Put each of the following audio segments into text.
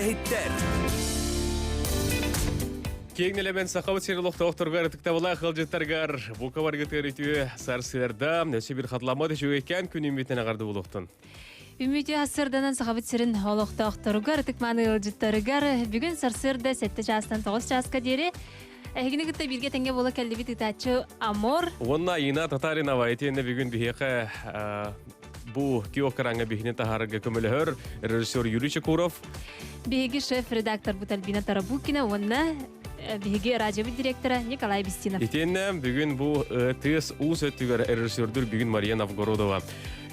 Үлэһиттэр. Киэҥ нэлэмэн Сахабыт сирин олохтоохторугар ытыктабылаах ыалдьыттаргар бука баргытыар үтүө сарсыарда өссө бир хатыламмат үчүгэйкээн күн үүммүтүнэн эҕэрдэ буолуохтун. Үмүтү сарсыарданан Сахабыт сирин олохтоохторугар ытык-мааны ыалдьыттарыгар бүгүн сарсыарда 7 чаастан 9 чааска диэри эһигини кытта бииргэ тэҥҥэ буола кэллибит ыытааччы Амор. Уонна Ина Татаринова итиэннэ бүгүн биһиэхэ бу киокраҥҥа биһини таһаарарга көмөлөһөр режиссер Юрий Чекуров. Биһиги шеф-редакторбут Альбина Тарабукина уонна биһиги радиобыт директора Николай Бестинов. Итиэннэ бүгүн бу тыас уус өттүгэр режиссердүр бүгүн Мария Новгородова.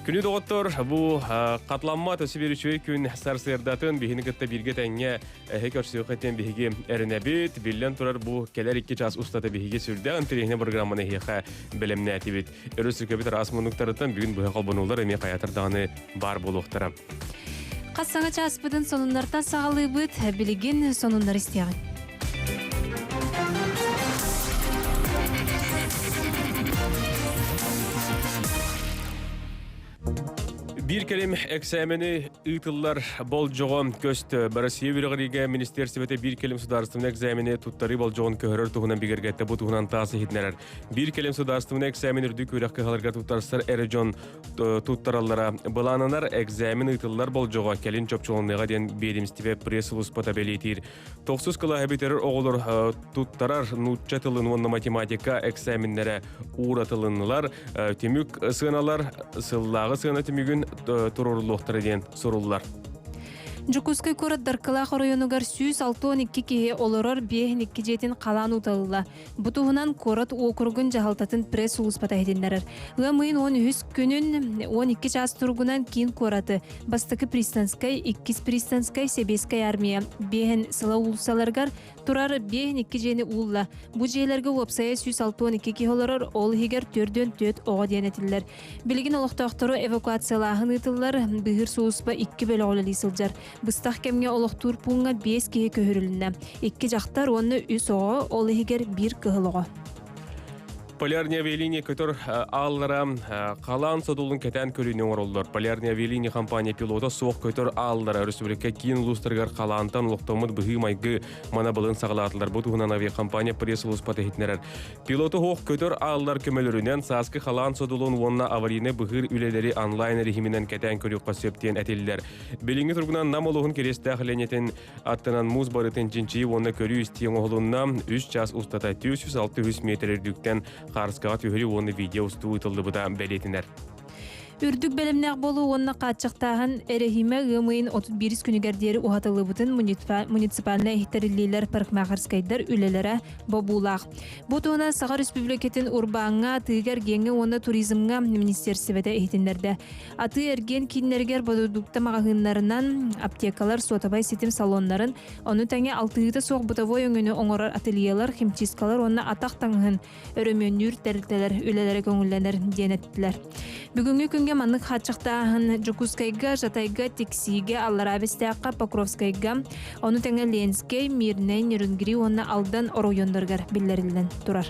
Күнү доҕоттор, бу хатламмат өсө бир үчүгэй күн сарсыардатын биһини кытта бииргэ тэҥҥэ эһи көрсүөххэ диэн биһиги эрэнэбит. Биллэн турар, бу кэлэр икки час устата биһиги сүрдээх интэриэһинэй программаны эһиэхэ бэлэмнээтибит. Өрөспүүбүлүкэбит араас муннуктарыттан бүгүн быһа холбонуулар эмиэ хайатар даҕаны баар буолуохтара. Хас саҥа чааспытын сонуннартан саҕалыыбыт. Билигин сонуннар истиэҕиҥ. Биир кэлим эксээмэни ыытыллар болдьоҕо көстө. Россия үөрэҕириигэ министиэристибэтэ биир кэлим судаарыстыбаннай экзамени туттарыы болдьоҕун көһөрөр туһунан бигэргэттэ. Бу туһунан таас иһитиннэрэр. Биир кэлим судаарыстыбаннай экзамен үрдүк үөрэх кыһаларыгар туттарсар эрэ дьон туттараллара былаананар экзамен ыытыллар болдьоҕо кэлин чопчуланыаҕа диэн биэдэмистибэ пресс-сулууспата бэлиэтиир. Тохсус кылааһы бүтэрэр оҕолор туттарар нуучча тылын уонна математика экзаменнэрэ ууратылыннылар. Түмүк сыаналар сыллааҕы сыана түмүгүн туруоруллуохтара диэн суруллар. Дьокуускай куорат Даркылаах оройуонугар 162 киһи олорор 52 дьиэтин халаан уталла. Бу туһунан куорат уокуругун дьаһалтатын пресс-сулууспата иһитиннэрэр. Ыам ыйын 13 күнүн 12 чаас туругунан киин куораты Бастакы Пристанскай, Иккис Пристанскай, Сэбиэскэй армия биэһин сыла уулуссаларыгар турар биэһин икки дьиэни уулла. Бу дьиэлэргэ уопсайа 162 киһи олорор, ол иһигэр 44 оҕо диэн этиллэр. Билигин олохтоохтору эвакуациялааһын ыытыллар, быыһыыр сулууспа икки бөлөҕө үлэлии сылдьар. Быстах кэмҥэ олохтуур пууҥҥа биэс киһи көһөрүлүннэ. Икки дьахтар уонна үс оҕо, ол иһигэр биир кыһыл оҕо. Полярные авиалиния көтөр ааллара халаан содулун кэтээн көрүүнү оҥороллор. Полярные авиалиния компания пилота суох көтөр ааллара өрөспүүбүлүкэ киин улуустарыгар халаантан олохтоммут быһыы-майгы манабылын саҕалаатылар. Бу туһунан авиакомпания пресс-сулууспата иһитиннэрэр. Пилоту суох көтөр ааллар көмөлөрүнэн сааскы халаан содулун уонна аварийнай быһыыр үлэлэри онлайн режиминэн кэтээн көрүөххэ сөп диэн этиллэр. Билиҥҥи туругунан Нам улууһун Кириэстээх Ленитин аттынан муус барытын чинчийии уонна көрүү-истии оҥоһулунна. Үс час устата 406 метр үрдүктэн хаарыскаҕа түһэрии уонна видео устуу ыытыллыбыта бэлиэтинэр. Үрдүк бэлэмнээх буолуу уонна хааччахтааһын эрэһиимэ ыам ыйын 31 күнүгэр диэри уһатыллыбытын муниципальнай тэриллиилэр парикмахерскайдар үлэлэрэ бобуулаах. Бу туһунан Саха Республикатын урбааҥҥа, атыыга-эргиэҥҥэ уонна туризмҥа министиэрстибэтэ иһитиннэрдэ. Атыы-эргиэн кииннэригэр бородуукта маҕаһыыннарынан, аптекалар, суотабай ситим салоннарын, ону тэҥэ алтыһыыта суох бытовой өҥөнү оҥорор ательелар, химчисткалар уонна атах таҥаһын өрөмүөннүүр тэрилтэлэр үлэлэрэ көҥүллэнэр диэн эттилэр. Бүгүҥҥү күҥҥэ маннык хааччахтааһын Дьокуускайга, Жатайга, Тиксиигэ, Аллараа Бэстээххэ, Покровскайга, ону тэҥэ Ленскэй, Мирнэй, Нерюнгри уонна Алдан оройуоннарыгар биллэриллэн турар.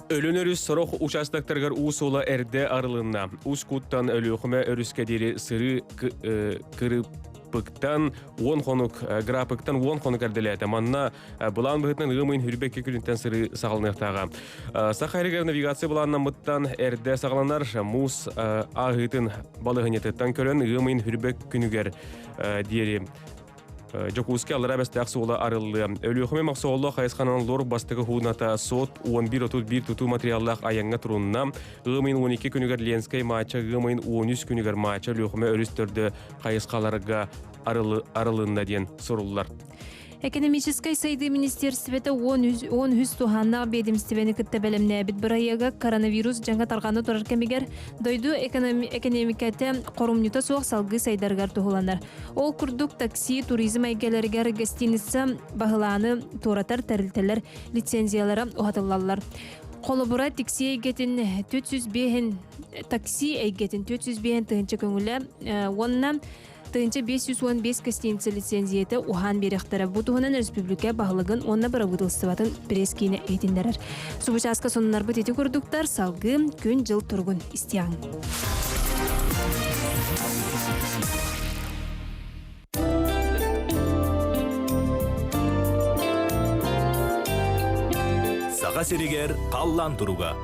Өлөн өрүс сорох участоктарыгар уу суола эрдэ арылынна. Усть-Куттан Өлүөхүмэ өрүскэ диэри сырыы кырыппыктан уон хонук, грапыктан уон хонук эрдэлээтэ. Манна былаан быһыытынан ыам ыйын хүрбэкки күнүттэн сырыы саҕаланыахтааҕа. Саха сиригэр навигация былааннаммыттан эрдэ саҕаланар муус ааһыытын балаһыанньатыттан көрөн ыам ыйын хүрбэк күнүгэр диэри Дьокуускай Аллараа Бэстээх суола арыллыа. Өлүөхүмэ Мохсоҕолло хайысханан лор бастакы хууната сот 11.31 тутуу материаллаах айаҥҥа турунна. Ыам ыйын 12 күнүгэр Ленскэй маача, ыам ыйын 13 күнүгэр маача Өлүөхүмэ өрүс төрдө хайысхаларга арылынна диэн суруллар. Экономическай сайдыы министиэристибэтэ 13 туһааннаах биэдэмистибэни кытта бэлэмнээбит бырайыага коронавирус дьаҥа тарҕана турар кэмигэр дойду экономиката хорумньута суох салгыы сайдарыгар туһуланар. Ол курдук такси, туризм эйгэлэригэр гостиница баһылааны туоратар тэрилтэлэр лицензиялара уһатыллаллар. Холобура, такси эйгэтин 405 такси эйгэтин 405 тыһыынча көҥүлэ уонна 1515 гостиница лицензийэтэ уһаан биэриэхтэрэ. Бу туһунан республика баһылыгын уонна бырабыыталыстыбатын пресс-киинэ иһитиннэрэр. Субучааска сонуннарбыт ити курдуктар салгыы күн-дьыл туругун истиэҕиҥ. Саха сиригэр халлаан туруга.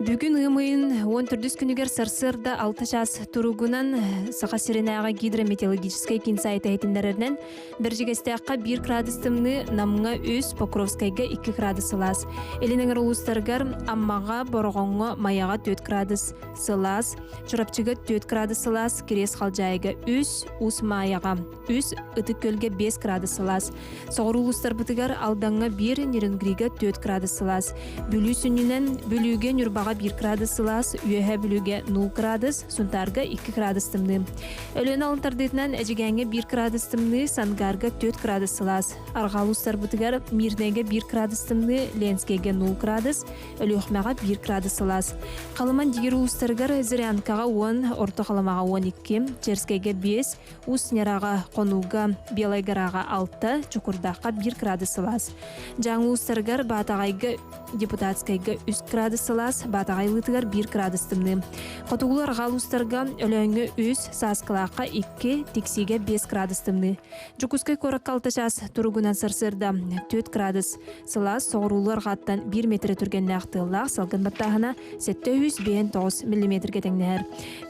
Бүгүн ыам ыйын 14 күнүгэр сарсыарда 6 чаас туругунан Саха сиринээҕи гидрометеорологическай киин сайта иһитиннэрэринэн Бэрдьигэстээххэ 1 градус тымныы, Намҥа 3, Покровскайга 2 градус сылаас. Илин эҥэр улуустарыгар Аммаҕа, Бороҕоҥҥо, Майаҕа 4 градус сылаас, Чурапчыга 4 градус сылаас, Кириэс Халдьаайыга 3, Уус Маайаҕа 3, Ытык Күөлгэ 5 градус сылаас. Соҕуруу улуустарбытыгар Алдаҥҥа 1, Нерюнгрига 4 градус сылаас. Бүлүү сүнньүнэн Бүлүүгэ Ньурбаҕа 1 градус сылаас, Үөһээ Бүлүүгэ 0 градус, Сунтаарга 2 градус тымныы. Өлүөнэ алын тардыытынан Эдьигээҥҥэ 1 градус тымныы, Сангаарга 4 градус сылаас. Арҕаа улуустарбытыгар Мирнэйгэ 1 градус тымныы, Ленскэйгэ 0 градус, Өлүөхүмэҕэ 1 градус сылаас. Халыман дигир улуустарыгар Зырянкаҕа 10, Орто Халымаҕа 12, Черскэйгэ 5, Усть-Нераҕа, Хонууга, Белай Гораҕа 6, Чокурдаахха 1 градус сылаас. Дьааҥы улуустарыгар Баатаҕайга Депутатскайга 3 градус сылаас, Баатаҕай ылыытыгар 1 градус тымныы. Хотугулуу арҕаа улуустарга Өлөөҥҥө 3, Сааскылаахха 2, Тиксиигэ 5 градус тымныы. Дьокуускай куоракка 6 чаас туругунан сарсыарда 4 градус сылаас, соҕуруулуу арҕааттан 1 метрэ түргэннээх тыаллаах салгын баттааһына 759 миллиметргэ тэҥнэһэр.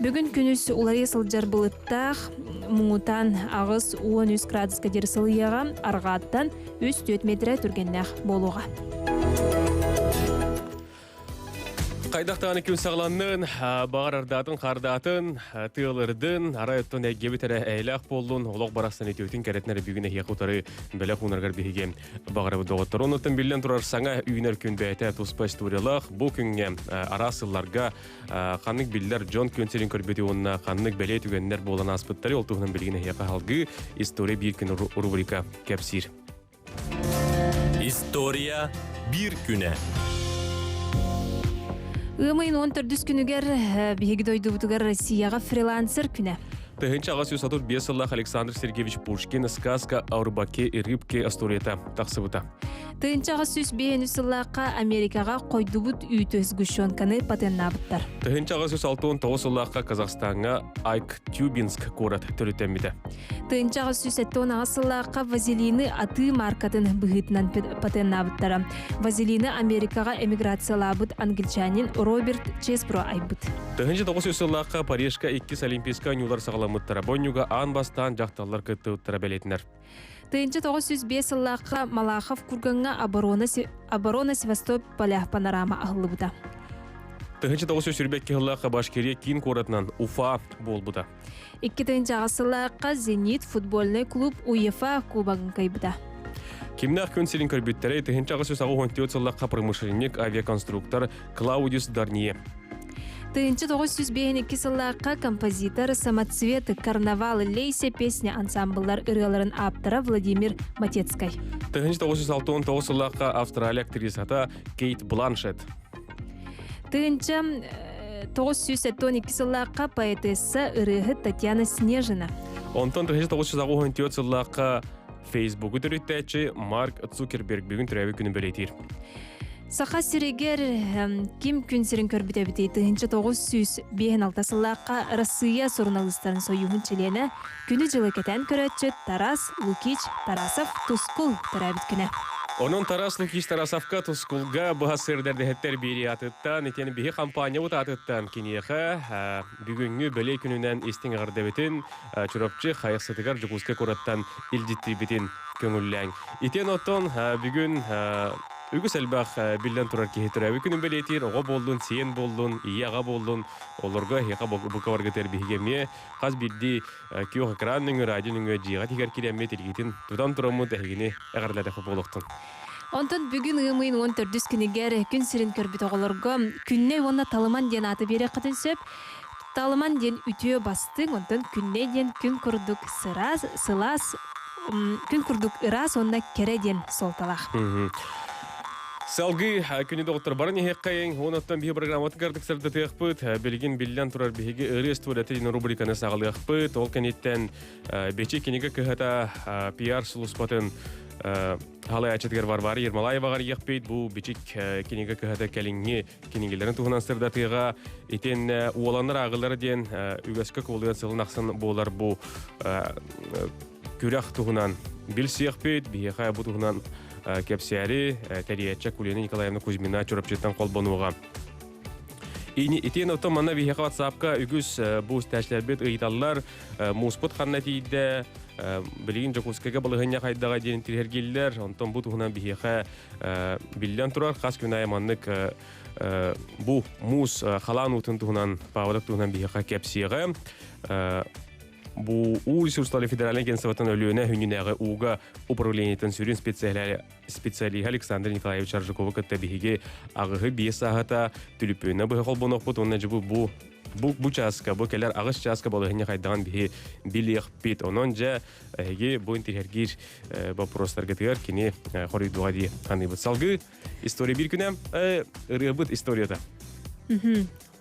Бүгүн күнүс уларыйа сылдьар былыттаах, муҥутаан 8-13 градуска диэри сылыйыаҕа, арҕааттан 3-4 метрэ түргэннээх буолуоҕа. Хайдах даҕаны күн саҕаланнын, баҕар ардаатын, хардаатын, тыалырдын, арай оттон эйгэбит эрэ эйэлээх буоллун, олох барахсан үтүөтүн кэрэтин эрэ бүгүн эһиэхэ утары бэлэх уунаргар биһиги баҕарабыт доҕоттор. Онуттан биллэн турар саҥа үүнэр күн бэйэтэ туспа историялаах. Бу күҥҥэ араас сылларга ханнык биллэр дьон күн сирин көрбүтү уонна ханнык бэлиэ түгэннэр буолан ааспыттары ол туһунан билигин эһиэхэ салгыы «История биир күн» рубрика кэпсиир. История биир күнэ. Ыам ыйын 14 күнүгэр биһиги дойдубутугар Россияҕа фрилансер күнэ. 1835 сыллаах Александр Сергеевич Пушкин «Сказка о рыбаке и рыбке» остуоруйата тахсыбыта. 1805 сыллаахха Америкаҕа хойдубут үүтү сгущенканы патеннаабыттар. 1869 сыллаахха Казахстаҥҥа Айктюбинск куорат төрүттэммитэ. 1878 сыллаахха вазелины атыы маркатын быһыытынан патеннаабыттара. Вазелины Америкаҕа эмиграциялаабыт англичанин Роберт Чеспро айбыт. 1900 сыллаахха Парижка иккис Олимпийскай оонньуулар саҕаламмыттара. Бу оонньууга аан бастаан дьахталлар кыттыбыттара бэлиэтинэр. 1905 сыллаахха Малахов кургаҥҥа оборона, оборона Севастополя панорама аһыллыбыта. 1922 сыллаахха Башкирия киин куоратынан Уфа буолбута. 2008 сыллаахха «Зенит» футбольнай клуб УЕФА кубогын кыайбыта. Кимнээх күн сирин көрбүттэрэй 1884 сыллаахха промышленник, авиаконструктор Клаудиус Дарнье. 1952 сыллаахха композитор «Самоцветы», «Карнавал», «Лейся песня» ансамбллар ырыаларын ааптара Владимир Матецкай. 1969 сыллаахха Австралия актрисата Кейт Бланшет. 1972 сыллаахха поэтесса ырыаһыт Татьяна Снежина. Онтон 1994 сыллаахха Фейсбугу төрүттээччи Марк Цукерберг бүгүн төрөөбүт күнүн бэлиэтиир. Саха сиригэр ким күн сирин көрбүт эбитий 1956 сыллаахха Россия суруналыыстарын сойууһун чилиэнэ күнү-дьылы кэтээн көрөөччү Тарас Лукич Тарасов Тускул төрөөбүт күнэ. Онон Тарас Лукич Тарасовка Тускулга быһа сырдэрдэһэттэр биэрии аатыттан, итиэн биһи компаниябыт аатыттан киниэхэ бүгүҥҥү бэлиэ күнүнэн истиҥ эҕэрдэбитин Чурапчы Хайахсытыгар Дьокуускай куораттан илдьиттиирбитин көҥүллээҥ. Итиэн оттон бүгүн үгүс элбэх биллэн турар киһи төрөөбүт күнүн бэлиэтиир, оҕо буоллун, сиэн буоллун, ийэ-аҕа буоллун, олорго эһиэхэ бука баргытыар биһиги эмиэ хас биирдии күөх экран нөҥүө, радио нөҥүө дьиэҕэ тигэр киирэммит илиигитин тутан тураммыт эһигини эҕэрдэлээх буолуохтун. Онтон бүгүн ыам ыйын 14 күнүгэр күн сирин көрбүт оҕолорго Күннэй уонна Талыман диэн ааты биэриэххитин сөп. Талыман диэн үтүө бастыҥ, онтон Күннэй диэн күн курдук сыраас, сылаас, күн курдук ыраас уонна кэрэ диэн суолталаах. Салгыы күнү доҕоттор баран иһиэххэйиҥ. Онуттан биһи программатыгар сырдатыахпыт. Билигин биллэн турар биһиги ырыа историята диэн рубриканы саҕалыахпыт. Ол кэнниттэн Бечи кинигэ кыһата пиар сулуспатын халаячытыгар Варвара Ермолаеваҕа арыйыахпыт. Бу бичик кинигэ кыһата кэлиҥҥи кинигэлэрин туһунан сырдатыаҕа. Итиэннэ уоланнар ааҕылар диэн үгэскэ кубулуйан сылын ахсын буолар бу. күрэх туһунан билсиэхпит. Биһиэхэ бу туһунан кэпсээри тэрийээччи Акулина Николаевна Кузьмина Чурапчыттан холбонуоҕа. Итиэн оттон манна биһиэхэ WhatsApp-ка үгүс бу истээччилэрбит ыйыталлар. Мууспут ханна тиийдэ, билигин Дьокуускайга балаһыанньа хайдаҕа диэн тириэргиллэр. Онтон бу туһунан биһиэхэ биллэн турар хас күн аайы маннык бу муус халаан уутун туһунан паводок туһунан биһиэхэ кэпсиэҕэ. Бу уу ресурстары федеральнай агентствотын Өлүөнэ хүннүнээҕи ууга управлениетын сүрүн специалиһа Александр Николаевич Аржаковы кытта биһиги аҕыһы биэс сааһата түлүпүөнэ быһа холбонуохпут уонна дьэ бу бу бу чааска бу кэлэр аҕыс чааска балаһыанньа хайдаҕын биһи билиэхпит. Онон дьэ эһиги бу интириэһиргиир боппуруостаргытыгар кини хоруйдуоҕа дии саныыбыт. Салгыы история биир күнэ ырыабыт историята.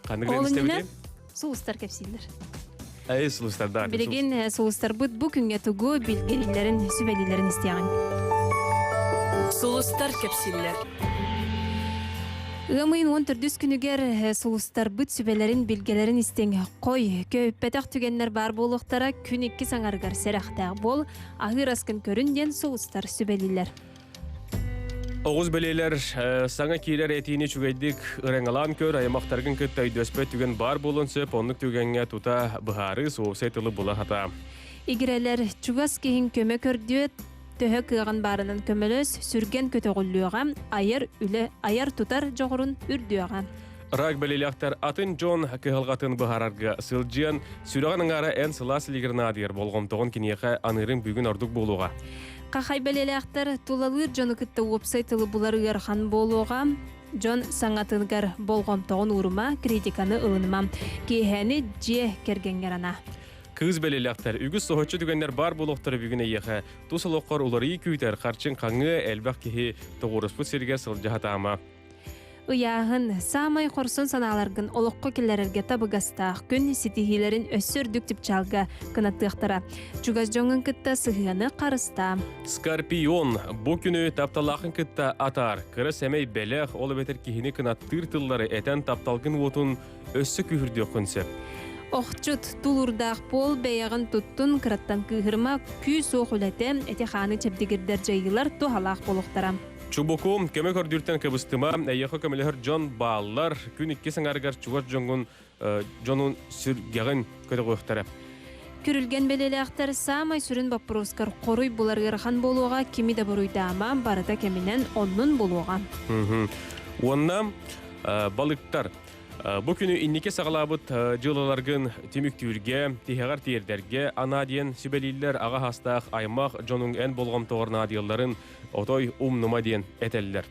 Ханнык Ол иннинэ сулустар кэпсииллэр. Эй, сулустардар. Билигин сулустарбыт бу күҥҥэ тугу билгэлииллэрин, сүбэлииллэрин истиэҕиҥ. Сулустар кэпсииллэр. Ыам ыйын 14 күнүгэр сулустарбыт сүбэлэрин, билгэлэрин истиҥ. Хой, көппөтөх түгэннэр баар буолуохтара күн икки саҥарыгар сэрэхтээх буол, аһыыр аскын көрүн диэн сулустар сүбэлииллэр. Оҕус бэлиэлэр саҥа киирэр этиини үчүгэйдик ырыҥалаан көр, аймахтаргын кытта өйдөспөт түгэн баар буолуон сөп, оннук түгэҥҥэ тута быһаарыы, суопсай тылы була сатаа. Игирэлэр, чугас киһиҥ көмө көрдүө, төһө кыаҕын баарынан көмөлөс, сүргэн көтөҕүллүөҕэ, айар үлэ, айар-тутар дьоҕурун үрдүөҕэ. Рак бэлиэлээхтэр атын дьон кыһалҕатын быһаарарга сылдьыан, сүрэҕин аҥаара эн сылаас илигэр наадыйар болҕомтоҕун киниэхэ аныырыҥ бүгүн ордук буолуоҕа. Хахай бэлиэлээхтэр тулалыыр дьону кытта уопсай тылы булар ыарахан буолуоҕа. Дьон саҥатыгар болҕомтоҕун уурума, критиканы ылыныма. Киэһэни дьиэ кэргэҥҥэр анаа. Кыыс бэлиэлээхтэр үгүс соһуччу түгэннэр баар буолуохтара бүгүн эйиэхэ. Тус олоххор уларыйыы күүтэр, харчыҥ хаҥыа, элбэх киһи тоҕуоруспут сиригэр сылдьа сатаама. Ыйааһын, саамай хорсун санааларгын олоххо киллэрэргэ табыгастаах күн ситиһиилэрин өссө үрдүк чыпчаалга кынаттыахтара. Чугас дьоҥҥун кытта сыһыаны харыстаа. Скорпион бу күнү тапталаахын кытта атаар. Кыра сэмэй бэлэх, ол эбэтэр киһини кынаттыыр тыллары этэн тапталгын уотун өссө күүһүрдүөххүн сөп. Охчут, тулуурдаах буол, бэйэҕин туттун, кыраттан кыыһырма, күүс-уох үлэтэ, эти-хааны чэбдигирдэр дьайыылар туһалаах буолуохтара. Чубуку, көмө көрдүүртэн кыбыстыма, эйиэхэ көмөлөһөр дьон бааллар. Күн икки саҥарыгар чугас дьоҥҥун дьонун сүргэҕин көтөҕүөхтэрэ. Күрүлгэн бэлиэлээхтэр саамай сүрүн боппуруоскар хоруй булар ыарахан буолуоҕа, кими да буруйдаама, барыта кэминэн оннун булуоҕа. Уонна балыктар. Бу күнү инники саҕалаабыт дьыалаларгын түмүктүүргэ, тиһэҕэр тиэрдэргэ анаа диэн сүбэлииллэр аҕа саастаах аймах дьонуҥ эн болҕомтоҕор наадыйалларын отой умнума диэн этэллэр.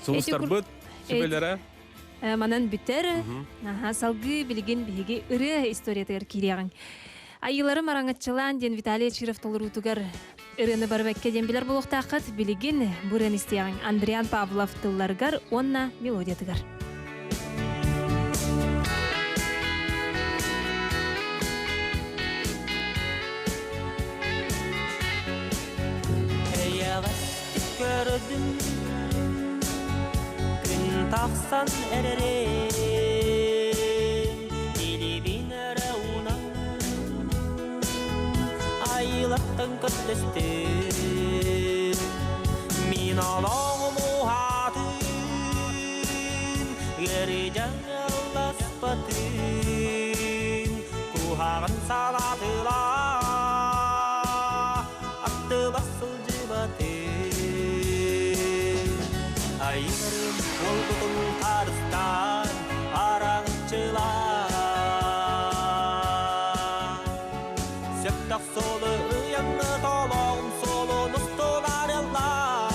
Сулустарбыт сүбэлэрэ Манан бүтэр. Аха, салгыы билигин биһиги ырыа историятыгар киириэҕиҥ. Айыыларым араҥаччылаан диэн Виталий Чиров толоруутугар ырыаны барыбакка диэн билэр буолуохтааххыт. Билигин бу ырыаны истиэҕиҥ Андриан Павлов тылларыгар уонна мелодиятыгар. Эйэҕэстик көрдүм күн тахсан эрэрин илиибин эрэ уунан айылаттан көрдөстүм мин олоҕум уһаатын ыарыы дьаҥыласпатын куһаҕан салаатылаа аттыбар сылдьыбатын айыларым уолгутун харыстаан араҥчылаан сөптөх суолу ыйаҥҥа толоҕум суолун устун арыаллаан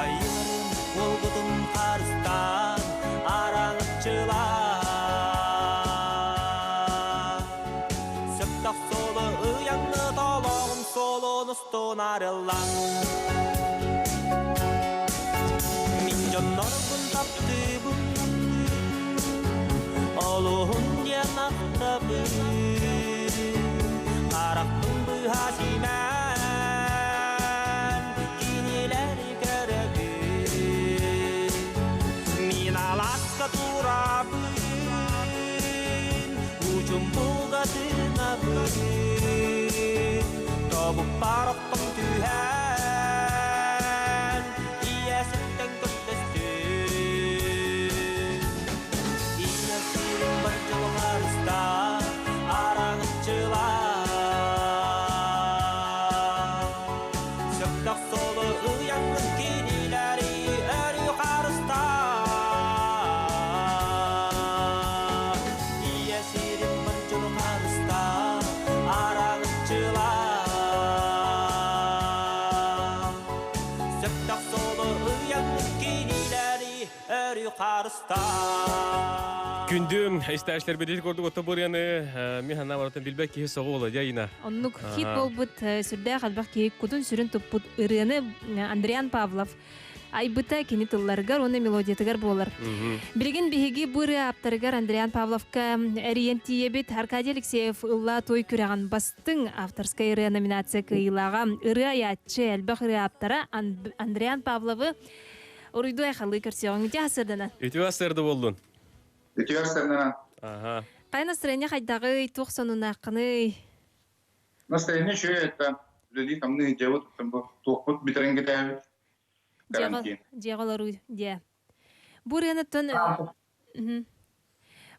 айыларым уолгутун харыстаан араҥаччылаан Сөптөх суолу ыйаҥҥа толоҕум суолун устун арыллан Мин дьоннорбун таптыыбын Олуһун диэн ахтабын Харахпын быһа симээн Кинилэри көрөбүн Мин алааска турабын Учумпуга тыынабын. Хобуппар оттон түһэн, Ийэ сиртэн көрдөстүм. Ийэ сирин бар дьолу харыстаа, араҥаччылаа. Сөптөөх суолу ыйаҥҥын кинилэри өрүү харыстаа. Ийэ сирин бар дьону харыстаа, араҥаччылаа. Сөптөөх суолу ыйаҥҥын кинилэри өрүү харыстаа. Күндүм истээчилэрбит курдук отто бырыаны мин ханна барытын билбэт киһи соҕу буола дьайына. Оннук хит буолбут сүрдээх элбэх киһи кутун-сүрүн туппут ырыаны Андриан Павлов айбыта кини тылларыгар уонна мелодиятыгар буолар. Билигин биһиги бу ырыа ааптарыгар Андриан Павловка эрийэн тиийэбит. Аркадий Алексеев ыллаа той күрэҕин бастыҥ авторскай ырыа номинация кыайыылааҕа ырыа айааччы элбэх ырыа ааптара Андриан Павловы Уруйдуу айхаллыы көрсүөҕүҥ. Үтүө сырдана. Үтүө сырды боллун. Үтүө сырдана. Ага. Хайа настроение хайдаҕый, туох сонунааххыный? Настроение үчүгэй это. Үлэлии хамныы дьиэбит туохпут бүтэрэн кэтээбит. Карантин. Дьиэҕэ олоруу диэ. Бу ырыаныттан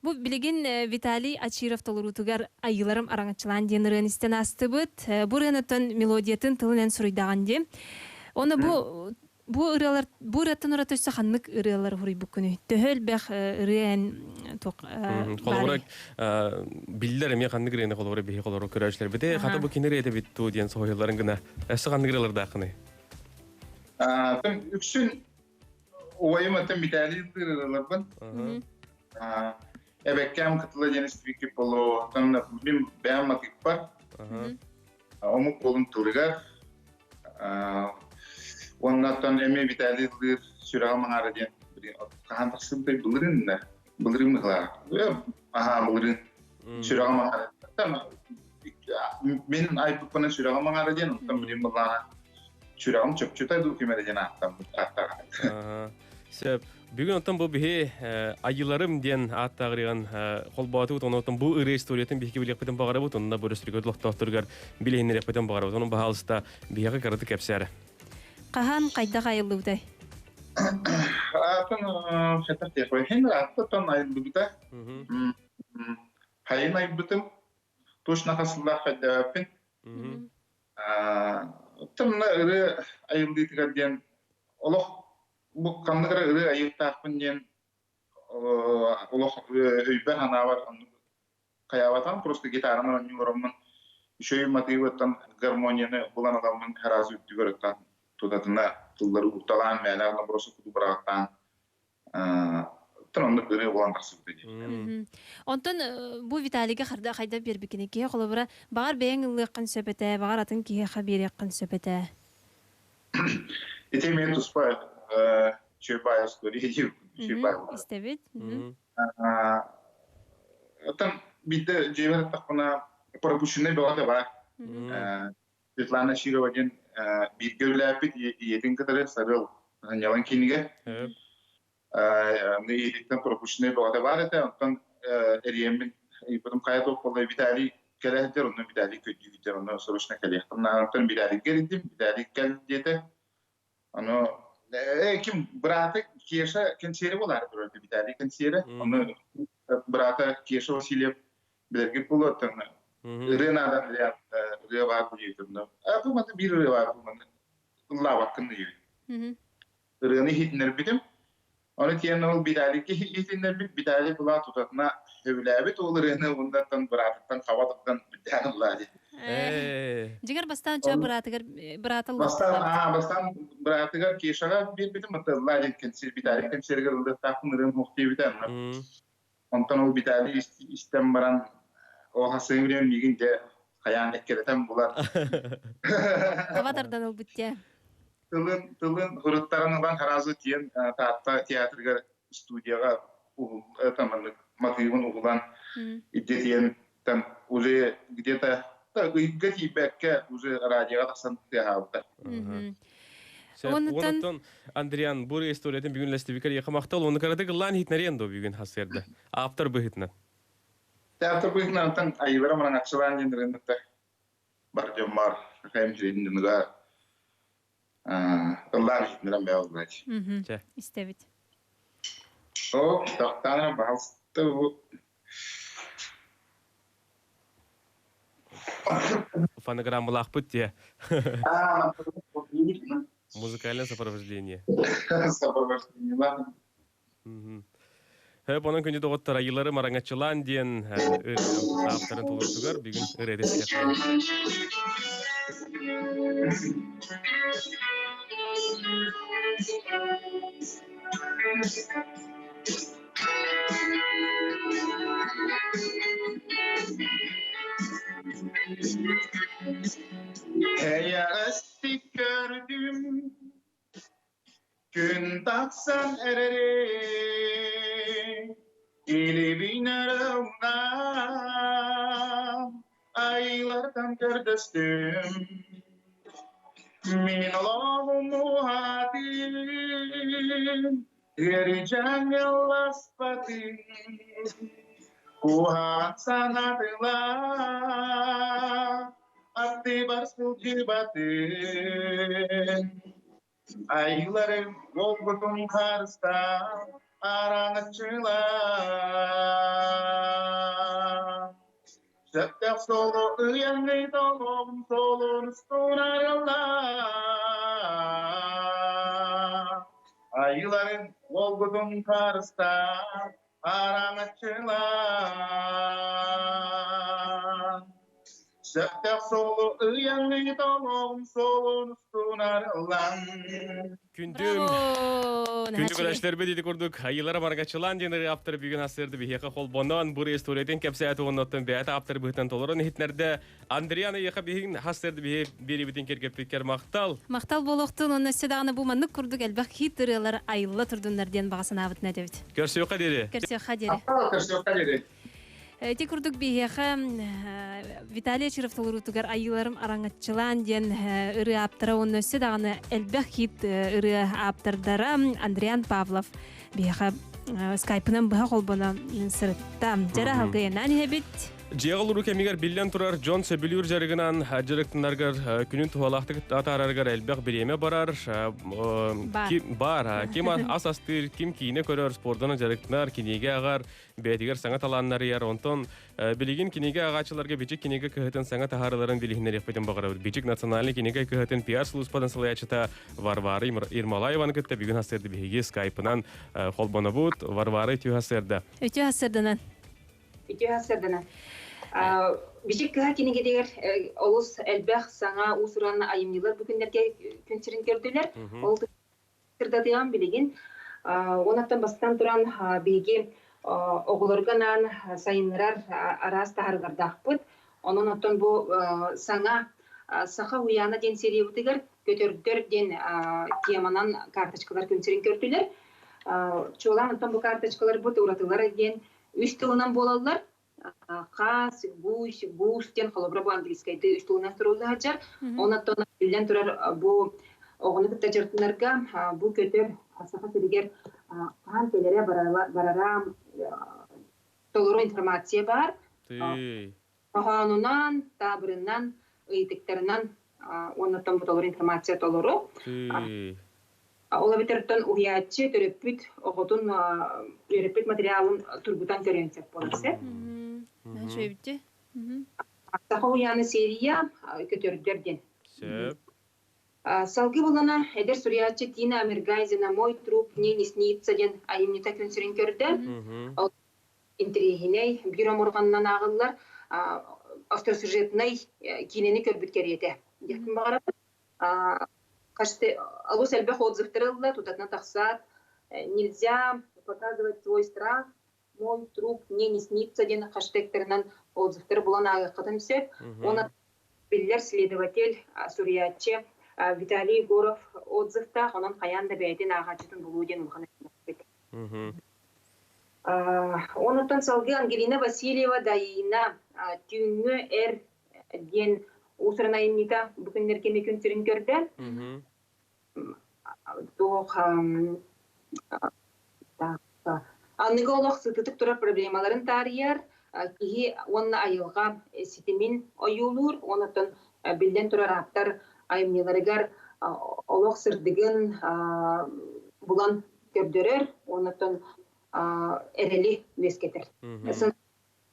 Бу билигин Виталий Ачиров толоруутугар «Айыыларым араҥаччылаан» диэн ырыаны истэн аастыбыт. Бу ырыаныттан мелодиятын тылынан суруйдаҕын дии. Оны бу бу ырыалар бу ырыаттан ураты өссө ханнык ырыалар уһуруйбуккунуй? Төһө элбэх ырыа эн туох Холобура биллэр эмиэ ханнык ырыаны холобура биһи холобура көрөөччүлэрбит хата бу кини ырыата эбит дуу диэн соһуйалларын гына өссө ханнык ырыалардааххыный? Үксүн Убайым атын Виталий ырыаларбын. Эбэккэм кытыла диэн истибиккит боло, оттон мин бэйэм матыыппар омук уолун тылыгар уонна оттон эмиэ Виталий ыллыыр сүрэҕим аҥаара диэн хаһан тахсыбытай былырыын да былырыын быһылаах аһаа былырыын сүрэҕим аҥаара мин айбыппынан сүрэҕим аҥаара диэн оттон билин былаана сүрэҕим чопчута дуу ким эрэ диэн ааттаммыт ааттаах. Сөп. Бүгүн оттон бу биһи айыларым диэн ааттааҕырыган холбоотубут, онон бу ырыа историятын биһиги билиэхпитин баҕарабыт, онно бу өрөспүүбүлүкэ олохтоохторугар билиһиннэриэхпитин баҕарабыт. Онон баһаалыста биһиэхэ кыратык кэпсээр. Хаһан хайдах айыллыбытай? Аатын хэтэх диэххэ. Хин ааттан айыллыбыта. Хайын айбытым. Точно хасыллаах хайдааппын. Оттон мына ырыа айыллыытыгар диэн олох бу ханнык эрэ ырыа айыахтаахпын диэн олох өйбөр-санаабар оннук хайаабатаҕым просто гитаранан оонньуу ороммун үчүгэй матыыбыттан гармонияны булан аламмын араас үрдүгэр оттон тутатына тыллары уурталаан мээнэ набросок курдук быраҕаттаан Оттон оннук ырыа буолан тахсыбыта дии. Онтон бу Виталийга харда хайда биэрбиккиний? Киһи холобура, баҕар бэйэҥ ыллыаххын сөп этэ, баҕар атын киһиэхэ биэриэххин сөп этэ. Ити эмиэ туспа чөй история диир Истэбит. Оттон биирдэ дьиэбэр аттахпына пропущенный бөҕө да баар. Светлана Широва диэн бииргэ үлэлээппит ийэтин кытары Сарыал сынньалаҥ киинигэр ийэтиттэн пропущенный бөҕөтө баар этэ. Онтон эрийэммин ыйбытым хайа туох буолла Виталий кэлэ сылдьар, онно Виталий көрдүү онно срочно кэлиэхтэн наада. Онтон Виталийга эрийдим, Виталий кэл диэтэ. Ону ким бырааты Кеша кэнсиэри буолаары турар Виталий кэнсиэрэ. Ону быраата Кеша Васильев билэргит буолуо оттон ырыа наада ырыа баар диэбитим а бу манна биир ырыа баар бу манна ыллаабаккын диэбит ырыаны иһитиннэрбитим ону тиэн ол Виталийга иһитиннэрбит Виталий була тутатына сөбүлээбит ол ырыаны уоннаттан быраатыттан хаба тардан үрдээн ыллаа дии Дьиҥэр бастаан чоо быраатыгар быраата бастаан аа бастаан быраатыгар Кешаҕа биэрбитим ыллаа диэн кэнсиэр Виталий кэнсиэригэр ыллыахтаахпын ырыам суох диэбитэ Онтон ол Виталий истэн баран, ол хасыһын билэн миигин дьэ хайаан эккирэтэн булар. Хаба тардан ылбыт дьэ. Тылын, тылын хуруттаран ылан сразу тиэн Таатта театрыгар студияҕа уһул, там матыыбын уһулан иддетиэн там уже где-то ыйга тиийбэккэ уже радиоҕа тахсан тыаһаабыта. Онтон Андриан бу историятын бүгүн лэстибикер яха махтал оны караты кыллаан хитнарен до бүгүн хасырда. Автор быһытынан. Театр быһытынан антан айылара мараҥаччылаан диэн рынныкта. Бар дьоммор Сахам сирин дьонугар ыллаан иһитиннэрэн бэйэ буоллач. Чэ. Истэбит. О, тохтаан баһалста бу. Фонограммалаахпыт дии. Музыкальное сопровождение. Сопровождение. Хөп онон күндү доҕоттор айылары мараҥаччылаан диэн ааптарын толорутугар бүгүн ырыа Эйэҕэстик көрдүм Күн тахсан эрэрин, илибин эрэ умнан, айлартан көрдөстүм. Мин олоҕум уһаатын, ыарыйдьаҥ ылласпатын, куһаҕан санаатылар, аттыбар сылдьыбатын. Айыыларым уолгутун харыстаан араҥаччылаан Сөптөөх суолу ыйаҥый толугум суолун устун арыллаан Айыыларым уолгутун харыстаан араҥаччылаан Сөптөөх суолу ыйаҥый толугум суолун устун арыллан Күндүм Күндү көрөөччүлэрбит ити курдук айыылара баргаччылаан диэн ырыа ааптары бүгүн ассырды биһиэхэ холбонон бу историятын кэпсээти уоннаттан бэйэтэ ааптар быһыытынан толорон иһитинэрдэ Андриан эйиэхэ биһигин хассырды биһи биэрибитин киргэппиккэр махтал. Махтал буолуохтун уонна өссө даҕаны бу маннык курдук элбэх хит ырыалар айылла турдуннар диэн баҕа санаабытын этэбит. Көрсүөххэ диэри. Көрсүөххэ диэри. Көрсүөххэ диэри. Ити курдук биһиэхэ Виталий Очиров толоруутугар «Айыыларым араҥаччылаан» диэн ырыа ааптара уонна өссө даҕаны элбэх хит ырыа ааптардара Андриан Павлов биһиэхэ скайпынан быһа холбоно сырытта. Дьара халгыйанан иһэбит. Дьиэҕэ олоруу кэмигэр биллэн турар дьон сөбүлүүр дьарыгынан дьарыктанаргар күнүн туһалаахтык атаарарыгар элбэх бириэмэ барар. Бар. Ким ас астыыр, ким киинэ көрөр, спордунан дьарыктанар, кинигэ ааҕар, бэйэтигэр саҥа талааннарыйар. Онтон билигин кинигэ ааҕааччыларга Бичик кинигэ кыһатын саҥа таһаарыыларын билиһиннэриэхпитин баҕарабыт. Бичик национальнай кинигэ кыһатын пиар-сулууспатын салайааччыта Варвара Ермолаеваны кытта бүгүн хасыарда биһиги скайпынан холбонобут. Варвара үтүө хасыарда. Үтүө хасыарданан. Үтүө хасыарданан. Бичик кыһа кинигэтигэр олус элбэх саҥа уус-уран айымньылар бу күннэргэ күн сирин көрдүлэр. Ол сырдатыам билигин. Онаттан бастатан туран биһиги оҕолорго анаан сайыннарар араас таһаарыылардаахпыт. Онон оттон бу саҥа Саха уйаана диэн сериябытыгар көтөрдөр диэн теманан карточкалар күн сирин көрдүлэр. Чуолаан оттон бу карточкаларбыт уратылара диэн үс тылынан буолаллар. Хаас, гусь, гуус диэн холобура бу английскайдыы үс тылынан сурулла сылдьар. Онон биллэн турар бу оҕону кытта дьарыктанарга бу көтөр Саха сиригэр хаһан кэлэрэ барара толору информация баар. Хоһоонунан, таабырынан, ыйытыктарынан уонна бу толору информация толору. Ол эбэтэр уһуйааччы төрөппүт оҕотун үөрэппит материалын тургутан көрүөн сөп буолар сөп. Үчүгэйбит. Саха уһуйааны серия көтөрдөр диэн. Сөп. Салгыы булана эдэр суруйааччы Тина Амиргайзина «Мой труп мне не снится» диэн айымньыта күн сирин көрдө. Ол интэриэһинэй биир омурҕанынан ааҕыллар остросюжетнай киинэни көрбүт кэриэтэ диэхпин баҕарабын. Олус элбэх отзывтары ылла, тутатына тахсаат, нельзя показывать свой страх, мой труп мне не снится диэн хэштегтэринэн отзывтары булан ааҕыаххытын сөп. Уонна биллэр следователь, суруйааччы Виталий Егоров отзывтаах, онон хайаан да бэйэтин ааҕааччытын булуу диэн улахан этимэхпит. Онуттан салгыы Ангелина Васильева Дайыына Түүҥҥү эр диэн уус-уран айымньыта бу күннэргэ эмиэ күн сирин көрдө. Туох аныгы олох сытытык турар проблемаларын таарыйар, киһи уонна айылҕа ситимин ойуулуур, онуттан Биллэн турар ааптар айымньыларыгар олох сырдыгын булан көрдөрөр, оннуттан эрэли үөскэтэр.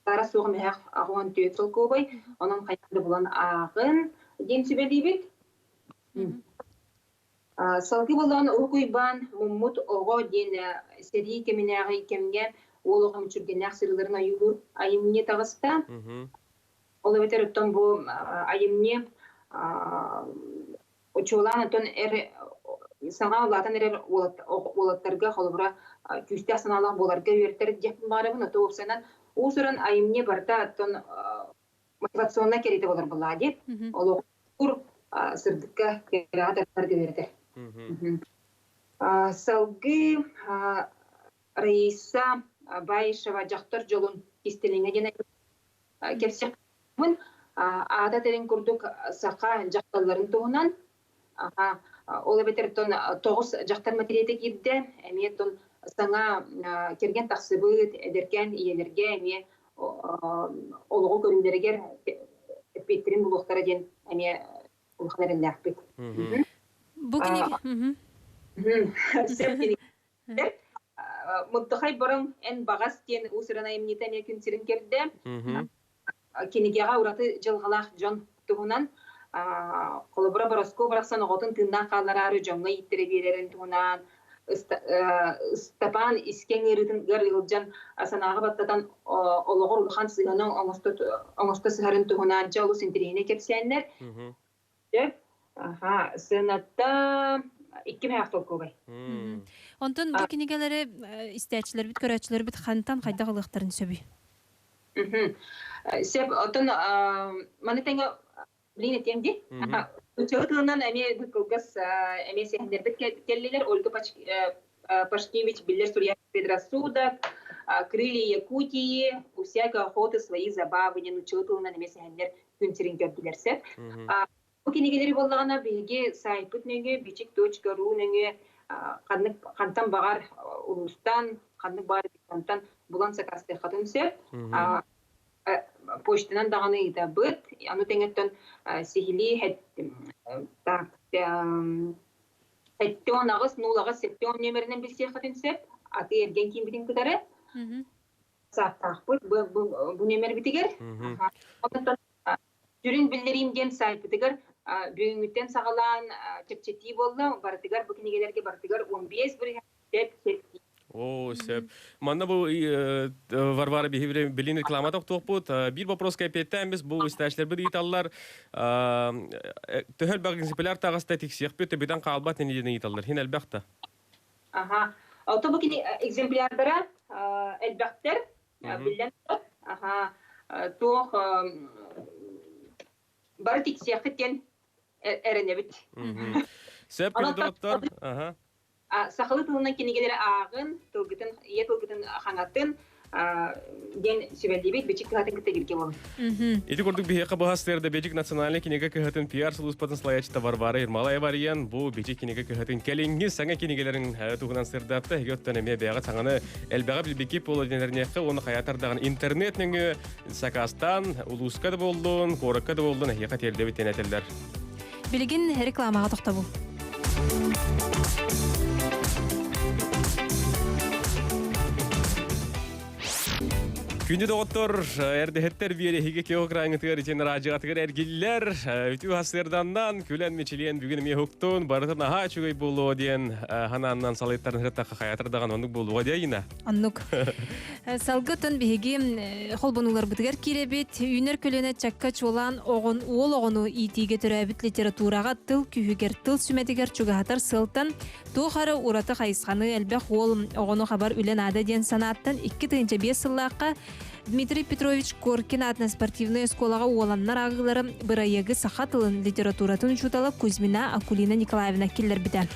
Сара суох мөһөх 84 солкуобай, онон хайаан да булан ааҕын диэн сүбэлиибит. Салгыы буоллаҕына Уһук Уйбаан муммут оҕо диэн сэрии кэминээҕи кэмҥэ уол оҕо мүччүргэннээх сырыыларын ойуулуур айымньы таҕыста. Ол эбэтэр оттон бу айымньы чуолаан оттон эр саҥа улаатан эрэр уолаттарга холобура күүстээх санаалаах буоларга үөрэтэр диэхпин баҕарабын. Ото уопсайынан уус-уран айымньы барыта оттон мотивационнай кэриэтэ болар буоллаҕа дии. Олоҕур сырдыкка кэрэҕэ тардарга үөрэтэр. Салгыы Раиса Баишева «Дьахтар дьолун кистэлэҥэ» диэн кэпсиэхпин аата этэрин курдук саха дьахталларын туһунан ол эбэтэр тоҕус дьахтар мэтириэтэ киирдэ эмиэ саҥа кэргэн тахсыбыт эдэркээн ийэлэргэ эмиэ олоҕу көрүүлэригэр эппиэттэрин булуохтара диэн эмиэ улахан эрэллээхпит. Бу кинигэ Муттухай бороҥ эн баҕас диэн уус-уран айымньыта эмиэ күн сирин көрдө. Кинигэҕэ ураты дьылҕалаах дьон туһунан холобура Бороскуо барахсан оҕотун тыыннаах хааллараары дьоҥҥо ииттэрэ биэрэрин туһунан Ыстапаан искэҥ ыарыытын ыар ыалдьан санааҕа баттатан олоҕор улахан сыһыаны оҥосто сыһарын туһунан дьэ олус интэриэһинэй кэпсээннэр. Аха, сыаната 2 толкуобай. Онтон бу кинигэлэри истээччилэрбит, көрөөччүлэрбит хантан хайдах ылыахтарын сөбүй? Сөп, оттон маны тэҥэ Блин, этиэм дии. Учуот тылынан эмиэ кылгас эмиэ сэһэннэрбит кэллилэр. Ольга Пашкевич биллэр суруйааччы Предрассудок, Крылья Якутии, У всякой охоты свои забавы диэн учуот тылынан эмиэ сэһэннэр күн сирин көрдүлэр сөп. Бу кинигэлэри буоллаҕына биһиги сайтпыт нөҥүө бичик.ру нөҥүө ханнык хантан баҕар улуустан, ханнык баҕар регионтан булан сакаастыаххытын сөп. Почтанан даҕаны ыытабыт. Аны тэҥэттэн сиһилии 78 08 70 нүөмэринэн билсиэххитин сөп. Атыы эргиэн киинбитин кытары сааттаахпыт бу нүөмэрбитигэр. Онтон сүрүн биллэриим диэн сайтпытыгар бүгүҥҥүттэн саҕалаан чэпчэтии буолла. Барытыгар бу кинигэлэргэ барытыгар 15 бырыһыан сөп Оо, сөп. Манна бу Варвара биһи билин реклама тохтуохпут. Биир вопроска эппиэттээн біз бу истээчилэрбит ыйыталлар. Төһө элбэх экземпляр таҕыста тиксиэхпит, төбүтэн хаалбат ини диэн ыйыталлар. Хин элбэх да. Аха. Ото бу кини экземплярдара элбэхтэр биллэн Аха. Туох бары тиксиэххит диэн эрэнэбит. Сөп күнү доҕоттор. Аха. Сахалыы тылынан кинигэлэри ааҕын, тылгытын, ийэ тылгытын хаҥатын диэн сүбэлиибит, бичик кыһатын кытта бииргэ буолун. Ити курдук биһиэхэ быһа сырда Бичик национальнай кинигэ кыһатын пиар сулууспатын салайааччыта Варвара Ермолаева арыйан бу Бичик кинигэ кыһатын кэлиҥҥи саҥа кинигэлэрин туһунан сырдатта. Эһиги оттон эмиэ бэйэҕит саҥаны элбэҕи билбиккит буолуо диэн уонна хайаатар даҕаны интернет нөҥүө сакаастаан улууска да буоллун, куоракка да буоллун эһиэхэ тиэрдэбит диэн этэллэр. Билигин рекламаҕа тохтобул. Күндү доҕоттор, эрдэһэттэр биэрэһиги кео краҥытыгар итин радиотыгар эргиллэр. Үтүү хасырданнан күлэн мичилиэн бүгүн эмиэ хуктун, барытын аһаа үчүгэй буолуо диэн ханааннан салыттарын хыртахха хаятыр даҕан оннук буолуо диэйина. Оннук. Салгытын биһиги холбонууларбытыгар киирэбит. Үүнэр көлүөнэ чакка чуолаан оҕон уол оҕону иитиигэ төрөөбүт литератураҕа тыл күүһүгэр, тыл сүмэтигэр чугаһатар сыалтан туох эрэ ураты хайысханы элбэх уол оҕону хабар үлэ наада диэн санааттан 2005 сыллаахха Дмитрий Петрович Коркин аатынан спортивнай оскуолаҕа уоланнар ааҕыылара бырайыагы саха тылын литературатын учуутала Кузьмина Акулина Николаевна киллэрбитэ.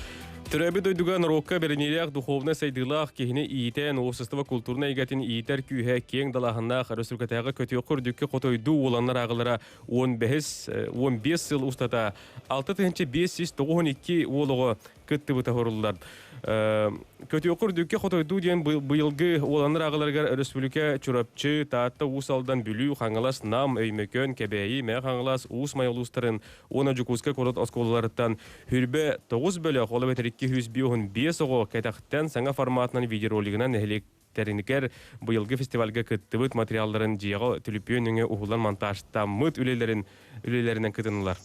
Төрөөбүт дойдуга норуокка бэриниилээх духовнай сайдыылаах киһини иитэн, уопсастыба культурнай эйгэтин иитэр күүһэ киэҥ далааһыннаах өрөспүүбүлүкэтээҕи көтүөххэ үрдүккэ хотойдуу уоланнар ааҕылара 15 15 сыл устата 6592 уол оҕо. кыттыбыта хоруллар. Көтүөкүр үрдүккэ хотойдуу диэн быйылгы уоланнар аҕаларыгар өрөспүүбүлүкэ Чурапчы, Таатта, Уус Алдан, Бүлүү, Хаҥалас, Нам, Өймөкөөн, Кэбээйи, Мэҥэ Хаҥалас, Уус Майа улуустарын уонна Дьокуускай куорат оскуолаларыттан 29 бөлөх, ол эбэтэр 255 оҕо кэтэхтэн саҥа форматынан видеоролигынан нэһилиэктэринигэр быйылгы фестивальга кыттыбыт материалларын дьиэҕэ түлүпүөн өҥө уһулан монтажтаммыт үлэлэрин үлэлэринэн кытыннылар.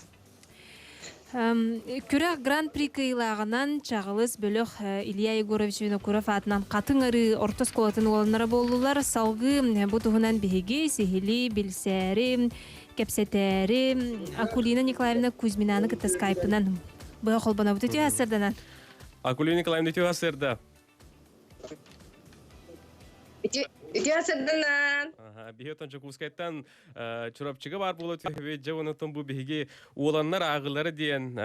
Күрэх Гран-при кыайыылааҕынан Чаҕылыс бөлөх Илья Егорович Винокуров аатынан Хатыҥ Арыы орто оскуолатын уоланнара буоллулар. Салгыы бу туһунан биһиги сиһилии билсээри, кэпсэтээри Акулина Николаевна Кузьминаны кытта скайпынан быһа холбонобут. Үтүө сарсыарданан. Акулина Николаевна, үтүө сарсыарда. Үтүө сарсыарданан. Биһи отон Дьокуускайтан Чурапчыга баар буола түһэбит. Дьэ, онтон бу биһиги уоланнар ааҕыылара диэн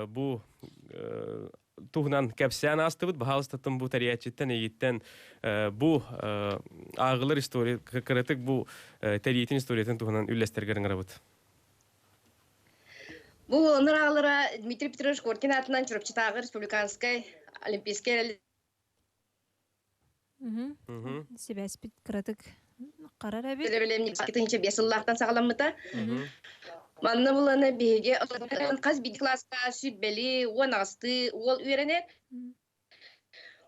бу туһунан кэпсээн аастыбыт. Баһаалыстаттан бу тэрийээччиттэн, эйиттэн бу ааҕылар история, кыратык бу тэрийиитин историятын туһунан үллэстэргэр ыҥырабыт. Бу уоланнар аҕалара Дмитрий Петрович Коркин аатынан Чурапчытааҕы республиканскай олимпийскай Сибээспит кыратык харар эбит. Тыһыынча сыллаахтан саҕаламмыта. Манна буланы биһиги хас биир класска сүрбэли, 10 аҕыстыы уол үөрэнэр.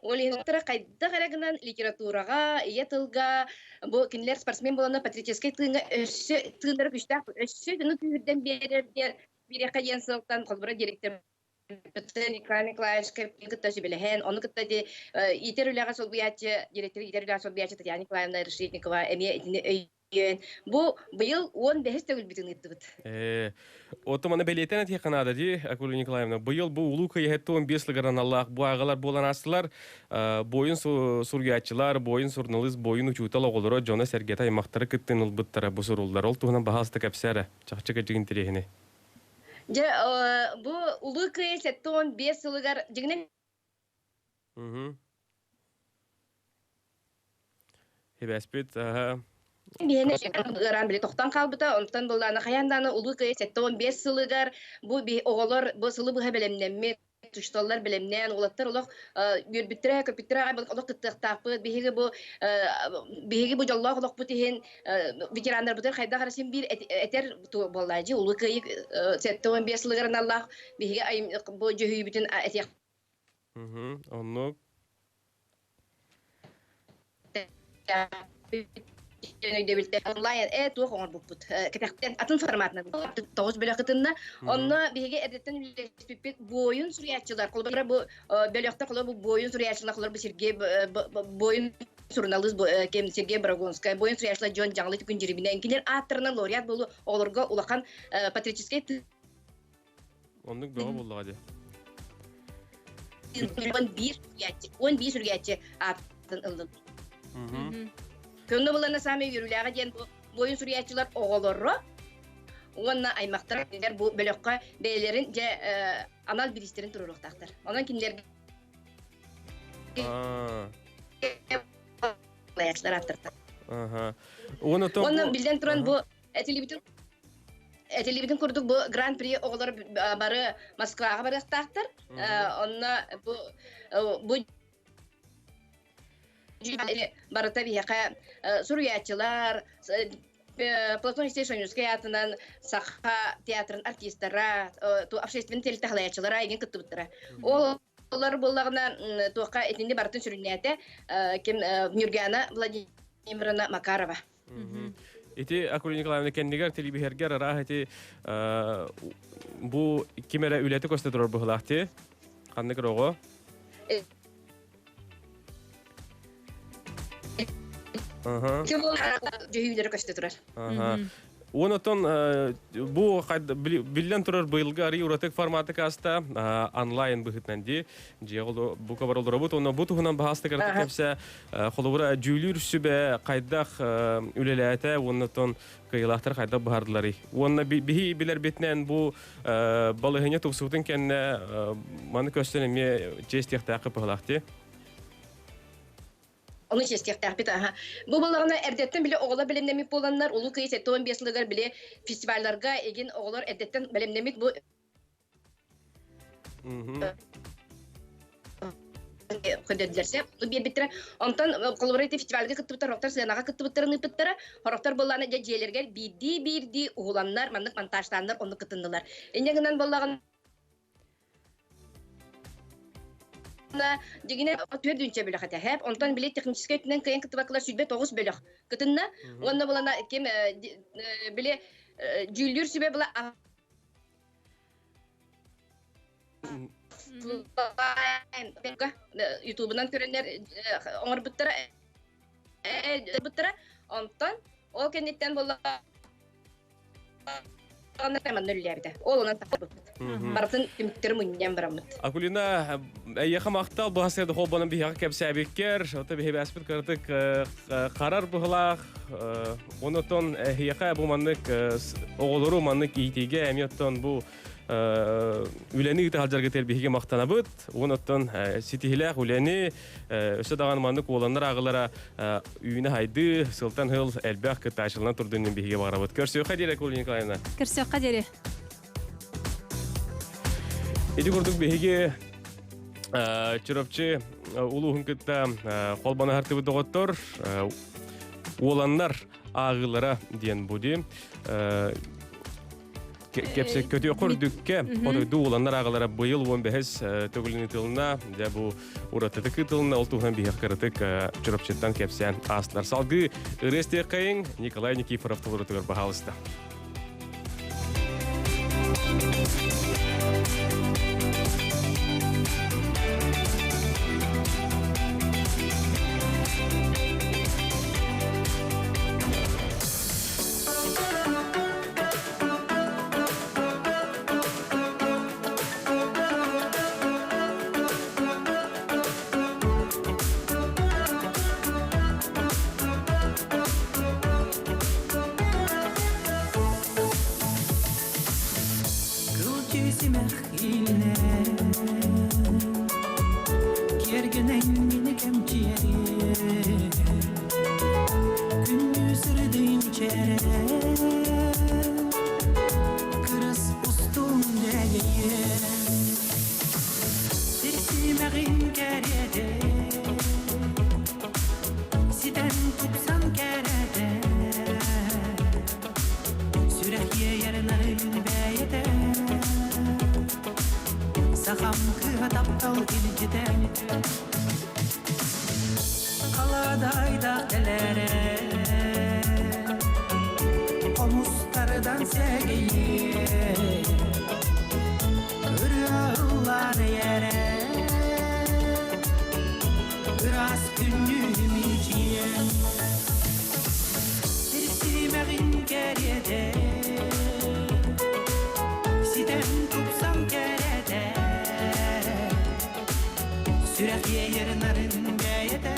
Ол иһин хайдах эрэ гынан литератураҕа, ийэ тылга, бу кинилэр спортсмен буоланнар патриотическай тыыҥҥа өссө тыыннара күүстээх, өссө дьону күүһүрдэн биэрэр диэн биэриэххэ диэн сылтан холобура директор Николай Николаевичка кытта сүбэлэһэн, ону кытта ити иитэр үлэҕэ солбуйааччы, директор иитэр үлэҕэ солбуйааччы Татьяна Николаевна Решетникова эмиэ итини өйөөн, бу быйыл 15-ис төгүлбүтүн ыыттыбыт. Оттон маны бэлиэтээн этиэххэ наада дии, Акулина Николаевна. Быйыл бу Улуу Кыайыы 75 сылыгар аналлаах бу ааҕалар буолан аастылар. Буойун суруйааччылар, буойун суруналыыс, буойун учуутал оҕолоро, дьоно-сэргэтэ, аймахтара кыттыын ылбыттара бу суруллар. Ол туһунан баһаалыста кэпсээ эрэ. Чахчы кырдьык интэриэһинэй. Дьэ, бу Улуу Кыайыы 75 сылыгар дьиҥинэн Хибэспит биһиэнэ ыараан били тохтон хаалбыта. Онтон былаана хайаан даҕаны Улуу Кыайыы 75 сылыгар бу оҕолор бу сылы быһа бэлэмнэммит учууталлар бэлэмнээн уолаттар олох үөрбүттэрэ көппүттэрэ олох кыттыахтаахпыт биһиги бу биһиги бу дьоллоох олохпут иһин ветераннарбытын хайдах эрэ син биир этэр буоллаадьы Улуу Кыайыы 75 сылыгар аналлаах биһиги бу дьүһүйүүбүтүн этиэх Оннук. Өйдөбүлтэй онлайн туох оҥорбуппут кэтэхтэн атын форматынан тоҕус бөлөх кытынна. Онно биһиги эрдэттэн үлэлэспиппит буойун суруйааччылар холобура бу бөлөхтө холобура бу буойун суруйааччылар холобура бу Сергей буойун суруналыыс кем Сергей Борогонскай буойун суруйааччылар Дьон Дьаҥылы Күн Дьирибинэ кинилэр ааттарынан лауреат буолуу оҕолорго улахан патриотическай Оннук бөҕө буоллаҕа дии. 11 суруйааччы, 11 суруйааччы аатын ыллым. Көннө булана саамай үөрүүлээҕэ диэн бу буойун суруйааччылар оҕолоро уонна аймахтара кинилэр бу бөлөххө бэйэлэрин дьэ анал бириистэрин туруоруохтаахтар. Онон кинилэргэ аттартар. Уонна биллэн туран бу этилибитин этилибитин курдук бу гран-при оҕолор бары Москваҕа барыахтаахтар. Онно бу бу барыта биһиэхэ суруйааччылар Платон Алексеевич Ойуунускай аатынан Саха театрын артистара, общественный тэрилтэ игин кыттыбыттара. Ол олар буоллаҕына туохха итинни барытын сүрүннээтэ ким Нюргана Владимировна Макарова. Ити Акулина Николаевна кэннигэр телебиһэргэр араах ити бу ким эрэ үлэти көстө турар быһылаах ти ханнык оҕо Дьүһүйүүлэрэ көстө турар. Уон оттон бу биллэн турар быйылгы арый уратык форматы каста онлайн быһытынан ди дьиэҕэ бу кабар олоробут онно бу туһунан баһаастык кэпсэ холобура дьүүлүүр сүбэ хайдах үлэлээтэ уонна оттон кыайыылаахтар хайдах быһардыларый уонна биһи билэрбитинэн бу балаһыанньа тупсубутун кэннэ маны көстөн эмиэ чиэстиэхтээххэ быһылаах дии. Ону чиэстиэхтээхпит аха. Бу буоллаҕына эрдэттэн били оҕолор бэлэмнэммит буоланнар Улуу Кыайыы 75 сылыгар били фестивалларга эгин оҕолор эрдэттэн бэлэмнэммит бу Көдөрдүлэрсе биэрбиттэрэ. Онтон холобура ити фестивальга кыттыбыттар, сорохтор сыанаҕа кыттыбыттарын ыыппыттара, сорохтор буоллаана дьэ дьиэлэригэр биирдии-биирдии уһуланнар, маннык монтажтааннар оннук кытыннылар. Инньэ гынан буоллаҕына дьигинэ түөрт бөлөх этэ хэп онтон били техническэй өттүнэн кыайан кыттыбаккалар 29 бөлөх кытынна уонна булана ким били дьүүллүүр сүбэ була ютубунан көрөннөр оҥорбуттара онтон ол кэнниттэн буолла манна үллээбитэ. Ол онон тахсыбыппыт. Барытын түмүктэри мунньан бараммыт. Акулина, эйиэхэ махтал бу хасыада холбонон биһиэхэ кэпсээбиккэр, ото биһибээспит кыратык харар быһылаах, онотон эһиэхэ бу маннык оҕолору маннык иитиигэ эмиэ оттон бу үлэни ыыта сылдьаргытыгар биһиги махтанабыт. Онотон ситиһилээх үлэни өссө даҕаны маннык уоланнар ааҕылара үүнэ хайды сылтан сыл элбэх кыттааччыларынан турдун биһиги баҕарабыт. Көрсүөххэ диэри, Акулина Николаевна. Көрсүөххэ диэри. Ити курдук биһиги Чурапчы улууһун кытта холбоно хартыбыт доҕоттор уоланнар ааҕыылара диэн буди кэпсэ көтүөххэ үрдүккэ хотойду ууланнар ааҕалара быйыл 15 төгүлүн ыытылына дьэ бу уратытык ыытылына ол туһунан биһиэх кыратык Чурапчыттан кэпсээн аастылар салгыы ырыа истиэххэйиҥ Николай Никифоров толорутугар баһаалыста Кыл симэх илинэ Киэргэнэн мини кэмчиэрэ Күндү сырдыым чээрэ Кырыс устун дэлэйэ Сир симэҕин кэриэтэ Ситэн тупсан кэрэтэ Сүрэх иэйэр нарын бэйэтэ Сахам кыыһа таптал илдьитэ Халадаайдаах тэлээрэ Хомустардан сэгэйиэ Ырыа ыллаан эйээрэ Ыраас күннүүм илдьиэ Сир симэҕин кэриэтэ Ситэн тупсан кэрэтэ Сүрэх иэйэр нарын бэйэтэ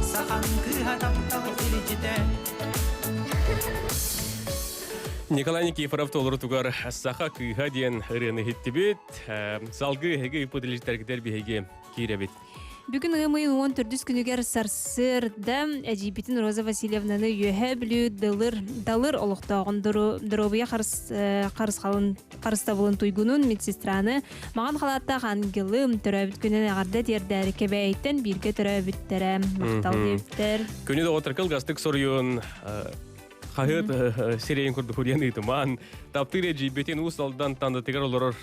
Сахан кыыһа таптал илдьитэ Николай Никифоров толорутугар «Саха кыыһа» диэн ырыаны иһиттибит. Салгыы эһиги ыйпыт биһиги киирэбит. Бүгүн ыам ыйын 14 күнүгэр сарсыарда эдьиийбитин Роза Васильевнаны Үөһээ Бүлүү Дылыр, Далыр олохтооҕун доруобуйа харысхалын харыстабылын туйгунун медсестраны маҕан халааттаах ангелы төрөөбүт күнүн эҕэрдэ тиэрдээри Кэбээйиттэн бииргэ төрөөбүттэрэ махтал диэбиттэр. Күнү доҕоттор кылгастык соруйун хаһыат сирэйин курдук уруйан ыытымаан таптыыр эдьиийбитин Уус Алдан Тандатыгар олорор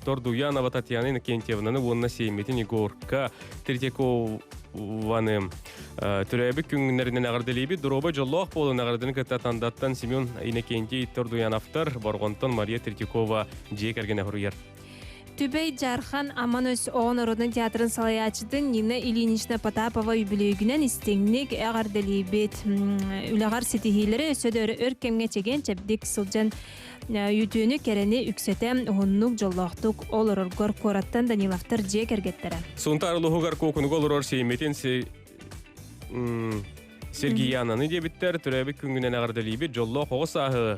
Тордуянова Татьяна Иннокентьевнаны уонна сиэммитин Егорка Третьякованы төрөөбүт күҥнэринэн эҕэрдэлиибит. Доруобай дьоллоох буолун эҕэрдэни кытта Тандаттан Семен Иннокентий Тордуяновтар, Борҕонтон Мария Третьякова дьиэ кэргэнэ хоруйар. Түбэй Дьаархан Аман Өс оҕо норуотун театрын салайааччытын Нина Ильинична Потапова үбүлүөйгүнэн истиҥник эҕэрдэлиибит. Үлэҕэр ситиһиилэри өссө да өр кэмҥэ чэгиэн-чэбдик сылдьан үтүөнү кэрэни үксэтэ уһуннук дьоллоохтук олороргор куораттан Даниловтар дьиэ кэргэттэрэ. Сунтаар улууһугар куокунуга олорор сиэммитин Сергиянаны диэбиттэр, төрөөбүт күҥҥүнэн эҕэрдэлиибит, дьоллоох оҕо сааһы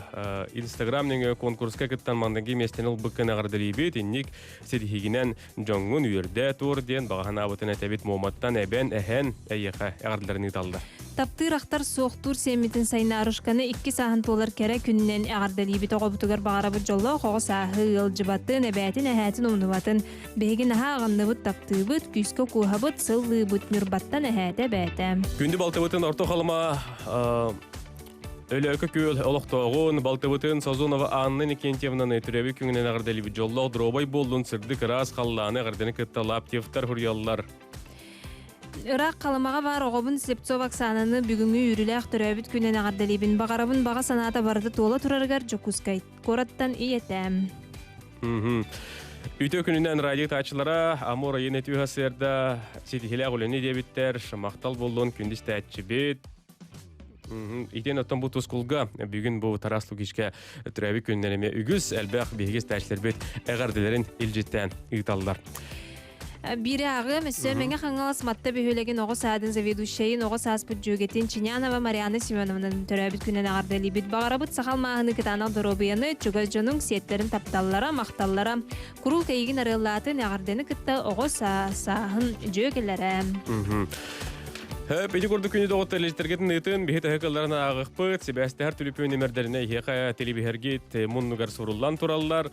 Инстаграм нөҥүө конкурска кыттан манныгы миэстэни ылбыккын эҕэрдэлиибит, инник ситиһиигинэн дьоҥҥун үөрдэ тур диэн баҕа санаабытын этэбит Муоматтан эбэн, эһэн эйиэхэ эҕэрдэлэрин ыыталлар. Таптыыр ахтар суохтуур сиэммитин Сайнаарушканы икки сааһын туолар кэрэ күнүнэн эҕэрдэлиибит оҕобутугар баҕарабыт дьоллоох оҕо сааһы ыалдьыбатын, эбээтин эһээтин умнубатын. Биһиги наһаа аҕынныбыт, таптыыбыт, күүскэ кууһабыт, сыллыыбыт, Ньурбаттан эһээтэ эбээтэ. Күндү балтыбытын Орто Халыма Өлөөкө күөл олохтооҕун, балтыбытын Созонова Анна Никентьевнаны төрөөбүт күҥүнэн эҕэрдэлиибит дьоллоох доруобай буоллун, сырдык ыраас халлааны эҕэрдэни кытта Лаптевтар хуруйаллар. Ыраах Халымаҕа баар оҕобун Слепцов Оксананы бүгүҥҥү үөрүүлээх төрөөбүт күнүн эҕэрдэлиибин. Баҕарабын баҕа санаата барыта туола турарыгар Дьокуускай куораттан ийэтэм. Үтүө күнүнэн радио тааччылара Амур айын этүү сырда ситиһилээх үлэни диэбиттэр махтал буоллун күндүс тээччибит Итин оттон бу тускулга бүгүн бу Тарас Лукичка төрөөбүт күннэр эмиэ үгүс элбэх биһиги истээччилэрбит эҕэрдэлэрин илдьиттээн ыыталлар. Биири ааҕыам өссө Мэҥэ Хаҥалас Матта бөһүөлэгин оҕо саадын заведующайын оҕо сааспыт дьүөгэтин Чинянова Марианна Семеновнаны төрөөбүт күнүн эҕэрдэлиибит. Баҕарабыт сахал мааһыны кытаанах доруобуйаны, чугас дьонуҥ сиэттэрин тапталлара, махталлара. Куруук эйигин арыаллаатын эҕэрдэни кытта оҕо сааһын дьүөгэлэрэ. Хөп, ити курдук күнү доҕоттор илдьиттэргитин ыытын, биһи төһө кылларын ааҕыхпыт, сибээстэһэр түлүпүөн нөмердэринэ эһиэхэ телебиһэргит муннугар суруллан тураллар.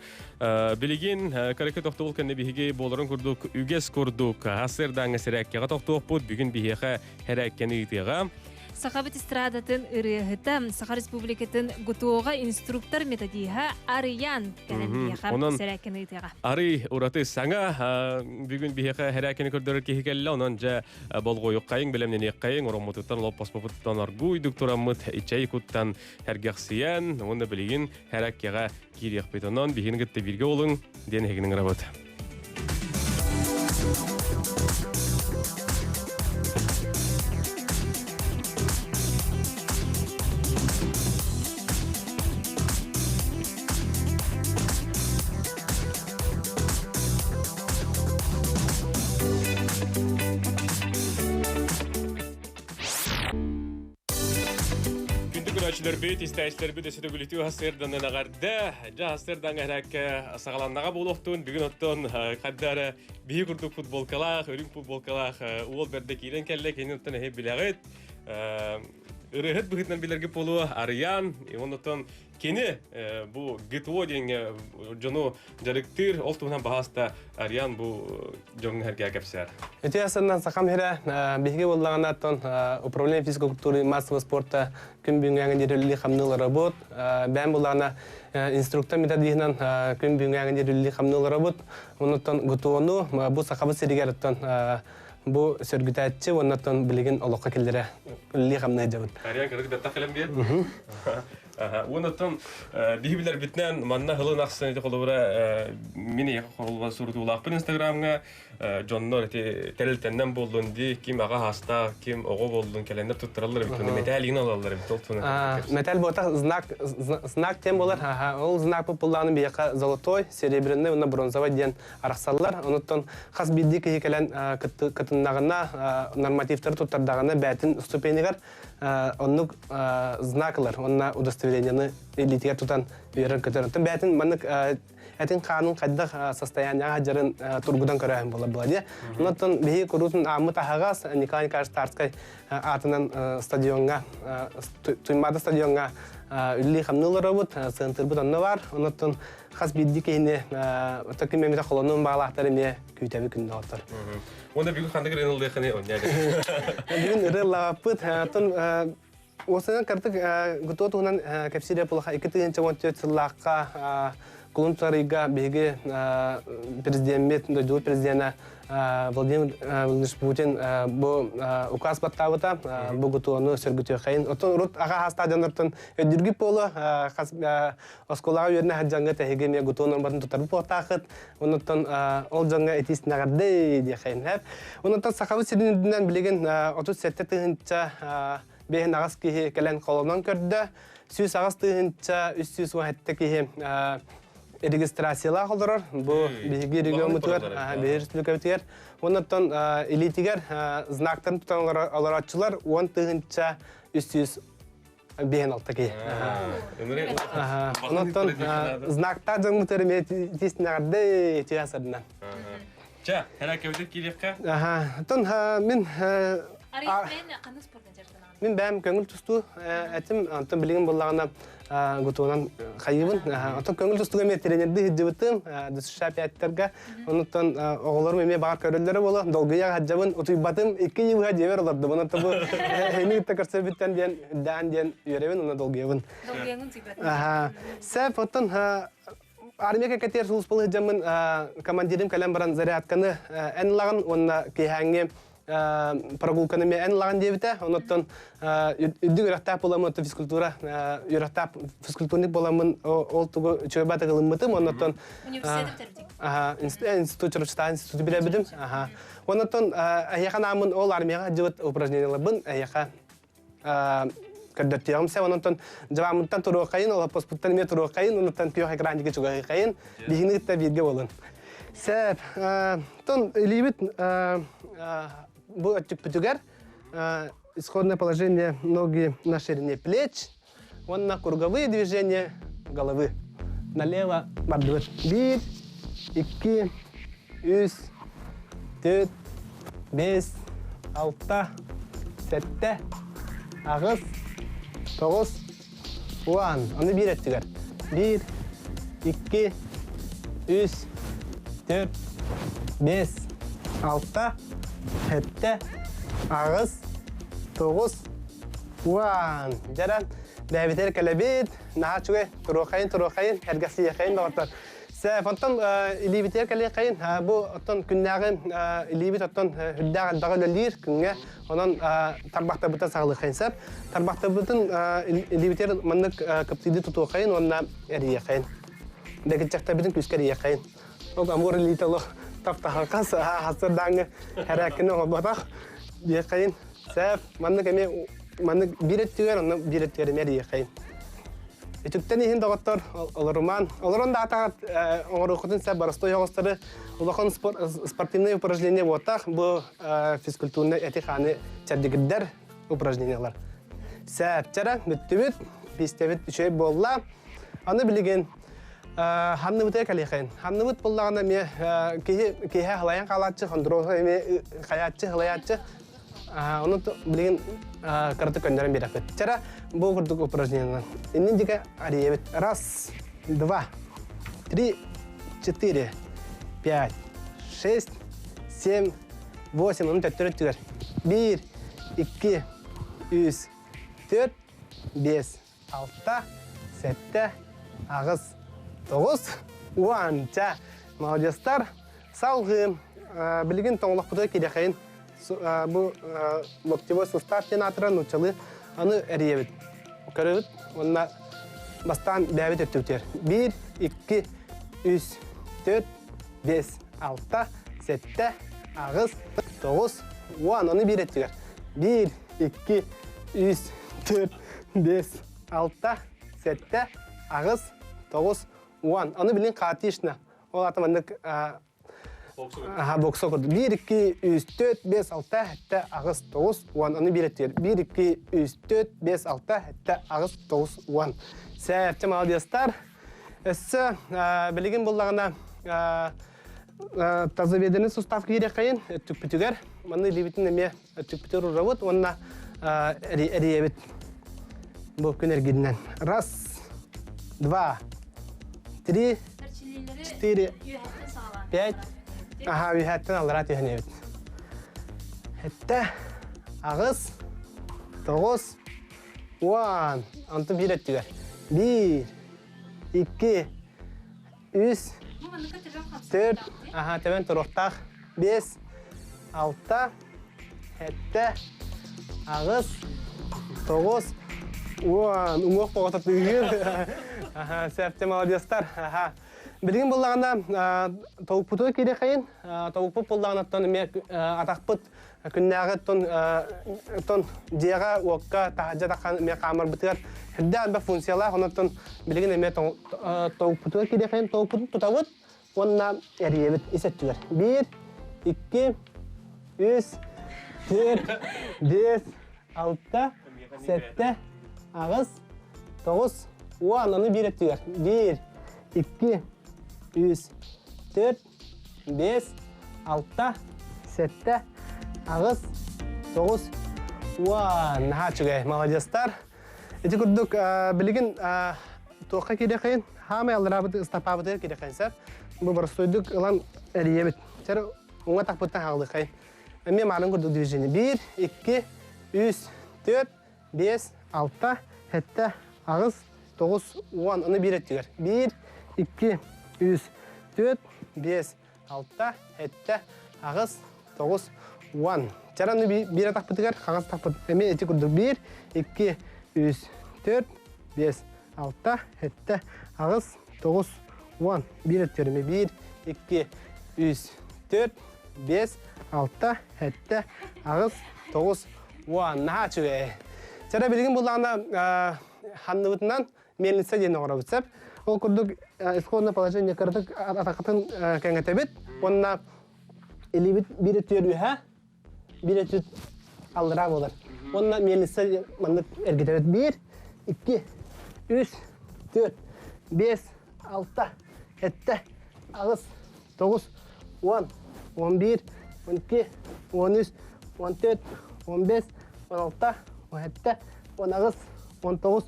Билигин кыракый тохтобул кэннэ биһиги буоларын курдук үгэс курдук сарсыардааҥҥы сэрээккэҕэ тохтуохпут. Бүгүн биһиэхэ сэрээккэни ыытыаҕа. Сахабыт эстрадатын ырыаһыта, Саха Республикатын ГТО-ҕа инструктор-методиһа Арыйаан кэлэн биһиэхэ сэрээккэни ыытыаҕа. Арый ураты саҥа бүгүн биһиэхэ сэрээккэни көрдөрөр киһи кэллэ. Онон дьэ болҕойуоххайыҥ, бэлэмнэниэххэйиҥ, ороммутуттан, лоппоспопуттан оргууйдук тураммыт чэй куттан сэргэхсийэн уонна билигин сэрээккэҕэ киириэхпит. Онон биһигини кытта бииргэ олуҥ диэн эһигини ыҥырабыт. Күндү көрөөччүлэрбит, истээччилэрбит өссө төгүлүтүү сарсыарданан эҕэрдэ. Дьэ, сарсыардаҥҥа эһэрээккэ саҕаланнаҕа буолуохтун. Бүгүн оттон ханна эрэ биһи курдук футболкалаах, үрүҥ футболкалаах уол бэрдэ киирэн кэллэ. Кини оттон эһи билэҕит. Ырыаһыт быһыытынан билэргэ буолуо Арыйаан. Оннуттан Кини бу ГТО диэҥҥэ дьону дьарыктыыр, ол туһунан баһааста Ариан бу дьоҥҥо эргээ кэпсээр. Үтүө асынан сахам сирэ биһиги буоллаҕына оттон управление физической культуры и массового спорта күн бүгүҥҥэ диэри үлэлии хамныы олоробут. Бэйэм буоллаҕына инструктор методиһынан күн бүгүҥҥэ диэри үлэлии хамныы олоробут. Оннуттан ГТО-ну бу Сахабыт сиригэр оттон бу сөргүтээччи уонна оттон билигин олоххо киллэрэ үлэлии хамныы сылдьабыт. Ариан кыргыз бэттэх кэлэн биэр. Уонна биһи билэрбитинэн манна хылын ахсын ити холобура мин эйиэхэ холобура сурутуулаахпын инстаграмҥа дьоннор ити тэрилтэннэн буоллун дии ким аҕа хаастаах ким оҕо буоллун кэлэннэр туттараллар эбит мэтээл игин алаллар эбит ол туһунан Мэтээл буотах знак знак диэн буолар ол знак пуллааны биһиэхэ золотой серебряный уонна бронзовый диэн арахсаллар онуттан хас биирдии киһи кэлэн кытыннаҕына нормативтары туттардаҕына бээтин ступенигар оннук знак ылар уонна удостоверениены илиитигэр тутан үөрэр-көтөр. Оттон бэйэтин маннык этин хаанын хайдах состояниеҕа сылдьарын тургутан көрөөһүн буолар була дии. Онон биһи куруутун ааммыт аһаҕас Николай Николаевич Тарскай аатынан стадиоҥҥа Туймаада стадиоҥҥа үлэлии-хамныы олоробут, сыантырбыт онно бар. Онон хас биирдии киһини ким эмитэ холонуон баҕалаахтар эмиэ күүтэбит күндү доҕоттор. Уонна бүгүн ханнык ырыаны ыллыаххыный онньа Бүгүн ырыа ыллаабаппыт. Оттон уосанан картык ГТО туһунан кэпсиирэ булаха 2014 сыллаахха кулун тутар биһиги президеммит, дойдубут президенэ Владимир Владимирович Путин бу указ баттаабыта, бу ГТОну сөргүтүөххэйин. Оттон урут аҕа хаастаах дьоннортон өйдүүргүт буолуо, оскуолаҕа үөрэнэ сылдьаҥҥа тэһиги эмиэ ГТО норматын тутарбыт буолтаахыт. Оннуттан ол дьоҥҥо итиис нэҕэрдэй диэхэйин хэп. Оннуттан Сахабыт сирин үрдүнэн билигин 37 тыһыынча биэһин аҕыс киһи кэлэн холонон көрдө. 108 тыһыынча 317 киһи регистрациялаах олорор. Бу биһиги региоммутугар, биһиги республикабытыгар. Оннуттан илиитигэр знактарын тутан олорооччулар 10 тыһыынча 300 биһэн алта киһи. Онтон знактаах дьоҥмутугар эмиэ тииснэҕэрдэй тиһэ сырдынан. Чэ, хара кэбитик киириэххэ. Оттон мин. Арыйан ханнык спортна дьарыктанаҕын? Мин бэйэм көҥүл тустуу этим, онтон билигин буоллаҕына гутуунан хайыыбын. Оттон көҥүл тустууга эмиэ тренердии сылдьыбытым, ДСШ пяттарга. Онуттан оҕолорум эмиэ баҕар көрөллөрө буолуо, долгуйа сылдьабын, утуйбатым, икки ый быһа дьиэбэр олордум. Онон бу эһини кытта көрсөбүттэн диэн даан диэн үөрэбин уонна долгуйабын. Долгуйаҥын утуйбатын. Сэп, оттон армия кэкэтиэр сулууспалыы сылдьаммын командирым кэлэн баран зарядканы эн ылаҕын уонна киэһээҥҥи прогулканы эмиэ эн ылаҕын диэбитэ. Онуттан үрдүк үөрэхтээх буоламмын, физкультура үөрэхтээх физкультурник буоламмын ол тугу үчүгэй баатык ылыммытым. Онуттан институт Чурапчытааҕы институту билэбитим. Онуттан эһиэхэ нааммын ол армияҕа сылдьыбыт упражнениеларбын эһиэхэ көрдөртүөҕүм сэ ононтон дьабааммыттан туруоххайын олоппоспуттан эмиэ туруоххайын онуттан күөх экран диэки чугаһыаххайын биһигини кытта бииргэ буолун Сэп, тон илиибит бу өттүкпүтүгэр исходное положение ноги на ширине плеч уонна круговые движения головы налево бардыбыт биир икки үс түөрт биэс алта сэттэ аҕыс тоҕус уон ону биир өттүгэр биир икки үс түөрт биэс алта сэттэ аҕыс тоҕус уон дьэрэн бэйэбитигэр кэлэбит наһаа үчүгэй туруохайын туруохайын эргэсийэхэйин доҕоттор Сэ, оттон илиибитигэр кэлиэххэйин. Бу оттон күннээҕи илиибит оттон үрдээх элбэҕи үлэлиир күҥҥэ. Онон тарбахтарбытын саҕалыаххайын сөп. Тарбахтарбытын илиибитигэр маннык кыптыйдыы тутуоххайын уонна эрийиэххэйин. Дэгиччэхтэрбитин күүскэ эрийиэххэйин. Ол амур илиитэ олох таптаһархас хасырдааҥҥы хэрээккини оҥорботох диэххэйин. Сээп, маннык эмиэ маннык биир өттүгэр, онно биир өттүгэр эмиэ эрийиэххэйин. Үтүктэн иһин доҕоттор олорумаан, олорон да атаҕат оҥоруоххутун сөп боростуой оҕустары улахан спортивное упражнение буотах бу физкультурнай эти-хааны чэбдигирдэр упражнениялар. Сээпчэрэ бүттүбүт, пиистэбит үчүгэй буолла. Аны билигин ханныбытыга кэлиэхэйин. Ханныбыт буоллаҕына эмиэ киһи киһи халайан хаалааччы, хондуруоһу эмиэ хайааччы, халайааччы. Ону билигин кыратык көннөрөн биэрэхпит. Чара бу курдук упражнениенан. Иннин диэки арыйабыт. Раз, два, три, четыре, пять, шесть, семь, восемь. Оны төттөрү өттүгэр. Биир, икки, үс, төрт, биэс, алта, сэттэ, аҕыс, тоҕус, уонча. Молодецтар. Салгыы билигин тоҥолохпутугар киирэхэйин бу локтевой сустав диэн аатырар нууччалыы аны эрийэбит. Көрөбүт уонна бастаан бэйэбит өттүбүтүгэр. Биир, икки, үс, төрт, биэс, алта, сэттэ, аҕыс, тоҕус, уон. Аны биир өттүгэр. Биир, икки, үс, төрт, биэс, алта, сэттэ, аҕыс, тоҕус, уон. Аны билин хаотично. Ол аата маннык Аха, бокса курдук. Биир, икки, үс, төрт, биэс, алта, сэттэ, аҕыс, тоҕус, уон. Аны биир өттүгэр. Биир, икки, үс, төрт, биэс, алта, сэттэ, аҕыс, тоҕус, уон. Сээпчэ молодецтар. Өссө билигин буллаҕына тазоведенный сустав киириэххэйин өттүкпүтүгэр. Манна илиибитин эмиэ өттүкпүтүгэр урабыт уонна эрийэбит. Бу күн эргиннэн. Раз, два, три, четыре, пять. Аха, үһэттэн аллара түһэн эбит. Хэттэ, аҕыс, тоҕус, уон. Онтон биир өттүгэр. Биир, икки, үс, төрт, аха, төбөн туруохтаах. Биэс, алта, сэттэ, аҕыс, тоҕус, уон. Уҥуох тоҕото тыыһыыр. Аха, сөптө молодецтар. Аха. Билигин буллаҕына толукпутугар киириэхэйин. Толукпут буллаҕына эмиэ атахпыт күннээҕи тон тон дьиэҕэ уокка таһырдьа таххан эмиэ хаамарбытыгар сүрдээх элбэх функциялаах онон билигин эмиэ толукпутугар киириэхэйин толукпутун тутабыт уонна эрийэбит ис өттүгэр биир икки үс түөрт биэс алта сэттэ аҕыс тоҕус уон аны биир өттүгэр биир икки үс түөрт биэс, алта, сэттэ, аҕыс, 9, 10. Наһаа үчүгэй, молодецтар. Ити курдук билигин туохха киириэххин, хаамай аллараабыт ыстапаабытыгар киириэххин сөп. Бу боростуойдук ылан эрийэбит. Чэр уҥа тахпыттан хаалыаххайын. Эмиэ маарын курдук движение. Биир, икки, үс, түөрт, биэс, алта, сэттэ, аҕыс, тоҕус, уон. Ону биир өттүгэр. Биир, икки, үс, түөрт, биэс, алта, сэттэ, аҕыс, тоҕус, уон. Чараны биир атахпытыгар хаҥас атахпыт эмиэ ити курдук биир, икки, үс, түөрт, биэс, алта, сэттэ, аҕыс, тоҕус, уон. Биир өттүгэр эмиэ биир, икки, үс, түөрт, биэс, алта, сэттэ, аҕыс, тоҕус, уон. Наһаа үчүгэй. Чара билигин буллаҕына ханныбытынан мельница диэн оҥоробут сөп. Ол курдук исходное положение кыратык атахатын кэҥэтэбит уонна илиибит биир өттүгэр үөһэ, биир өттүт аллараа буолар. Уонна мельница маннык эргитэбит. Биир, икки, үс, түөрт, биэс, алта, сэттэ, аҕыс, тоҕус, уон, уон биир, уон икки, уон үс, уон түөрт, уон биэс, уон алта, уон сэттэ, уон аҕыс, уон тоҕус,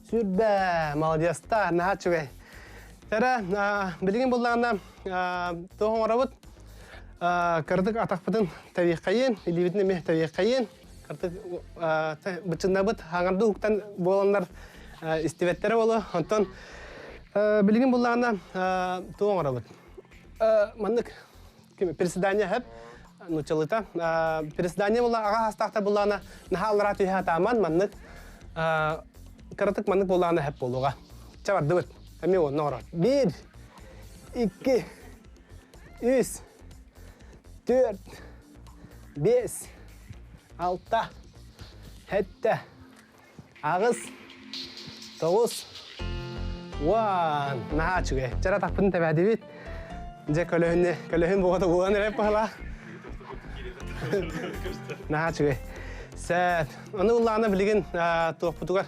сүүрбэ. Молодецтар, наһаа үчүгэй. Эрэ, билигин буллаҕына туох оҥоробут? Кырдык атахпытын тэбиэххэйин, илиибитин эмиэ тэбиэххэйин. Кырдык быччыннабыт хаҥарды уктан буоланнар истибэттэрэ буолуо. Онтон билигин буллаҕына туох оҥоробут? Маннык приседание хэп нууччалыыта. Приседание була аҕа хастаахтар буллаҕына наһаа аллараа түһэ сатааман маннык кыратык маннык буоллаҕына хэп буолуоҕа. Чэ бардыбыт. Эмиэ уонна оҥорор. Биир, икки, үс, түөрт, биэс, алта, сэттэ, аҕыс, тоҕус, уон. Наһаа үчүгэй. Чара тахпытын тэбээтибит. Дьэ көлөһүнү, көлөһүн буота буолан эрэ паһала. Наһаа үчүгэй. Сээт. Аны ыллаана билигин туохпутугар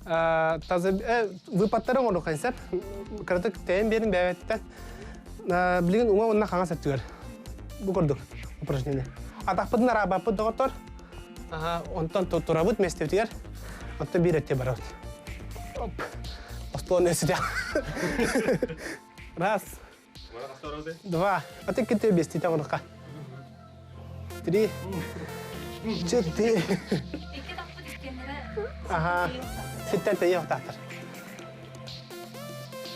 таза выпадтары оҥоруохха сөп. Кыратык тэйэн биэрин бэйэбэттэн. Билигин уҥа уонна хаҥас өттүгэр. Бу курдук упражнение. Атахпытын араабаппыт доҕоттор. Онтон турабыт миэстэбитигэр, оттон биир өттө барабыт. Оп. Остуол нөсүтэ. Раз. Два. А ты кете бестите оҥорукка. Три. Четыре. Ага. Ситтен тэйэ охтаахтар.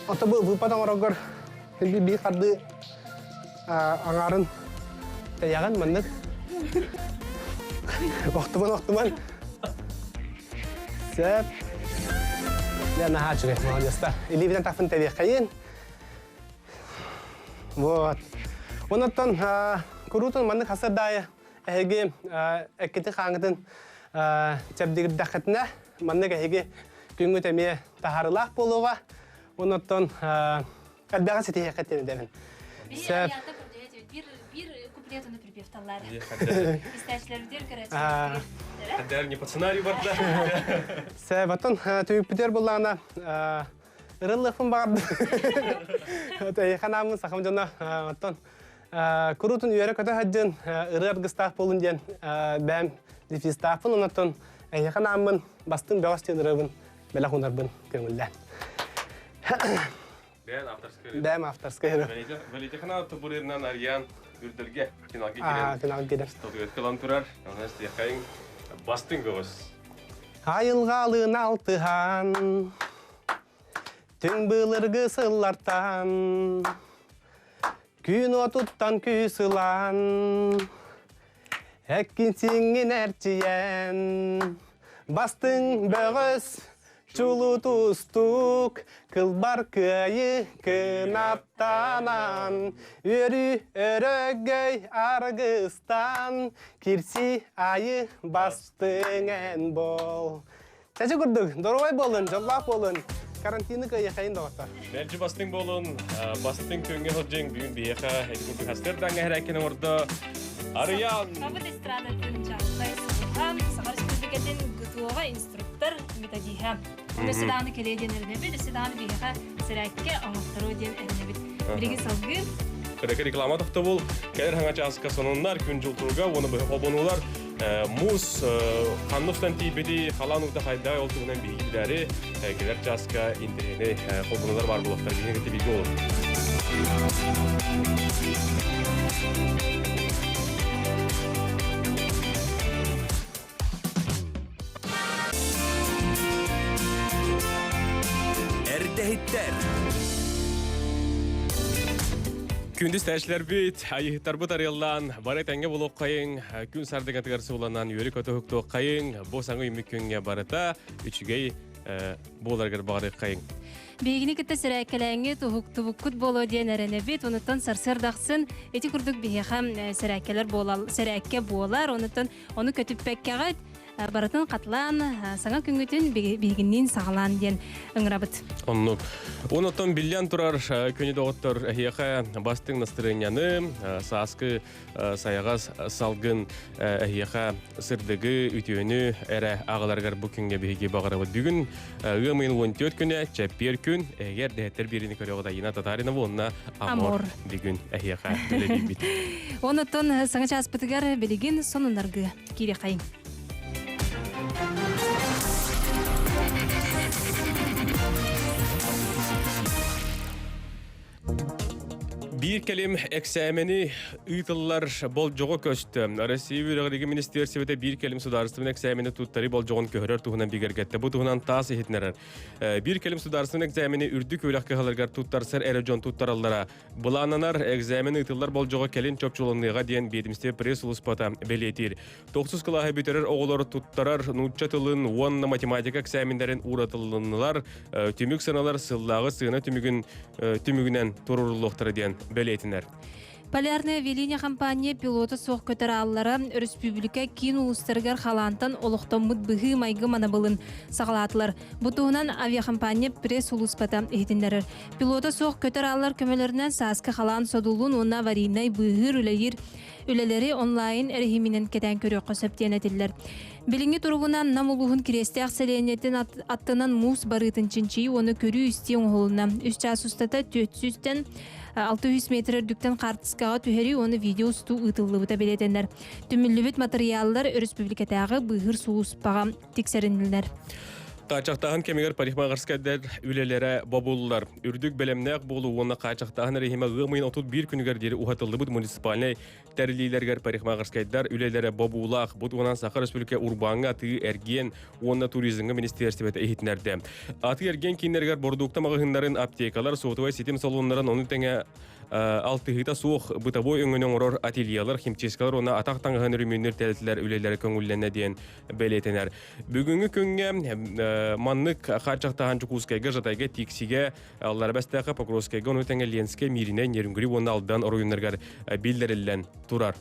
Ото бу выпад оҥорогор биир харды аҥаарын тэйэҕин маннык. Охтуман, охтуман. Сөп. Дьэ, наһаа үчүгэй, молодецтар. Илиибинэн тахпын тэбиэххэйин. Вот. Онуттан куруутун маннык хасырдаайы эһиги эккити хааҥытын чэбдигирдэххитинэ маннык эһиги күҥҥүт эмиэ таһаарыылаах буолуоҕа. Онуттан Элбэҕи ситиһиэххит диэн этэбин. Сөп. Биир биир куплет уну припевталлар. Истээчилэрбитигэр көрөөччүлэрбитигэр. Хаддар не по сценарию барда. Сөп, оттон түмүкпүтүгэр буллаҕына ырыллыахпын баҕардым. Эйиэхэ анааммын сахам дьоно оттон куруутун үөрэ-көтө сылдьын ырыа аргыстаах буолун диэн бэйэм дефистаахпын онон эйиэхэ анааммын бастыҥ бөҕөс диэн ырыабын бэлэх уунарбын көҥүллээн. Бэйэн авторскай Бэйэм авторскай ырыа. Валентина Тубуринан Арьян Үрдэлгэ финалга киирэн финалга киирэн. Статуэтка ылан турар. Онон истиэххэйиҥ бастыҥ көҕүс. Айылҕалыын алтыһан, түҥ былыргы сыллартан, күн отуттан күүс ылан, эккин-сиҥҥин эрчийэн, бастыҥ бөҕөс Чулуу тустуук, кылбар кыайы кынаттанан, үөрүү өрөгөй аргыстан, кирси айы бастыҥ эн бол. Чачы курдук, доруобай буолун, дьоллоох буолун, карантины кыайыахайын доҕоттор. Мэлдьи бастыҥ буолун, бастыҥ күҥҥэ сылдьыҥ, бүгүн биһиэхэ эти курдук астырдаҥҥа эһэрээккин оҥордо Арыйаан! Сахабыт эстрадатын чаҕылхай сулуһа, Саха Республикатын ГТО-ҕа инструктор методиһа. Өссө даҕаны кэлиэ диэн эрэнэбит, өссө даҕаны биһиэхэ сэрээккэ оҥотторуо диэн эрэнэбит. Билигин салгыы. Кыракы реклама тохтобул, кэлэр хаҥа чааска сонуннар, күн дьыл туруга уонна быһа холбонуулар. Муус ханна устан тиийбити, халаан уута хайда ол туһунан биһиги билээри кэлэр чааска интэриэһинэй холбонулар баар буолуохтар. Биһиги кытта бииргэ олорун. Эрдэһиттэр. Күндүс тәшләрбит, айыһыттарбыт арыаллаан, бары тэҥҥэ булуоххайыҥ, күн сардыгатыгар сууланан үөрү көтөһүктуоххайыҥ, бу саҥа үмүк күҥҥэ барыта үчүгэй буоларыгар баҕарыаххайыҥ. Биһигини кытта сэрээккэлээҥҥит, уһуктубуккут буолуо диэн эрэнэбит. Онуттан сарсыарда ахсын ити курдук биһиэхэ сэрээккэлэр буолал, сэрээккэ буолар. Онуттан ону көтүппэккэҕит барытын хатылаан саҥа күҥҥүтүн биһигинниин саҕалаан диэн ыҥырабыт. Оннук. Онотон биллэн турар күнү доҕоттор эһиэхэ бастыҥ настырыанньаны, сааскы сайаҕас салгын эһиэхэ сырдыгы, үтүөнү эрэ аҕаларыгар бу күҥҥэ биһиги баҕарабыт. Бүгүн ыам ыйын 14 күнэ, чэппиэр күн, эгер дэһэттэр биэриини көрөҕүт Айина Татаринова уонна Амор бүгүн эһиэхэ үлэлиибит. Онотон саҥа чааспытыгар билигин сонуннаргы киириэхайыҥ. Биир кэлим эксээмэни ыытыллар болдьоҕо көстө. Россия үөрэҕиригэ министиэрсибэтэ биир кэлим судаарыстыбаннай эксээмэни туттарыы болдьоҕун көһөрөр туһунан бигэргэттэ. Бу туһунан ТАСС иһитиннэрэр. Биир кэлим судаарыстыбаннай экзамени үрдүк үөрэх кыһаларыгар туттарсар эрэ дьон туттараллара былааннанар. Экзамен ыытыллар болдьоҕо кэлин чопчуланыаҕа диэн биэдэмистибэ пресс-сулууспата бэлиэтиир. Тохсус кылааһы бүтэрэр оҕолор туттарар нуучча тылын уонна математика экзаменнэрин ууратылыннылар. Түмүк сыаналар сыллааҕы сыана түмүгүн түмүгүнэн туруоруллуохтара диэн бэлиэтинэр. Полярная авиалиния компания пилота суох көтөр ааллара өрөспүүбүлүкэ киин улуустарыгар халаантан олохтоммут быһыы-майгы манабылын саҕалаатылар. Бу туһунан авиакомпания пресс-сулууспата иһитиннэрэр. Пилота суох көтөр ааллар көмөлөрүнэн сааскы халаан содулун уонна аварийнай быыһыыр үлэлиир үлэлэри онлайн эрэһииминэн кэтээн көрүөххэ сөп диэн этиллэр. Билиҥҥи туругунан Нам улууһун Кириэстээх сэлиэнньэтин аттынан муус барыытын чинчийии уонна көрүү-истии оҥоһулунна. Үс чаас устата 400-тэн 600 метр үрдүктэн хаартыскаҕа түһэрии уонна видео устуу ыытыллыбыта бэлиэтэнэр. Түмүллүбүт матырыйааллар өрөспүүбүлүкэтээҕи быыһыыр сулууспаҕа тиксэриннилэр. Хааччахтааһын кэмигэр парикмахерскайдар үлэлэрэ бобуллар. Үрдүк бэлэмнээх буолуу уонна хааччахтааһын эрэһиимэ ыам ыйын 31 күнүгэр диэри уһатыллыбыт муниципальнай тэриллиилэригэр парикмахерскайдар үлэлэрэ бобуулаах. Бу туһунан Саха Республика урбааҥҥа атыы-эргиэн уонна туризмҥа министиэристибэтэ иһитиннэрдэ. Атыы-эргиэн кииннэригэр бородуукта маҕаһыыннарын, аптекалар, сотовай ситим салоннарын, ону тэҥэ алтыһыыта суох бытовой өҥөнү оҥорор ательелар, химчисткалар уонна атах таҥаһын өрөмүөннүүр тэрилтэлэр үлэлэрэ көҥүллэннэ диэн бэлиэтэнэр. Бүгүҥҥү күҥҥэ маннык хааччахтаһан Дьокуускайга, Жатайга, Тиксигэ, Аллара Бэстээххэ, Покровскайга, ону тэҥэ Ленскэй, Мииринэй, Нерюнгри уонна Алдан оройуоннарыгар биллэриллэн турар.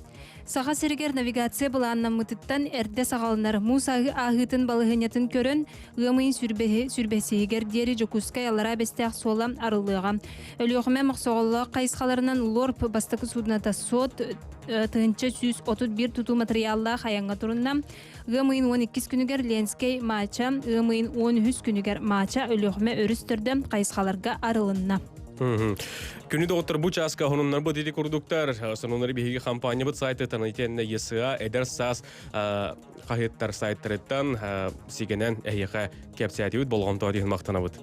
Саха сиригэр навигация былааннаммытыттан эрдэ саҕаланар муус ааһыытын балаһыанньатын көрөн, ыам ыйын сүүрбэһигэр диэри Дьокуускай Аллараа Бэстээх суола арыллыаҕа. Өлүөхүмэ Мохсоҕоллоох хайысхаларынан ЛОРП бастакы судната СОТ 1131 тутуу матырыйааллаах айаҥҥа турунна. Ыам ыйын 12 күнүгэр Ленскэй Маача, ыам ыйын 13 күнүгэр Маача Өлүөхүмэ өрүс төрдө хайысхаларга арылынна. Күнү доҕоттор бу чааска хонуннарбыт ити курдуктар. Сонуннары биһиги компаниябыт сайтыттан итиэннэ ЕСА эдэр саас хаһыаттар сайттарыттан сигэнэн эһиэхэ кэпсээтибит болҕомтоҕо диэн махтанабыт.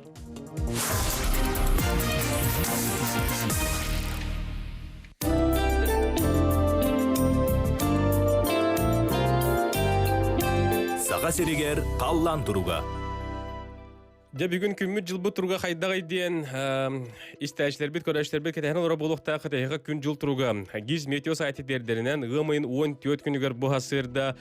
Саха сиригэр халлаан туруга. Дьэ бүгүн күммүт дьылбыт туруга хайдаҕый диэн истээччилэрбит, көрөөччүлэрбит кэтэһэн олоро буолуохтаах эһиэхэ күн-дьыл туруга. ГИС метео сайты тиэрдэринэн ыам ыйын 14 күнүгэр бу сырда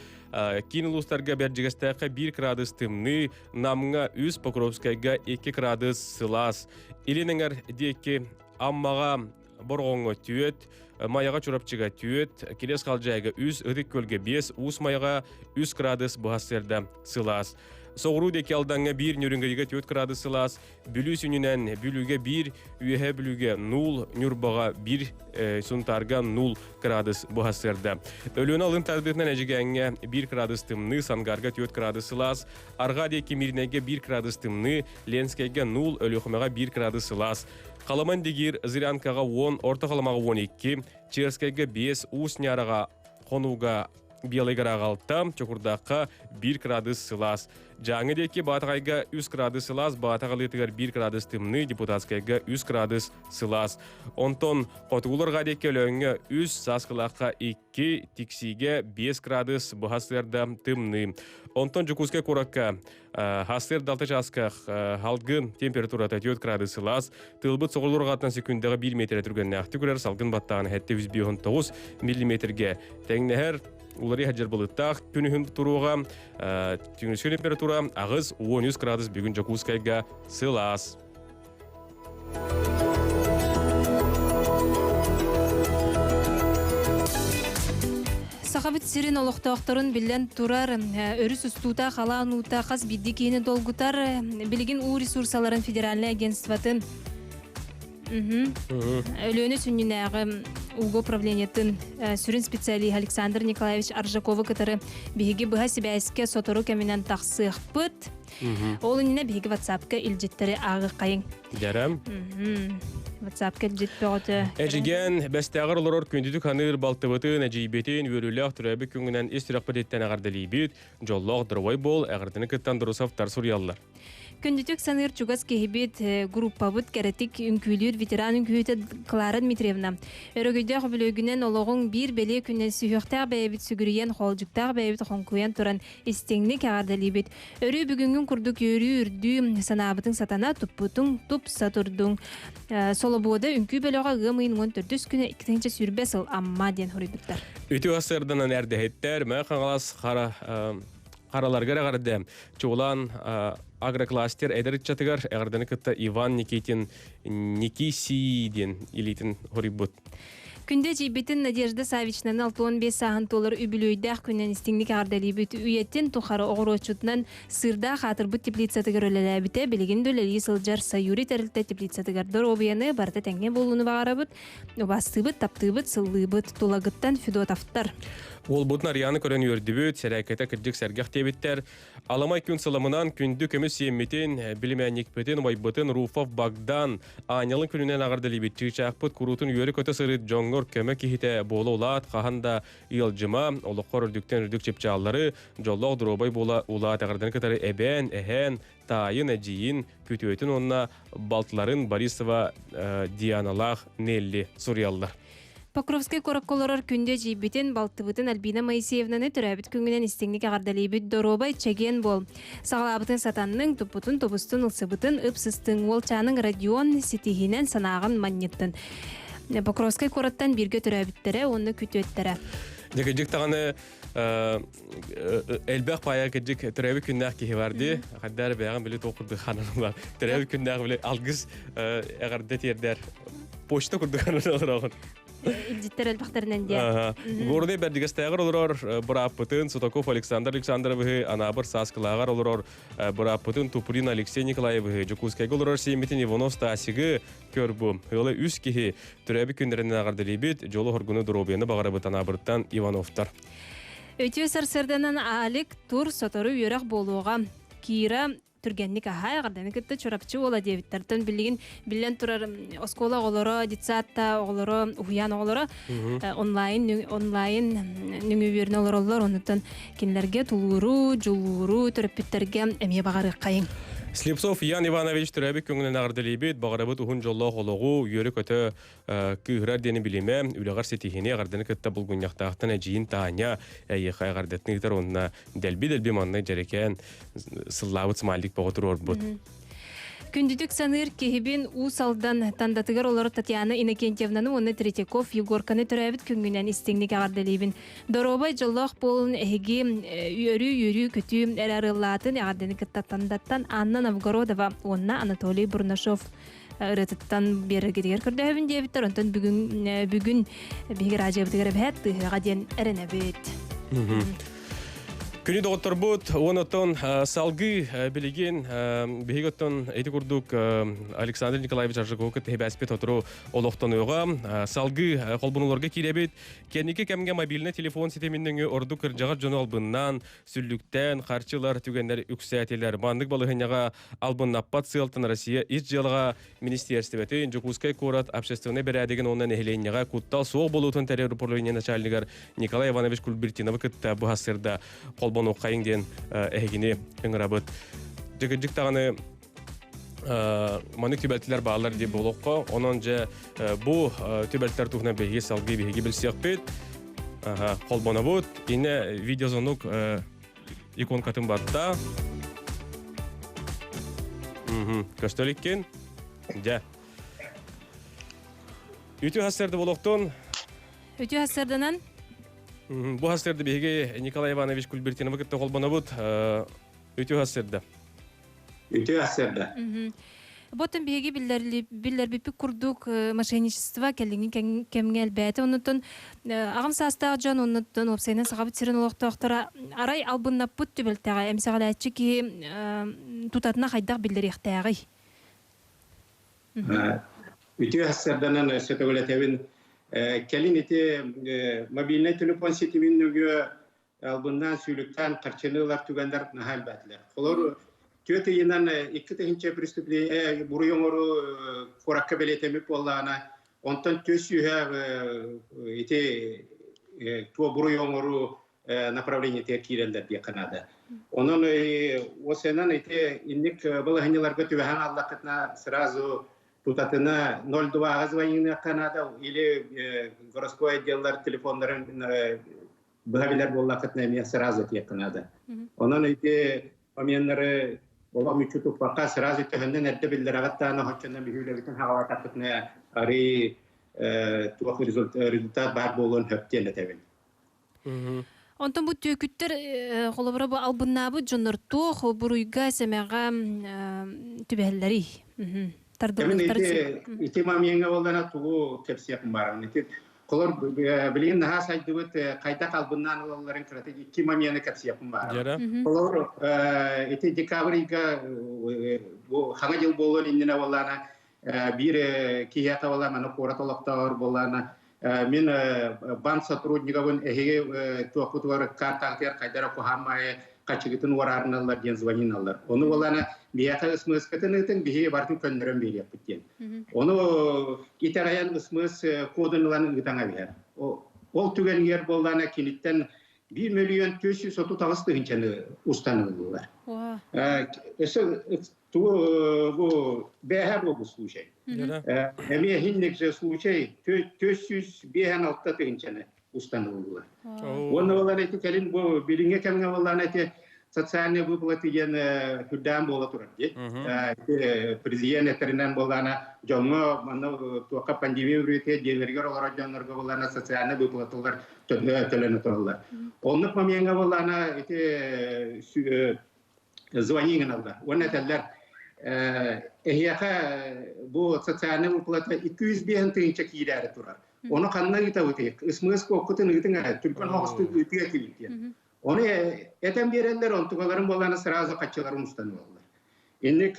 киин улуустарга Бэрдьигэстээххэ 1 градус тымныы, Намҥа 3, Покровскайга 2 градус сылаас. Илин эҥэр диэки Аммаҕа Борҕоҥҥо түөт, Майаҕа Чурапчыга түөт, Кириэс Халдьаайга үс, Ытык Күөлгэ биэс, Уус Майаҕа үс градус быһа сыарда сылаас. Соҕуруу диэки Алдаҥҥа биир, Ньүрүҥгэйгэ түөрт градус сылаас, Бүлүү сүнньүнэн Бүлүүгэ биир, Үөһээ Бүлүүгэ нуул, Ньурбаҕа биир, Сунтаарга нуул градус быһа сыарда. Өлүөнэ алын тардыытынан Эдьигээҥҥэ биир градус тымныы, Сангарга түөрт градус сылаас, Арҕаа диэки Мииринэйгэ биир градус тымныы, Ленскэйгэ нуул, Өлүөхүмэҕэ биир градус сылаас. Халаман Дигир Зырянкаҕа 10, Орто Халамаҕа 12, Черскэйгэ 5, Уус Ньараҕа Хонууга Белый гораҕа 6, Чокурдаахха 1 градус сылаас. Дьааҥы диэки Баатаҕайга 3 градус сылаас, Баатаҕа Алыытыгар 1 градус тымныы, Депутатскайга 3 градус сылаас. Онтон хотугуларга диэки Өлөөҥҥө 3, Сааскылаахха 2, Тиксиигэ 5 градус, быһа сыарда тымныы. Онтон Дьокуускай куоракка хастыыр алта чааска халгын температурата 4 градус сылаас, тыылбыт соҕулурҕаттан секундаҕа 1 метр түргэннээхтик үрэр, салгын баттаҕына 759 миллиметрге тэҥнэһэр. Уларыйа сылдьар былыттаах күнүһүн туруоҕа. Түҥүскү температура 8-13 градус бүгүн Дьокуускайга сылаас. Сахабыт сирин олохтоохторун биллэн турар өрүс устуута, халаан уута хас биирдии киһини долгутар. Билигин уу ресурсаларын федеральнай агентствотын Өлүөнэ сүнньүнээҕи ууга управлениетын сүрүн специалиһа Александр Николаевич Аржаковы кытары биһиги быһа сибээскэ сотору кэминэн тахсыахпыт. Ол иннинэ биһиги WhatsApp-ка илдьиттэри ааҕыаххайыҥ. Дьэрэм. WhatsApp-ка илдьит бөҕөтө. Эдьигээн бэстээҕэр олорор күндүтүк ханыыр балтыбытын, эдьиийбитин үөрүүлээх төрөөбүт күҥүнэн ис сүрэхпититтэн эҕэрдэлиибит. Дьоллоох дорогой буол, эҕэрдэни кыттан Дурусовтар суруйаллар. Күндүтүк саныыр чугас киһибит, группабыт кэрэтик үҥкүүлүүр ветеран үҥкүүһүтэ Клара Дмитриевна. Өрөгөйдөөх үбүлүөйгүнэн олоҕуҥ биир бэлиэ күнүнэн сүһүөхтээх бэйэбит сүгүрүйэн, хоолдьуктаах бэйэбит хоҥкуйан туран истиҥник эҕэрдэлиибит. Өрүү бүгүҥҥүн курдук үөрүү үрдүү, санаабытыҥ сатана, туппутуҥ тупса турдуҥ. Солобуода үҥкүү бөлөҕө ыам ыйын 14 күнэ 2020 сыл Амма диэн хоруйбуттар. Үтүө сырданан эрдэһиттэр Мэҥэ Хаҥалас хара хараларыгар эҕэрдэ. Чуулаан агрокластер эдэр ыччатыгар эҕэрдэни кытта Иван Никитин Никиси диэн илиитин хоруйбут. Күндү эдьиийбитин Надежда Савичнаны 65 сааһын туолар үбүлүөйдээх күнүнэн истиҥник эҕэрдэлиибит. Үйэтин тухары оҕуруотчутунан сыырдаах аатырбыт теплицатыгар үлэлээбитэ, билигин да үлэлии сылдьар Саюри тэрилтэ теплицатыгар доруобуйаны барыта тэҥҥэ буолууну баҕарабыт. Убастыыбыт, таптыыбыт, сыллыыбыт. Тулагыттан Федотовтар. Уолбутун Арианы көрөн үөрдүбүт, сэрээккэтэ кырдьык сэргэх диэбиттэр. Аламай күн сыламынан күндү көмүс сиэммитин, билимээнньикпитин, убайбытын Руфов Богдан аанньалын күнүнэн аҕардалиибит чыычаахпыт куруутун үөрэ-көтө сырыт дьоҥҥор көмө киһитэ буола улаат, хаһан да ыалдьыма, олоххор үрдүктэн үрдүк чыпчааллары, дьоллоох доруобай буола улаат эҕэрдэни кытары эбээн, эһээн, таайын, эдьиийин, күтүөтүн уонна балтыларын Борисова Дианалаах Нелли суруйаллар. Покровскай куоракка олорор күндү эдьиийбитин, балтыбытын Альбина Моисеевнаны төрөөбүт күҥҥүнэн истиҥник эҕэрдэлиибит. Доруобай, чэгиэн буол. Саҕалаабытын сатанныҥ, туппутун тубустун, ылсыбытын ып-сыстыҥ. Уолчааныҥ Родион ситиһиинэн санааҕын манньыттын. Покровскай куораттан бииргэ төрөөбүттэрэ уонна күтүөттэрэ. Дьэ кырдьык даҕаны элбэх паайа кырдьык төрөөбүт күннээх киһи бар дии. Хайдаар бэйэҕин били туох курдук ханан төрөөбүт күннээх били алгыс эҕэрдэ тиэрдэр почта курдук ханан олороҕун. Илдьиттэр элбэхтэринэн диэ. Горнай Бэрдигэстээҕэр олорор бырааппытын Сутаков Александр Александровиһы, Анаабыр Сааскылааҕар олорор бырааппытын Туприн Алексей Николаевиһы, Дьокуускайга олорор сиэммитин Иванов Стасигы көр бу. Ыала үс киһи төрөөбүт күннэринэн эҕэрдэлиибит, дьолу-хоргуну, доруобуйаны баҕарабыт Анаабыртан Ивановтар. Үтүө сарсыарданан Алик тур сотору үөрэх буолуоҕа. Кира түргэнник аһаа эҕэрдэни кытта Чурапчы уола диэбиттэртэн билигин биллэн турар оскуола оҕолоро, детсадта оҕолоро, уһуйаан оҕолоро онлайн онлайн нөҥүө олороллор. Онуттан кинилэргэ тулууру, дьулууру төрөппүттэргэ эмиэ баҕарыаххайыҥ. Слепцов Ян Иванович төрөөбүт күҥүнэн эҕэрдэлиибит, баҕарабыт уһун дьоллоох олоҕу, үөрэ-көтө кыыһырар диэни билимэ, үлэҕэр ситиһини эҕэрдэни кытта булгунньахтаахтан эдьиийин Таня эйиэхэ эҕэрдэтин ыытар уонна дэлби-дэлби маннык дьэрэкээн сыллаабыт смайлик бөҕө туруорбут. Күндүтүк саныыр киһибин Уус Алдан Тандатыгар олорор Татьяна Иннокентьевнаны уонна Третьяков Егорканы төрөөбүт күҥҥүнэн истиҥник эҕэрдэлиибин. Доруобай дьоллоох буолун эһиги үөрүү үөрүү көтүү эрэ арыаллаатын эҕэрдэни кытта Тандаттан Анна Новгородова уонна Анатолий Бурнашов ырыатыттан биэрэргитигэр көрдөһөбүн диэбиттэр. Онтон бүгүн бүгүн биһиги радиобытыгар эбэһээт тыаһыаҕа диэн эрэнэбит. Күнү доҕотторбут, онотон салгыы билигин биһиги оттон ити курдук Александр Николаевич Аржаковка тэһибээспит отору олохтонуоҕа. Салгыы холбонуларга киирэбит. Кэнники кэмҥэ мобильнай телефон ситимин нөҥүө ордук кырдьаҕас дьону албыннаан, сүллүктээн, харчылар түгэннэр үксээтилэр. Маннык балаһыанньаҕа албыннаппат сыалтан Россия ис дьыалаҕа министиэристибэтин, Дьокуускай куорат общественнай бэрээдэгин уонна нэһилиэнньэҕэ куттал суох буолуутун тэрийэр управление начальнигар Николай Иванович Кульбертиновы кытта быһассырда холбонуоххайыҥ диэн эһигини ыҥырабыт. Дьыгыдьык даҕаны маннык түбэлтэлэр бааллар дии буолуохха. Онон дьэ бу түбэлтэлэр туһунан биһиги салгыы биһиги билсиэхпит. Холбонобут. Инне видеозвонок иконкатын батта. Көстөр иккин. Дьэ. Үтүө сарсыарда буолуохтун. Үтүө сарсыарданан. Бу сарсыарда биһиги Николай Иванович Кульбертиновы кытта холбонобут. Үтүө сарсыарда. Үтүө сарсыарда. Ботун биһиги биллэрбиппит курдук мошенничество кэлиҥҥи кэмҥэ элбээтэ. Оннуттан аҕам саастаах дьон, оннуттан уопсайынан Сахабыт сирин олохтоохторо арай албыннаппыт түбэлтэҕэ эмсэҕэлээччи киһи тутатына хайдах биллэриэхтээҕий? Үтүө сарсыарданан өссө төгүлэтэбин. Кэлин ити мобильнай телефон ситимин нөҥүө албыннаан сүүлүктээн харчыны ылар түгэннэр наһаа элбээтилэр. Холор 4 ыйынан 2000 преступление буруй оҥоруу куоракка бэлиэтэммит буоллаҕына, онтон түөрт сүүһэ ити туо буруй оҥоруу направлениетыгар киирэллэр диэххэ наада. Онон осенан ити инник балаһынньаларга түбэһэн аллаххытына сразу тутатына 02-ҕа звонилыахха наада или городской отделлар телефоннарын быһа билэр буоллаххытына эмиэ сразу этиэххэ наада. Онон ити моменнары олох мүччү туппакка сразу төһөннөн эрдэ биллэрэҕит даҕаны оччонон биһүүлэбитин хаҕалаатахпытына арый туох результат баар буолуон сөп диэн этэбин. Онтон бу түөкүттэр холобура бу албыннаабыт дьоннор туох буруйга сэмэҕэ түбэһэллэрий? Тардыллыктар ити момеҥҥа буоллана тугу кэпсиэхпин баарым. Ити холор билигин наһаа сайдыбыт хайдах албыннаан ылалларын кырата икки момены кэпсиэхпин баарым. Холор ити декабрь ыйга бу хаҥа дьыл буолуон иннинэ буоллаана биир киһиэхэ буолла маны куорат олохтооҕор буоллаана мин банк сотруднигабын эһиги туохпутугар картаҕытыгар хайдара куһааммайы хачыгытын уораарыналлар диэн звониналлар. Ону буоллаана биһиэхэ ысмыскатын ыытын биһиги бартын көннөрөн биэриэхпит диэн. Ону итэҕэйэн ысмыс кодун ылан ыытаҥа биһэр. Ол түгэнигэр буоллаана киниттэн 1 438 тыһыынчаны устан ыллылар. Өссө бу бэһэ буолбут случай. Эмиэ хинник же случай 456 тыһыынчаны устан ыллылар. Уонна болар эти кэлин бу билиҥҥи кэмҥэ боллаан эти социальные выплаты диэн хүрдээн буола турар дии. Президент этэринэн буоллаана дьоҥҥо манна туохха пандемия үрүтэ дьиэлэригэр олорор дьоннорго буоллаана социальные выплаталар төлөнө тураллар. Оннук момеҥҥа буоллаана ити звони гыналлар. Уонна этэллэр эһиэхэ бу социальная выплата 205 тыһыынча киирээри турар. Ону ханна ыытабытый? Ысмыыс куоккутун ыытыҥ эрэ, түргэн хоҕустук ыытыа этибит диэн. Ону этэн биэрэллэр, онтугаларын буоллаана сразу хаччыларын устан ылаллар. Инник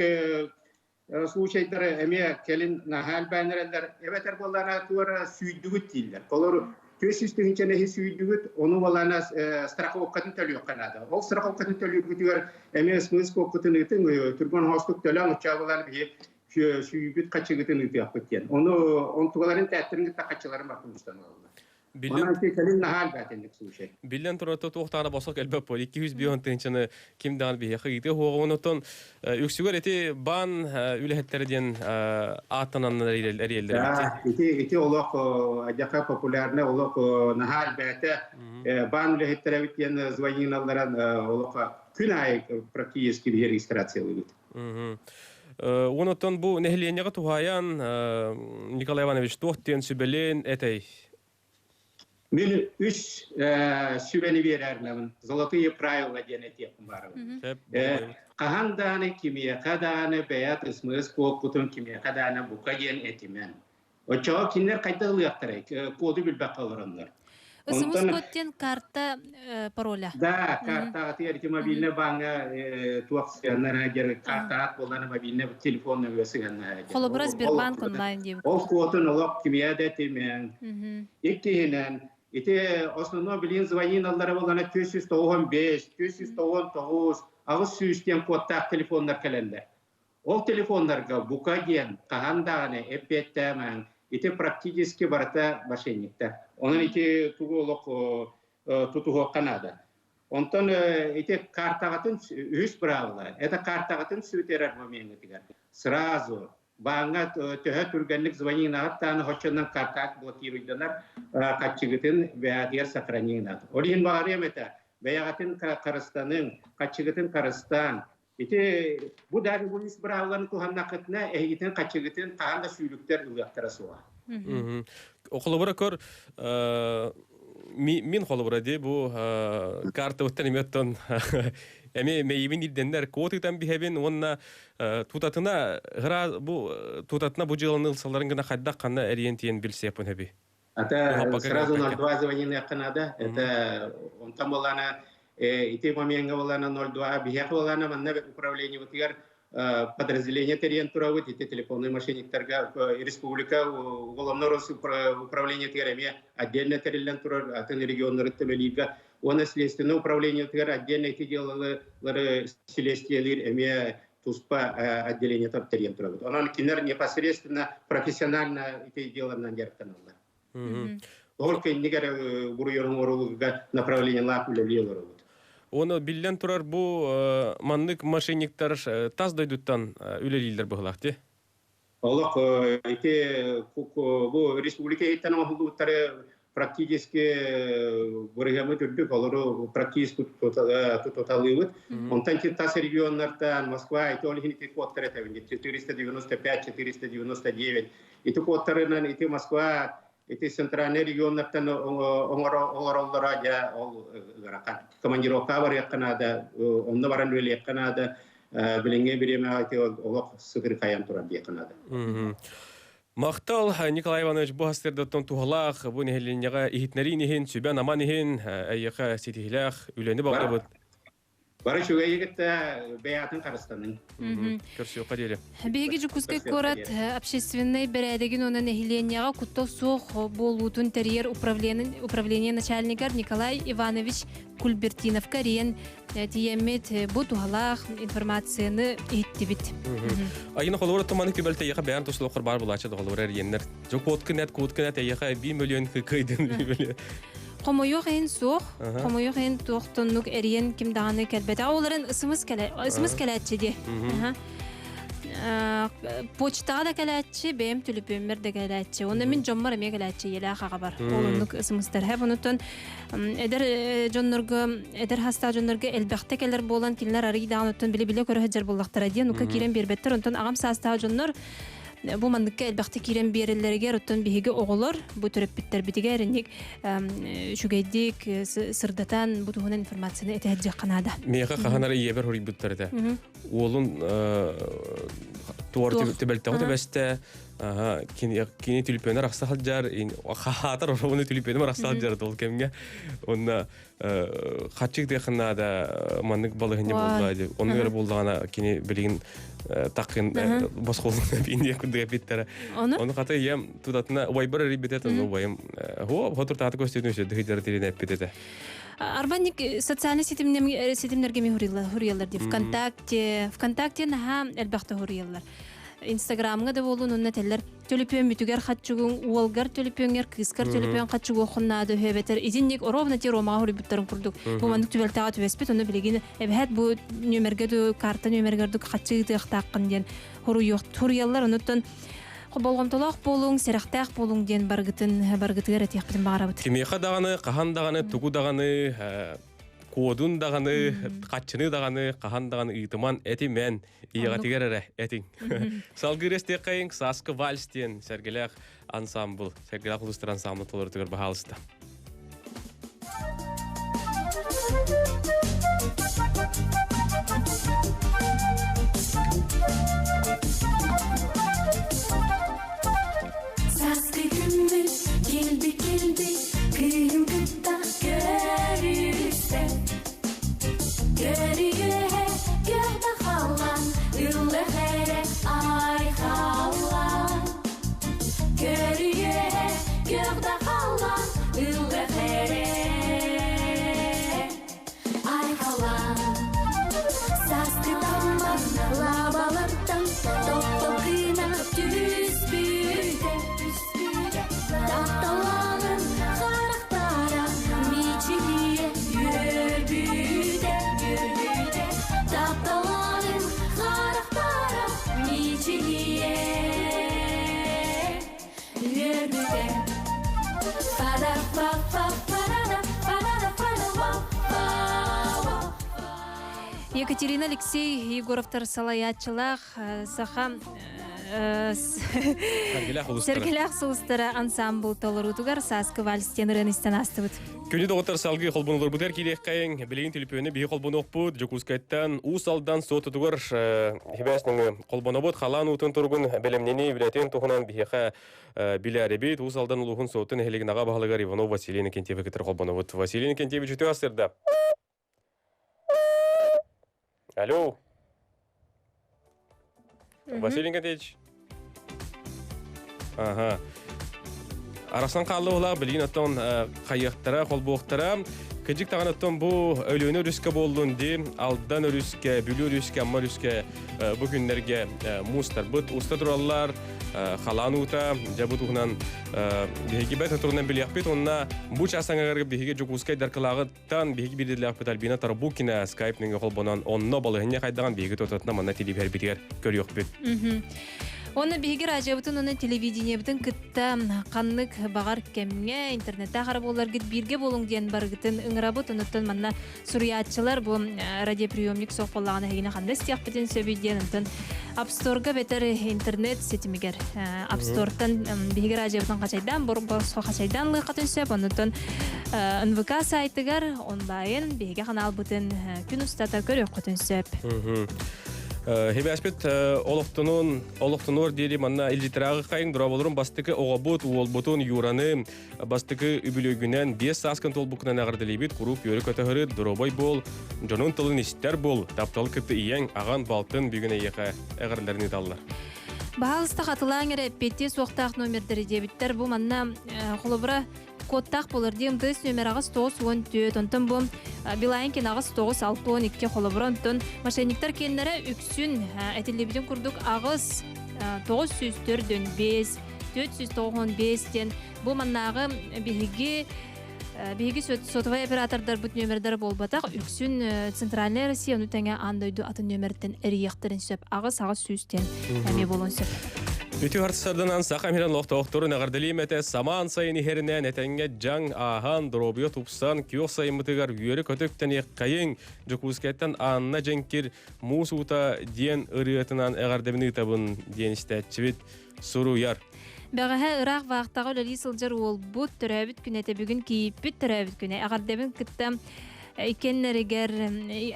случайдары эмиэ кэлин наһаа элбээн эрэллэр. Эбэтэр буоллаана туора сүүйдүгүт дииллэр. Холору 400 тыһыынчаны иһи сүүйдүгүт, ону буоллаана страховкатын төлүөххэ наада. Ол страховкатын төлүүргүтүгэр эмиэ ысмыыс куоккутун ыытыҥ, түргэн хоостук төлөөн, оччоҕо буоллаана биһи сүүйбүт хачыгытын ыытыахпыт диэн. Ону онтугаларын тээттэрин кытта хаччыларын бартын устан ылаллар. Биллэн кэлин наһаа элбээтинник случай. Биллэн турар туохтаана босок элбэп буол 205 тыһыынчаны ким даҕаны биһиэхэ ыытыа суоҕа онтон үксүгэр ити баан үлэһиттэрэ диэн ааттананнар эрийэллэр. Ити ити олох адьака популярный олох наһаа элбээтэ баан үлэһиттэрэ диэн звониналларан олох күн аайы практически биһи регистрациялыыбыт. Онотон бу нэһилиэнньэҕэ туһаайан Николай Иванович туох диэн сүбэлээн этэй? Мин үс сүбэни биэрэрнэбин. Золотые правила диэн этиэхпин баарабын. Хаһан даҕаны кимиэхэ даҕаны бэйэт ысмыыс куоппутун кимиэхэ даҕаны бука диэн этимэн. Оччоҕо кинилэр хайдах ылыахтарай? Коду билбэккэ олороннор. СМС код диэн карта пароля. Да, картаҕытыгар ити мобильный бааҥҥа туох сыһыаннара дьэр картаҕат буоллана мобильный телефон нөҥүө сыһыаннаһа. Холобура Сбербанк онлайн диэбит. Ол куотун олох кимиэ да этимэҥ. Иккиһинэн, ити основной билин звонилалара буоллана 495, 499, 800 диэн кодтаах телефоннар кэлэллэр. Ол телефоннарга бука диэн хаһан даҕаны эппиэттээмэҥ, ити практически барыта мошенниктар. Онон ити тугу олох тутуһуохха наада. Онтон ити картаҕытын үһүс быраабыла, это картаҕытын сүтэрэр момеҥҥытыгар сразу бааҥҥа төһө түргэнник звонинаҕыт даҕаны оччонон картаҕыт блокируйданар, хаччыгытын бэйэтигэр сохраненат. Ол иһин баҕарыам этэ, бэйэҕитин харыстаныҥ, хаччыгытын харыстааҥ, Ити бу даже бу үс быраабыланы туһаннаххытына эһигитин хачыгытын хаһан да сүүлүктэр ылыахтара суоҕа. Холобура көр мин холобура ди бу картабыттан эмиэттон эми мэйибин ирденнер код ытан биһэбин уонна тутатына гра бу тутатына бу дьыаланы ылсаларын гына хайдах ханна эриэн тиен билсиэппин хэби. Это сразу 02 звонилыахха наада. Это онтон буоллаана ити момеҥҥа буоллаана 02 биһиэхэ буоллаана манна управлениебытыгар подразделение тэрийэн турабыт. Ити телефонный мошенниктарга республика уголовно управлениетыгар эмиэ отдельно тэриллэн турар атын регионнары төлөлүүргэ уонна следственное управлениетыгар отдельно ити делалары следствиелиир эмиэ туспа отделение тэрийэн турабыт. Онон кинилэр непосредственно профессионально ити деланан дьарыктаналлар. Ол кэннигэр буруйун оҥорууларга направлениелаах үлэлии олоробут. Оны биллэн турар бу маннык мошенниктар тас дойдуттан үлэлииллэр быһылаах ти? Олох ити бу республика иһиттэн оҥоһуллубуттары практически бырыһыаммыт үрдүк, олору практически туталыыбыт. Онтон тас регионнартан Москва, ити ол иһин ити кодтар этэбин, 495, 499. Ити кодтарынан ити Москва, ити центральный регионнартан оҥороллоро дьэ ол ыарахан. Командировка барыахха наада, онно баран үлэлиэххэ наада. Билиҥҥи бириэмэҕэ ити олох сытырхайан турар диэххэ наада. Махтал, Николай Иванович, бу хастырдаттан туһалаах, бу нэһилиэнньэҕэ иһитинэриин иһин, сүбэн-аман иһин, эйиэхэ ситиһилээх үлэни баҕарабыт. Бары үчүгэйи кытта бэйэҕитин харыстаныҥ. Көрсүөххэ диэри. Биһиги Дьокуускай куорат общественнай бэрээдэгин уонна нэһилиэнньэҕэ куттал суох буолуутун тэрийэр управление начальнигар Николай Иванович Кульбертиновка эрийэн тиийэммит бу туһалаах информацияны иһиттибит. Айына холобура туманы түбэлтэ эйиэхэ бэйэн туслуоххар баар булааччы доҕолоро эрийэннэр. Дьо куоткын эт, куоткын эт эйиэхэ 1 миллион кыйдын биле. Хомойуох иһин суох, хомойуох иһин туох тоннук эрийэн ким даҕаны кэлбэтэ. Оларын ысымыс кэлэ, ысымыс кэлээччи дии. Почтаҕа да кэлээччи, бэйэм түлүпүөммэр да кэлээччи. Онно мин дьоммор эмиэ кэлээччи, ийэлээх аҕабар. Ол оннук ысымыстар. Хэп онуттан эдэр дьоннорго, эдэр хастаах дьоннорго элбэхтэ кэлэр буолан, кинилэр арый даҕаны оттон билэ-билэ көрө сылдьар буоллахтара диэн, ука киирэн биэрбэттэр. Онтон аҕам саастаах дьоннор бу манныкка элбэхтэ киирэн биэрэллэригэр, оттон биһиги оҕолор бу төрөппүттэрбитигэр инник үчүгэйдик сырдатан бу туһунан информацияны этэ наада. Миэхэ хаһан эрэ ийэбэр хоруйбуттар этэ. Уолун туор түбэлтэҕэ түбэстэ кини түлүпүөнэр ахса сылдьар хаатар ону түлүпүөнүм арахса сылдьар ол кэмҥэ онно хаччык диэххин наада маннык балыһынньа буолла ди оннук эрэ буоллаҕына кини билигин таккын босхолун биин курдук эппиттэрэ ону хата ийэм тутатына убайбар эрийбитэ тон убайым хо хотур тааты көстүүтүн өсөдү хыдьара тирин эппит этэ Арбанник социальный ситимнерге ми хуруйаллар ди ВКонтакте ВКонтакте наһаа элбэхтэ хуруйаллар Инстаграмҥа да буолун онно этэллэр төлөпүөн бүтүгэр хаччыгыҥ уолгар төлөпүөҥҥэр кыыскар төлөпүөн хаччыгуоххун наада үһү эбэтэр итинник ровно те ромаҕа хоруйбуттарын курдук бу маннык түбэлтэҕэ түбэспит ону билигин эбэһээт бу нүөмэргэ ду карта нүөмэргэр ду хаччы ыытыахтааххын диэн хоруйаллар онуттан болҕомтолоох буолуҥ сэрэхтээх буолуҥ диэн барыгытын барыгытыгар этиэхпитин баҕарабыт кимиэхэ даҕаны хаһан даҕаны тугу даҕаны куодун даҕаны хаччыны даҕаны хаһан даҕаны ыытыман этимэн Ийэҕитигэр эрэ этиҥ. Салгыыр эстиэххэйиҥ Сааскы вальс диэн сэргэлээх ансамбл, сэргэлээх улуустар ансамблы толорутугар баһаалыста. Сааскы күммүт келди келди кыыһым. Лабалартан топ-токына түспүтэ. Тапталлааҕын харахтара мичилийэ үөрбүтэ. Тапталлааҕын харахтара мичилийэ үөрбүтэ. Екатерина Алексей Егоровтар салайааччылаах саха Сэргэлээх сулустара ансамбл толоруутугар сааскы вальс диэн ырыаны истэн аастыбыт. Күнү доҕоттор салгыы холбонуларбытыгар киириэххэйиҥ. Билигин түлүпүөнү биһи холбонуохпут. Дьокуускайтан Уус Алдан суотутугар хибээс нөҥүө холбонобут. Халаан уутун туругун бэлэмнэнии үлэтин туһунан биһиэхэ билээрибит. Уус Алдан улууһун суотун нэһилиэгин аҕа баһылыгар Иванов Василий Иннокентьевы кытары холбонобут. Василий Иннокентьевич үтүө астырда. Алло. Василий Иннокентьевич. Ага. Арасан хаалла улаа билигин оттон хайыахтара, холбуохтара. Кыдьык даҕаны оттон бу Өлүөнэ өрүскэ буоллун ди, Алдан өрүскэ, Бүлүү өрүскэ, Амма өрүскэ бу күннэргэ муустарбыт уста тураллар. Халаан уута, дьэ бу туһунан биһиги бэрт турунан билиэхпит. Уонна бу чаас аҥагарга биһиги Дьокуускай Даркылааҕыттан биһиги биирдэлээхпит Альбина Тарбукина скайп нөҥүө холбонон онно балаһыанньа хайдаҕын биһиги тототуна манна тилибэрбитигэр көрүөхпүт. Уонна биһиги радиобытын уонна телевидениебытын кытта ханнык баҕар кэмҥэ интернеттээх ара буоларгыт бииргэ буолуҥ диэн барыгытын ыҥырабыт. Онуттан манна суруйааччылар бу радиоприемник суох буоллаҕына эһигини ханна истиэхпитин сөбүй диэн онтон App Store-га бэтэр интернет ситимигэр App Store-тан биһиги радиобытын хачайдаан босхо хачайдаан лыаххатын сөп. Онуттан НВК сайтыгар онлайн биһиги ханаалбытын күн устата көрүөххүтүн сөп. Хибээспит олохтонун олохтонуор диэри манна илдьитирааҕы хайын дорооболорун бастакы оҕобут уолбутун Юраны бастакы үбүлүөйгүнэн 5 сааскын туолбуккунан эҕэрдэлиибит куруук үөрэ көтөһөрүт доруобай буол дьонун тылын истэр буол таптал кытта ийэҥ аҕан балтын бүгүн эйиэхэ эҕэрдэлэрин ыыталлар. Баһаалыста хатылааҥ эрэ эппиэттиэ суохтаах номердары диэбиттэр. Бу манна холобура кодтаах буолар диэн МТС номер 894, онтон бу Билайнкин 8 9 62 холобура, онтон мошенниктар киэннэрэ үксүн этиллибитин курдук 8 945 495 диэн бу маннааҕы биһиги биһиги сотовай оператордарбыт нүөмэрдэрэ буолбатах үксүн Центральная Россия ону тэҥэ аан дойду атын нүөмэриттэн эрийиэхтэрин сөп 8 800 диэн эмиэ буолуон сөп. Үтүө харсарданан саха мирен лохтоохторун эҕэрдэлиим этэ самаан сайын иһэринэн этэҥҥэ дьаҥ ааһан доруобуйа тупсан күөх сайыммытыгар үөрэ көтүктэниэххэйиҥ Дьокуускайтан Анна Дьэҥкир муус уута диэн ырыатынан эҕэрдэбин ыытабын диэн истээччибит суруйар. Бэҕэһээ ыраах вахтаҕа үлэлии сылдьар уолбут төрөөбүт күнэ этэ бүгүн кийииппит төрөөбүт күнэ. Эҕэрдэбин кытта иккиэннэригэр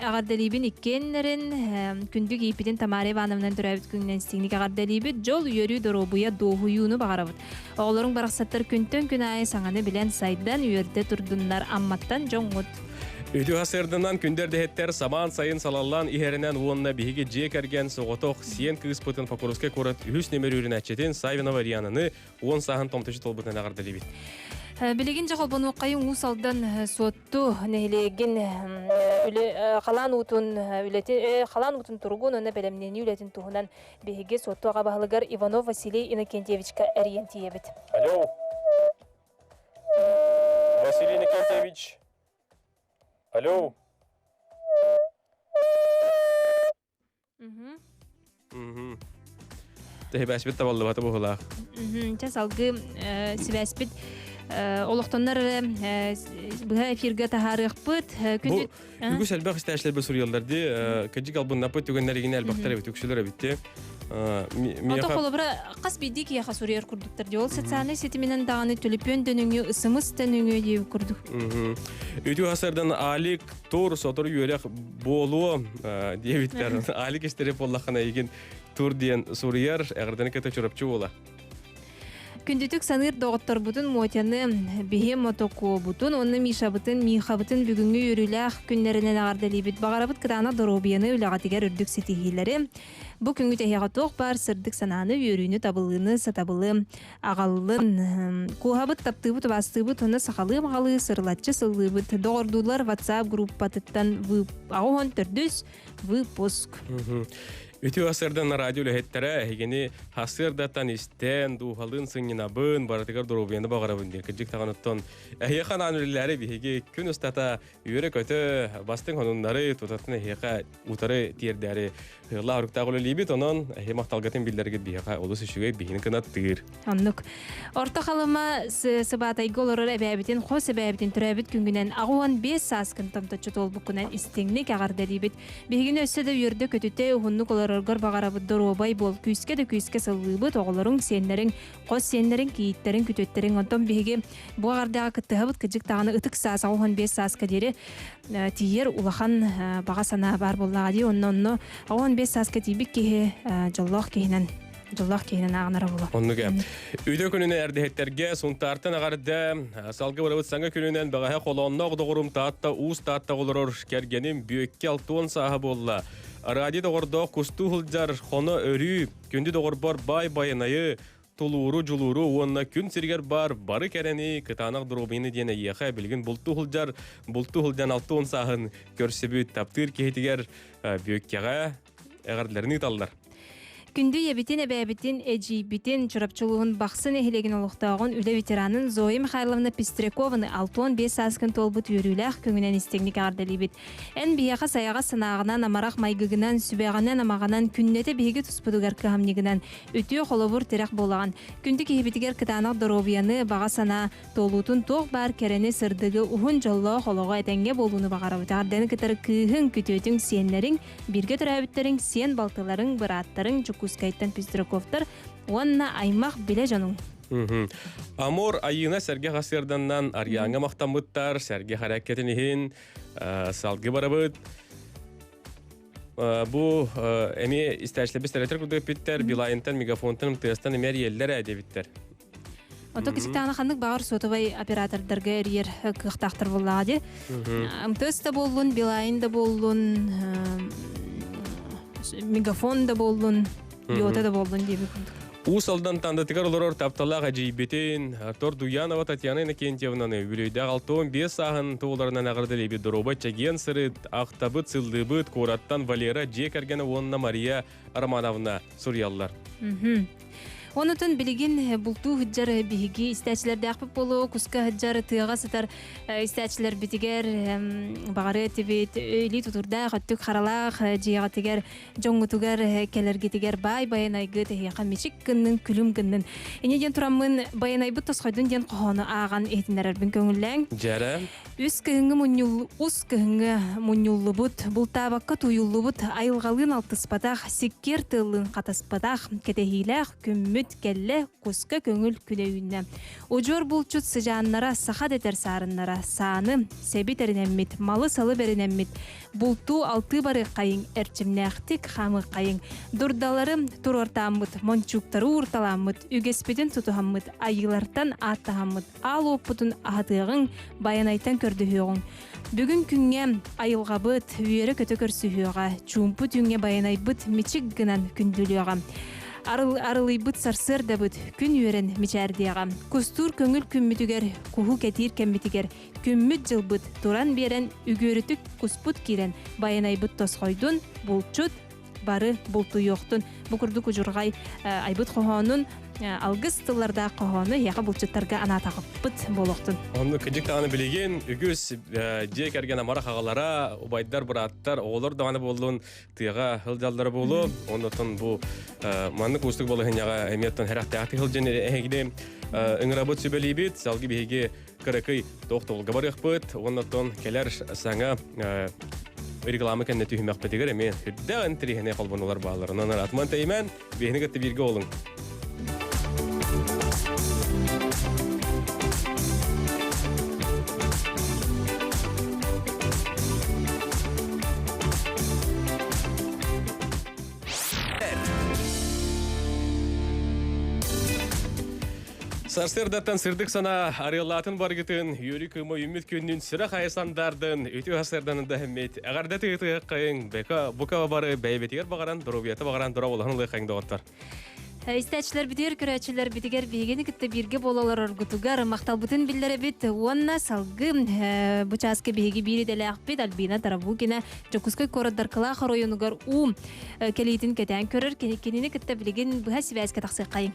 эҕэрдэлиибин иккиэннэрин күндү кийииппитин Тамара Ивановнан төрөөбүт күнүнэн истиҥник эҕэрдэлиибит. Дьол, үөрүү, доруобуйа, дуоһуйууну баҕарабыт. Оҕолоруҥ барахсаттар күнтэн күн аайы саҥаны билэн, сайдан, үөрдэ турдуннар. Амматтан дьоҥҥут. Үтүө сарсыарданан күндэр дэһэттэр самаан сайын салаллаан иһэринэн уонна биһиги дьиэ кэргэн соҕотох сиэн кыыспытын Покровскай куорат үһүс нөмер үүрүнээччитин Савинова Риананы 10 сааһын томточу толбутунан эҕэрдэлиибит. Билигин дьэ холбонуоххайын Уус Алдан Суотту нэһилиэгин халаан уутун үлэтин халаан уутун туругун уонна бэлэмнэнии үлэтин туһунан биһиги Суотту аҕа баһылыгар Иванов Василий Иннокентьевичка эрийэн тиийэбит. Алло. Василий Никитевич. Алло. Мгм. Тэһибээспит табаллыбата буһулаах. Чэ салгыы сибээспит олохтоннор эрэ быһа эфиргэ таһаарыахпыт. Күндү Үгүс элбэх истээччилэр суруйаллар дии. Кыдьык албыннаппыт түгэннэригин элбэхтэр эбит, үксүлэр эбит дии. Ото холобура хас биирдии киһиэхэ суруйар курдуктар дии. Ол социальнай ситиминэн даҕаны төлөпүөн дөнүҥү, ысымыс дөнүҥү дии курдук. Үтүө хасардан Алик тур сотору үөрэх буолуо диэбиттэр. Алик истери буоллаххына эйигин тур диэн суруйар. Эҕэрдэни кытта Чурапчы буола. Күндүтүк саныыр доҕотторбутун Мотяны, биһи мотокуобутун уонна Мишабытын, Михабытын бүгүҥҥү үөрүүлээх күннэринэн эҕэрдэлиибит. Баҕарабыт кытаанах доруобуйаны, үлэҕитигэр үрдүк ситиһиилэри. Бу күҥҥүт эһиэхэ туох баар сырдык санааны, үөрүүнү, табыллыыны, сатабылы аҕаллын. Куоһабыт, таптыыбыт, убаастыыбыт уонна сахалыы маҕалыы сырылаччы сыллыыбыт. Доҕордуулар WhatsApp группатыттан 84 выпуск. Үтүө сырдан радио үлэһиттэрэ эһигини хасыардаттан истэн, дууһалыын сынньанабын, барытыгар доруобуйаны баҕарабын диэн кырдьык даҕаныттан эһиэхэ анаан үлэлээри биһиги күн устата үөрэ-көтө бастыҥ сонуннары тутатын эһиэхэ утары тиэрдээри ыаллаах оруктаах үлэлиибит, онон эһи махталгытын биллэргит биһиэхэ олус үчүгэй биһини кынаттыыр. Оннук. Орто Халыма Сыбаатайга олорор эбээбитин, хос эбээбитин төрөөбүт күнгүнэн 65 сааскын томточчу туолбуккунан истиҥник эҕэрдэлиибит. Биһигини өссө да үөрдэ-көтүтэ уһуннук олороргор баҕарабыт доруобай буол, күүскэ да күүскэ сыллыыбыт, оҕолоруҥ, сиэннэриҥ, хос сиэннэриҥ, кийииттэриҥ, күтүөттэриҥ. Онтон биһиги бу эҕэрдэҕэ кыттыһабыт кыдьык даҕаны ытык саас 85 сааска диэри тиийэр улахан баҕа санаа баар буоллаҕа дии. Онно онно 85 сааска тиийбит киһи дьоллоох киһинэн дьоллоох киһинэн ааҕынара буолуо. Оннук ээ. Үтө күнүнэн эрдэһиттэргэ Сунтаартан аҕарда салгы барабыт саҥа күнүнэн бэҕэһээ холоонноох доҕорум Таатта Уус Таатта олорор кэргэним Бүөккэ алтуон сааһа буолла. Ради доҕордоох кустуу сылдьар хоно өрүү күндү доҕорбор баай байанайы тулууру, дьулууру уонна күн сиригэр баар бары кэрэни, кытаанах доруобуйаны диэн эйиэхэ билигин бултуу сылдьар, бултуу сылдьан 60 сааһын көрсүбүт таптыыр киһитигэр Бүөккэҕэ эҕэрдэлэрин ыыталлар. Күндү ийэбитин, эбээбитин, эдьиийбитин, Чурапчы улууһун Бахсы нэһилиэгин олохтооҕун, үлэ ветеранын Зоя Михайловна Пестрякованы 65 сааскын туолбут үөрүүлээх күҥүнэн истиҥник эҕэрдэлиибит. Эн биһиэхэ сайаҕас санааҕынан, амарах майгыгынан, сүбэҕинэн-амаҕынан, күннэтэ биһиги туспутугар кыһамньыгынан үтүө холобур тирэх буолаҕын. Күндү киһибитигэр кытаанах доруобуйаны, баҕа санаа туолуутун туох баар кэрэни, сырдыгы, уһун дьоллоох олоҕу этэҥҥэ буолууну баҕарабыт. Эҕэрдэни кытары кыыһыҥ, күтүөтүҥ, сиэннэриҥ, бииргэ төрөөбүттэриҥ, сиэн балтыларыҥ, бырааттарыҥ, Дьокуускайтан Пестряковтар уонна аймах билэ дьонуҥ. Амур Айыына сэргэ хасыарданнан Арьяҥҥа махтаммыттар, сэргэ хараккетин иһин салгы барабыт. Бу эмиэ истээчилэрбит сэрэтэр курдук эппиттэр, Билайнтан, Мегафонтан, МТС-тан эмиэ эрийэллэр ээ диэбиттэр. Ото кисиктаана ханнык баҕар сотовай оператордарга эрийэр кыахтаахтар буоллаҕа дии. МТС да буоллун, Билайн да буоллун, Мегафон да буоллун, Йота да буоллун диэбит курдук. Уус Алдан Тандатыгар олорор тапталаах эдьиийбитин Тордуянова Татьяна Иннокентьевнаны үбүлүөйдээх 65 сааһын туоларынан эҕэрдэлиибит доруобай чэгиэн сырыт, ахтабыт, сыллыыбыт куораттан Валера дьиэ кэргэнэ уонна Мария Романовна суруйаллар. Онутун билигин бултуу сылдьар биһиги истээччилэрдээхпит буолуо, куска сылдьар, тыаҕа сытар истээччилэрбитигэр баҕары этибит, илии тутурдаах, өттүк харалаах дьиэҕитигэр дьоҥҥутугар кэлэргитигэр баай байанайгыт эһиэхэ мичик гыннын, күлүм гыннын. Инньэ диэн тураммын байанайбыт тосхойдун диэн хоһоону ааҕан иһитиннэрэрбин көҥүллээҥ. Дьэрэ. Үс кыһыҥҥы мунньул ус кыһыҥҥы мунньуллубут, бултаабакка тууйуллубут, айылҕалыын алтыспатах, сиккиэр тыаллыын хатаспатах, кэтэһиилээх күммүт кэллэ, куска көҥүл күнэ үүннэ. Удьуор булчут сыдьааннара, саха дэтэр саарыннара, сааны, сэби тэринэммит, малы-салы бэринэммит, Бултуу алтыы барыаххайыҥ, эрчимнээхтик хаамыаххайыҥ. Дурдалары туруортааммыт, мончууктары уурталааммыт, үгэспитин тутуһаммыт, айыылартан ааттаһаммыт, аал уоппутун аһатыаҕыҥ, байанайтан көрдөһүөҕүҥ. Бүгүн күҥҥэ айылҕабыт үөрэ-көтө көрсүһүөҕэ, чуумпу түүҥҥэ байанайбыт мичик гынан күндүлүөҕэ. Арыл, арылыйбыт сарсыардабыт күн үөрэн мичээрдиэҕэ. Кустуур көҥүл күммүтүгэр, куһу кэтиир кэммитигэр Күммүт-дьылбыт туран биэрэн, үгүөрүтүк куспут киирэн, байанайбыт тосхойдун, булчут бары бултуйуохтун. Бу курдук удьурҕай айбыт хоһоонун алгыс тыллардаах хоһоону эһиэхэ булчуттарга анаатаҕыппыт буолуохтун. Онну кыдьык даҕаны билигин үгүс дьиэ кэргэн амарах аҕалара, убайдар, бырааттар, оҕолор даҕаны буоллун тыаҕа сылдьаллара буолуо. Оннотон бу маннык уустук балаһыанньаҕа эмиэ оттон сэрэхтээхтик сылдьан эһигини ыҥырабыт сүбэлиибит. Салгыы биһиги кыракый тохтобулга барыахпыт уонна оттон кэлэр саҥа реклама кэннэ түһүмэхпитигэр эмиэ үрдээх интэриэһинэй холбонулар бааллар. Онон атман тэйимэн, биһини кытта бииргэ олуҥ. Сарсыардаттан сырдык санаа арыаллаатын баргытын, үөрүү кыыма үүммүт күннүн сүрэх айа сандардын, үтүө сарсыарданын да иһиммит, эҕэрдэ тыытыаххайыҥ, бека бука бары бэйэбитигэр баҕаран, доруобуйата баҕаран дорооболоһон ылыаххайыҥ доҕоттор. Истээччилэр битигэр, көрөөччүлэр битигэр биһигини кытта бииргэ буолалар оргутугар махталбытын биллэрэбит уонна салгы бу чааска биһиги биир идэлээхпит Альбина Тарабукина Дьокуускай куорат Даркылаах оройуонугар уу кэлиитин кэтээн көрөр. Кинини кытта билигин быһа сибээскэ тахсыаххайыҥ.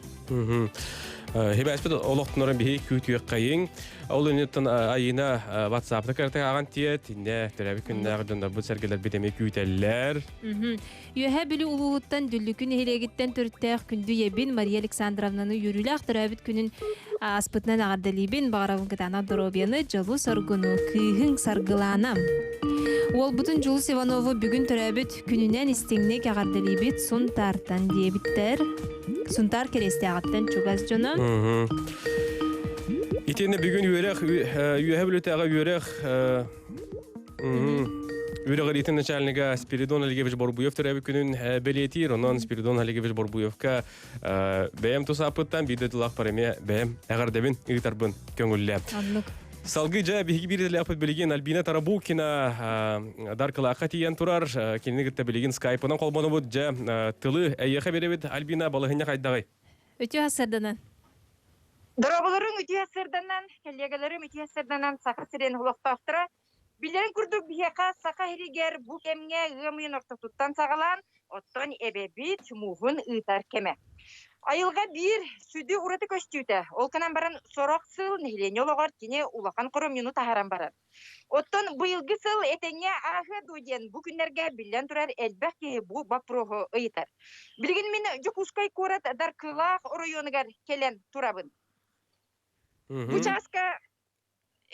Хибээспит олохтунарын биһи күүтүөххэйиҥ. Ол инниттэн Айына WhatsApp-та кэртэ ааҕан тиэт, инне төрөөбүт күннээх дьоннорбут сэргэлэрбит эмиэ күүтэллэр. Үөһээ Бүлүү улууһуттан Дүллүкү нэһилиэгиттэн төрүттээх күндү ийэбин Мария Александровнаны үөрүүлээх төрөөбүт күнүн ааспытынан эҕэрдэлиибин. Баҕарабын кытаанах доруобуйаны, дьолу-соргуну, кыыһыҥ Саргылаана. Уолбутун Дьулус Иванову бүгүн төрөөбүт күнүнэн истиҥник эҕэрдэлиибит Сунтаартан диэбиттэр. Сунтаар Кириэстээҕиттэн чугас дьоно. Итиэннэ бүгүн үөрэх үөһэ бүлүтээҕи үөрэх Үөрэҕириитин начальнига Спиридон Олегович Борбуев төрөөбүт күнүн бэлиэтиир. Онон Спиридон Олегович Борбуевка бэйэм тус ааппыттан биир дойдулаахпар эмиэ бэйэм эҕэрдэбин ыытарбын көҥүллээ. Оннук. Салгыы дьэ биһиги биир идэлээхпит билигин Альбина Тарабукина Даркылаахха тиийэн турар. Кинини кытта билигин скайпынан холбонобут. Дьэ тылы эйиэхэ биэрэбит. Альбина балаһынньа хайдаҕый? Үтүө сарданан. Дорооболоруҥ үтүө сырданан, кэллиэгэлэрим үтүө сырданан Саха сирин олохтоохторо. Билэрин курдук биһиэхэ Саха сиригэр бу кэмҥэ ыам ыйын ортотуттан саҕалаан, оттон эбэбит мууһун ыытар кэмэ. Айылҕа биир сүдү ураты көстүүтэ. Ол гынан баран сорох сыл нэһилиэнньэ олоҕор кини улахан хоромньуну таһааран барар. Оттон быйылгы сыл этэҥҥэ ааһыа дуо диэн бу күннэргэ биллэн турар элбэх киһи бу боппуруоһу ыйытар. Билигин мин Дьокуускай куорат Даркылаах оройуонугар кэлэн турабын. Бу чааска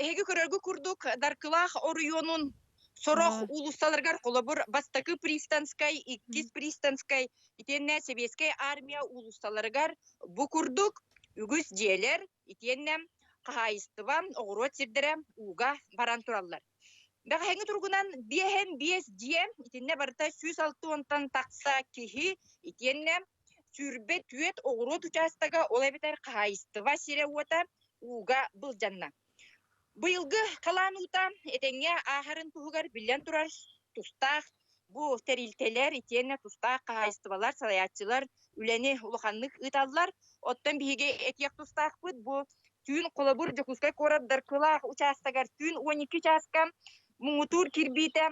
эһиги көрөргү курдук Даркылаах оройуонун сорох уулуссаларыгар холобур бастакы Пристанскай, иккис Пристанскай итиэннэ Сэбиэскэй армия уулуссаларыгар бу курдук үгүс дьиэлэр итиэннэ хаһаайыстыба, оҕуруот сирдэрэ ууга баран тураллар. Бэҕэһээҥҥи туругунан биэһэн биэс дьиэ, итиннэ барыта 160-тан тахса киһи, итиэннэ 24 оҕуруот учаастага, ол эбэтэр хаһаайыстыба сирэ-уота ууга былдьанна. Быйылгы халаан уута этэҥҥэ ааһарын туһугар биллэн турар тустаах бу тэрилтэлэр итиэннэ тустаах хаһаайыстыбалар, салайааччылар үлэни улаханнык ыыталлар. Оттон биһиги этиэх тустаахпыт бу түүн холобур Дьокуускай куорат Даркылаах учаастагар түүн 12 чааска муҥутуур кирбиитэ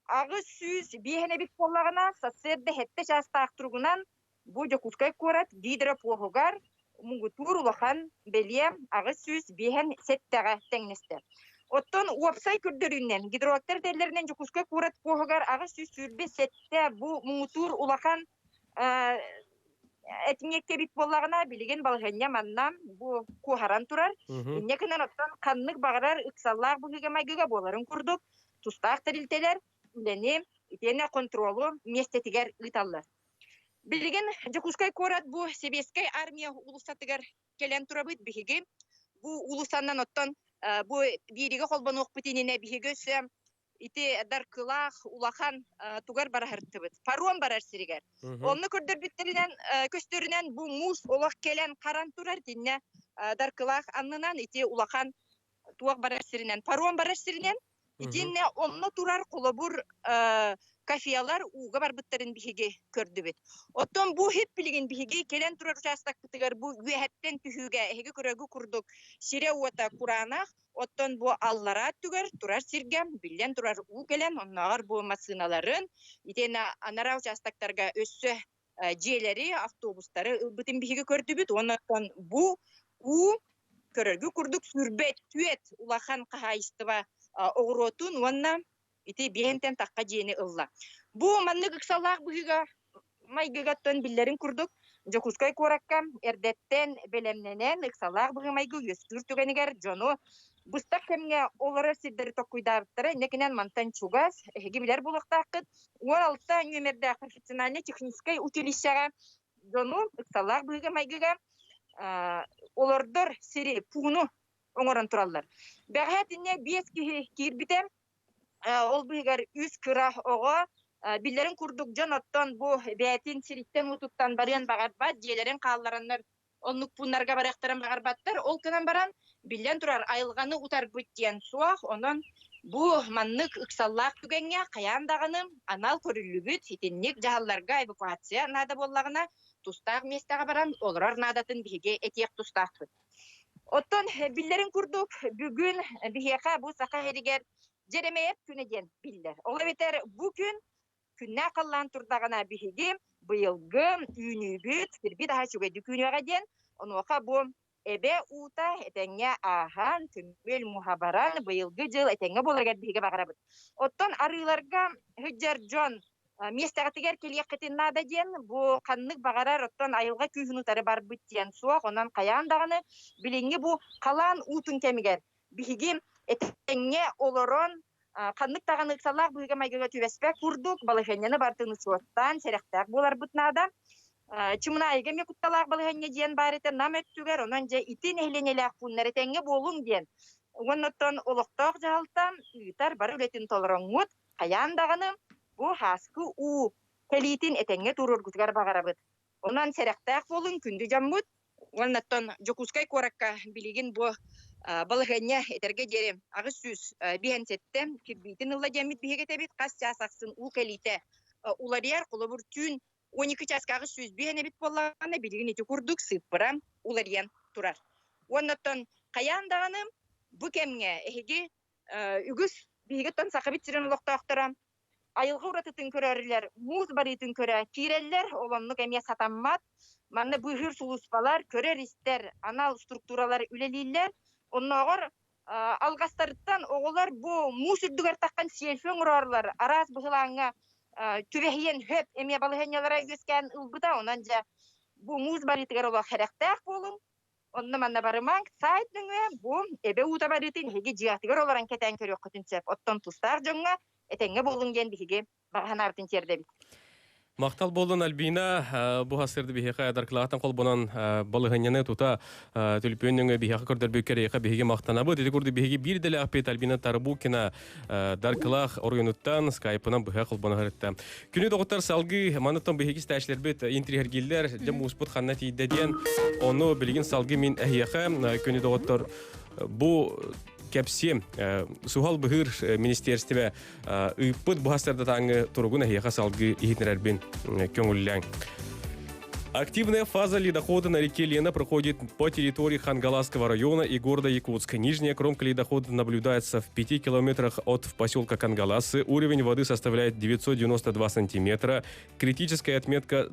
805 эбит буоллаҕына, сарсыарда сэттэ чаастаах туругунан бу Дьокуускай куорат гидропуоһугар муҥутуур улахан бэлиэ 857-ҕэ тэҥнэстэ. Оттон уопсай көрдөрүүнэн гидрологтар этэллэринэн Дьокуускай куорат пуоһугар 827 бу муҥутуур улахан этиҥиэккэ эбит буоллаҕына, билигин балаһыанньа манна бу куоһаран турар. Инньэ гынан оттон ханнык баҕарар ыксаллаах быһыыга-майгыга буоларын курдук, тустаах тэрилтэлэр үлэни итиэннэ хонтуруолу миэстэтигэр ыыталлар. Билигин Дьокуускай куорат бу Сэбиэскэй армия уулуссатыгар кэлэн турабыт биһиги. Бу уулуссанан оттон бу бииригэ холбонуохпут иннинэ биһиги өссө ити даркылаах улахан тугар бараһыртыбыт паром барар сиригэр. Онно көрдөрбүттэринэн көстөрүнэн бу муус олох кэлэн харан турар итиннэ даркылаах аннынан ити улахан туох барар сиринэн паром барар сиринэн Итиннэ онно турар холобур кафелар ууга барбыттарын биһиги көрдүбүт. Оттон бу иһит билигин биһиги кэлэн турар учаастакпытыгар бу үөһэттэн түһүүгэ эһиги көрөргү курдук сирэ-уота кураанах, оттон бу аллараа өттүгэр турар сиргэ биллэн турар уу кэлэн оннооҕор бу массыыналарын итиэннэ анараа учаастактарга өссө дьиэлэри, автобустары ылбытын биһиги көрдүбүт уонна оттон бу уу көрөргү курдук сүүрбэт түөт улахан хаһаайыстыба оҕуруотун уонна ити биэһинтэн тахха дьиэни ылла. Бу маннык ыксаллаах быһыыга майгыгаттан биллэрин курдук Дьокуускай куоракка эрдэттэн бэлэмнэнэн ыксалаах быһыы-майгы үөскүүр түгэнигэр дьону быстах кэмҥэ олорор сирдэри токкуйдаабыттара. Инникинэн мантан чугас, эһиги билэр буолуохтааххыт, 16 нүөмэрдээх профессионально-техническэй училищеҕа дьону ыксаллаах быһыыга-майгыга олордор сири, пууну оҥорон тураллар. Бэҕэһээ итиннэ биэс киһи киирбитэ, ол быыһыгар үс кыра оҕо биллэрин курдук дьон оттон бу бэйэтин сириттэн-уотуттан барыан баҕарбат, дьиэлэрин хааллараннар оннук пууннарга барыахтарын баҕарбаттар. Ол гынан баран, биллэн турар, айылҕаны утарбыт диэн суох. Онон Бу маннык ыксаллаах түгэҥҥэ хайаан даҕаны анал көрүллүбүт итинник дьаһалларга эвакуация наада буоллаҕына, тустаах миэстэҕэ баран олорор наадатын биһиги этиэх тустаахпыт. Оттон биллэрин курдук, бүгүн биһиэхэ бу Саха сиригэр Дьэрэмэйэп күнэ диэн биллэр. Ол эбэтэр бу күн күннээх халлаан турдаҕына биһиги быйылгы үүнүүбүт, сирбит аһа үчүгэйдик үүнүөҕэ диэн, онуоха бу эбэ уута этэҥҥэ ааһан, көмүөл муоһа баран, быйылгы дьыл этэҥҥэ буоларыгар биһиги баҕарабыт. Оттон арыыларга сылдьар дьон миэстэҕитигэр кэлиэххитин наада диэн, бу ханнык баҕарар оттон айылҕа күүһүн утары барбыт диэн суох, онон хайаан даҕаны билиҥҥи бу халаан уутун кэмигэр биһиги этэҥҥэ олорон ханнык даҕаны ыксаллаах быһыыга-майгыга түбэспэт курдук балаһыанньаны барытын учуоттаан сэрэхтээх буоларбыт наада. Чымынаайыга эмиэ кутталаах балаһыанньа диэн баар этэ Нам өттүгэр, онон дьэ ити нэһилиэнньэлээх пууннар этэҥҥэ буолуҥ диэн. Уонна оттон олохтоох дьаһалта ыытар бары үлэтин толороҥҥут, хайаан даҕаны бу һааскы уу кэлиитин этэҥҥэ туруоргутугар баҕарабыт. Онон сэрэхтээх буолуҥ, күндү дьоммут. Уонна оттон Дьокуускай куоракка билигин бу балаһыанньа этэргэ диэри 857 кирбиитин ылла диэммит биһиги этэбит. Хас чаас ахсын уу кэлиитэ уларыйар. Холобур, түүн 12 чааска 805 эбит буоллаҕына, билигин ити курдук сыыппара уларыйан турар. Уонна оттон хайаан даҕаны бу кэмҥэ эһиги үгүс биһиги оттон Сахабыт сирин олохтоохторо айылҕа уратытын көрөрүлэр, муус барыытын көрө киирэллэр, ол оннук эмиэ сатаммат. Манна быыһыыр сулууспалар, көрөр-истэр анал структуралар үлэлииллэр. Оннооҕор алҕастарыттан оҕолор бу муус үрдүгэр таххан селфи оҥорорлор, араас быһылааҥҥа түбэһиэн сөп эмиэ балаһыанньалара үөскээн ылбыта. Онон дьэ бу муус барыытыгар олох сэрэхтээх буолуҥ. Онно-манна барымаҥ, сайт нөҥүө бу эбэ уута барыытын эһиги дьиэҕитигэр олорон кэтээн көрүөххүтүн сөп. Оттон тустаах дьоҥҥо этэҥҥэ буолуҥ диэн биһиги баҕа санаабытын тиэрдэбит. Махтал буоллун Альбина, бу хасырды биһиэхэ даркылаахтан холбонон балыһынньаны тута түлпүөн нөҥүө биһиэхэ көрдөрбүккэ эрэйэхэ биһиги махтанабыт. Ити курдук биһиги биир дэлээхпит Альбина Тарбукина Даркылаах оройуонуттан скайпынан быһа холбоно сырытта. Күнү доҕоттор салгыы манытан биһиги истээчилэрбит интриһэргииллэр, дьэ мууспут ханна тиийдэ диэн, ону билигин салгыы мин эһиэхэ күнү доҕоттор бу кэпсиэм суһал быһыыр министиэристибэ ыыппыт буһастардатааҥҥы туругун эһиэхэ салгыы иһитинэрбин көҥүллээҥ. Активная фаза ледохода на реке Лена проходит по территории Хангаласского района и города Якутска. Нижняя кромка ледохода наблюдается в 5 километрах от поселка Кангаласы. Уровень воды составляет 992 сантиметра. Критическая отметка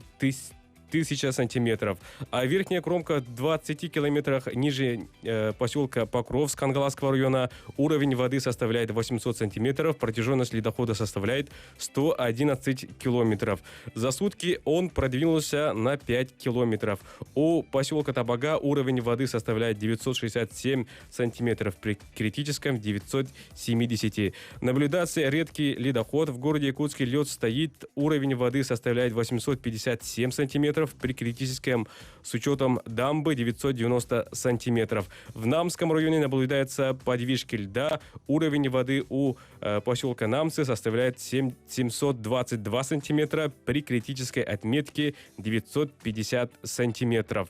1000 сантиметров. А верхняя кромка в 20 километрах ниже э, поселка Покровск Ангаласского района. Уровень воды составляет 800 сантиметров, протяженность ледохода составляет 111 километров. За сутки он продвинулся на 5 километров. У поселка Табага уровень воды составляет 967 сантиметров, при критическом 970. Наблюдается редкий ледоход. В городе Якутске лед стоит. Уровень воды составляет 857 сантиметров, при критическом с учетом дамбы 990 сантиметров. В Намском районе наблюдается подвижки льда. Уровень воды у э, поселка Намцы составляет 7, 722 сантиметра, при критической отметке 950 сантиметров.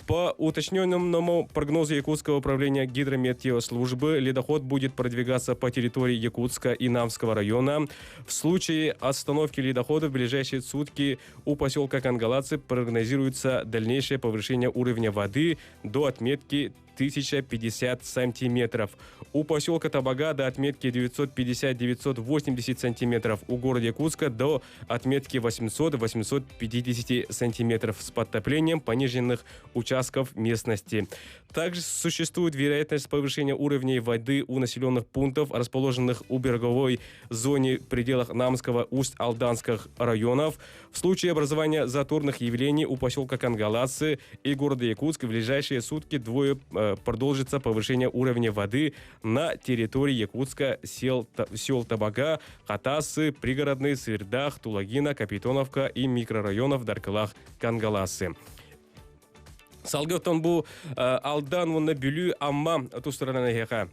По уточненному прогнозу Якутского управления гидрометеослужбы, ледоход будет продвигаться по территории Якутска и Намского района. В случае остановки ледохода в ближайшие сутки у поселка Кангалацы прогнозируется дальнейшее повышение уровня воды до отметки 1050 сантиметров. У поселка Табага до отметки 950-980 сантиметров. У города Якутска до отметки 800-850 сантиметров с подтоплением пониженных участков местности. Также существует вероятность повышения уровней воды у населенных пунктов, расположенных у береговой зоне в пределах Намского, Усть-Алданских районов. В случае образования заторных явлений у поселка Кангаласы и города Якутск в ближайшие сутки двое э, продолжится повышение уровня воды на территории Якутска, сел, сел Табага, Хатасы, Пригородный, Сырдах, Тулагина, Капитоновка и микрорайонов Даркылах, Кангаласы. Салгы оттон бу Алдан уонна Бүлүү Амма тустарынан эһиэхэ.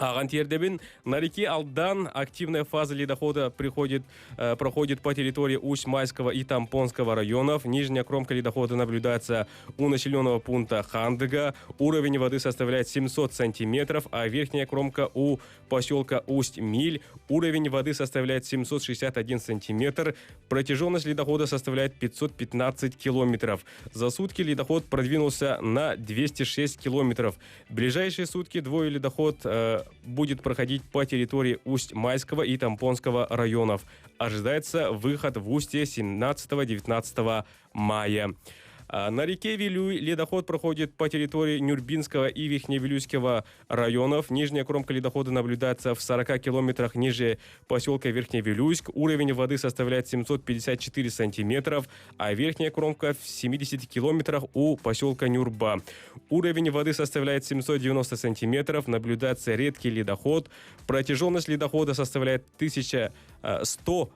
Ааҕан тиэрдэбин, на реке Алдан активная фаза ледохода приходит, проходит по территории Усть-Майского и Тампонского районов. Нижняя кромка ледохода наблюдается у населенного пункта Хандыга. Уровень воды составляет 700 сантиметров, а верхняя кромка у поселка Усть-Миль. Уровень воды составляет 761 сантиметр. Протяженность ледохода составляет 515 километров. За сутки ледоход продвинулся на 206 километров. В ближайшие сутки двое ледоход будет проходить по территории Усть-Майского и Тампонского районов. Ожидается выход в устье 17-19 мая. На реке Вилюй ледоход проходит по территории Нюрбинского и Верхневилюйского районов. Нижняя кромка ледохода наблюдается в 40 километрах ниже поселка Верхневилюйск. Уровень воды составляет 754 сантиметров, а верхняя кромка в 70 километрах у поселка Нюрба. Уровень воды составляет 790 сантиметров, наблюдается редкий ледоход. Протяженность ледохода составляет 1100,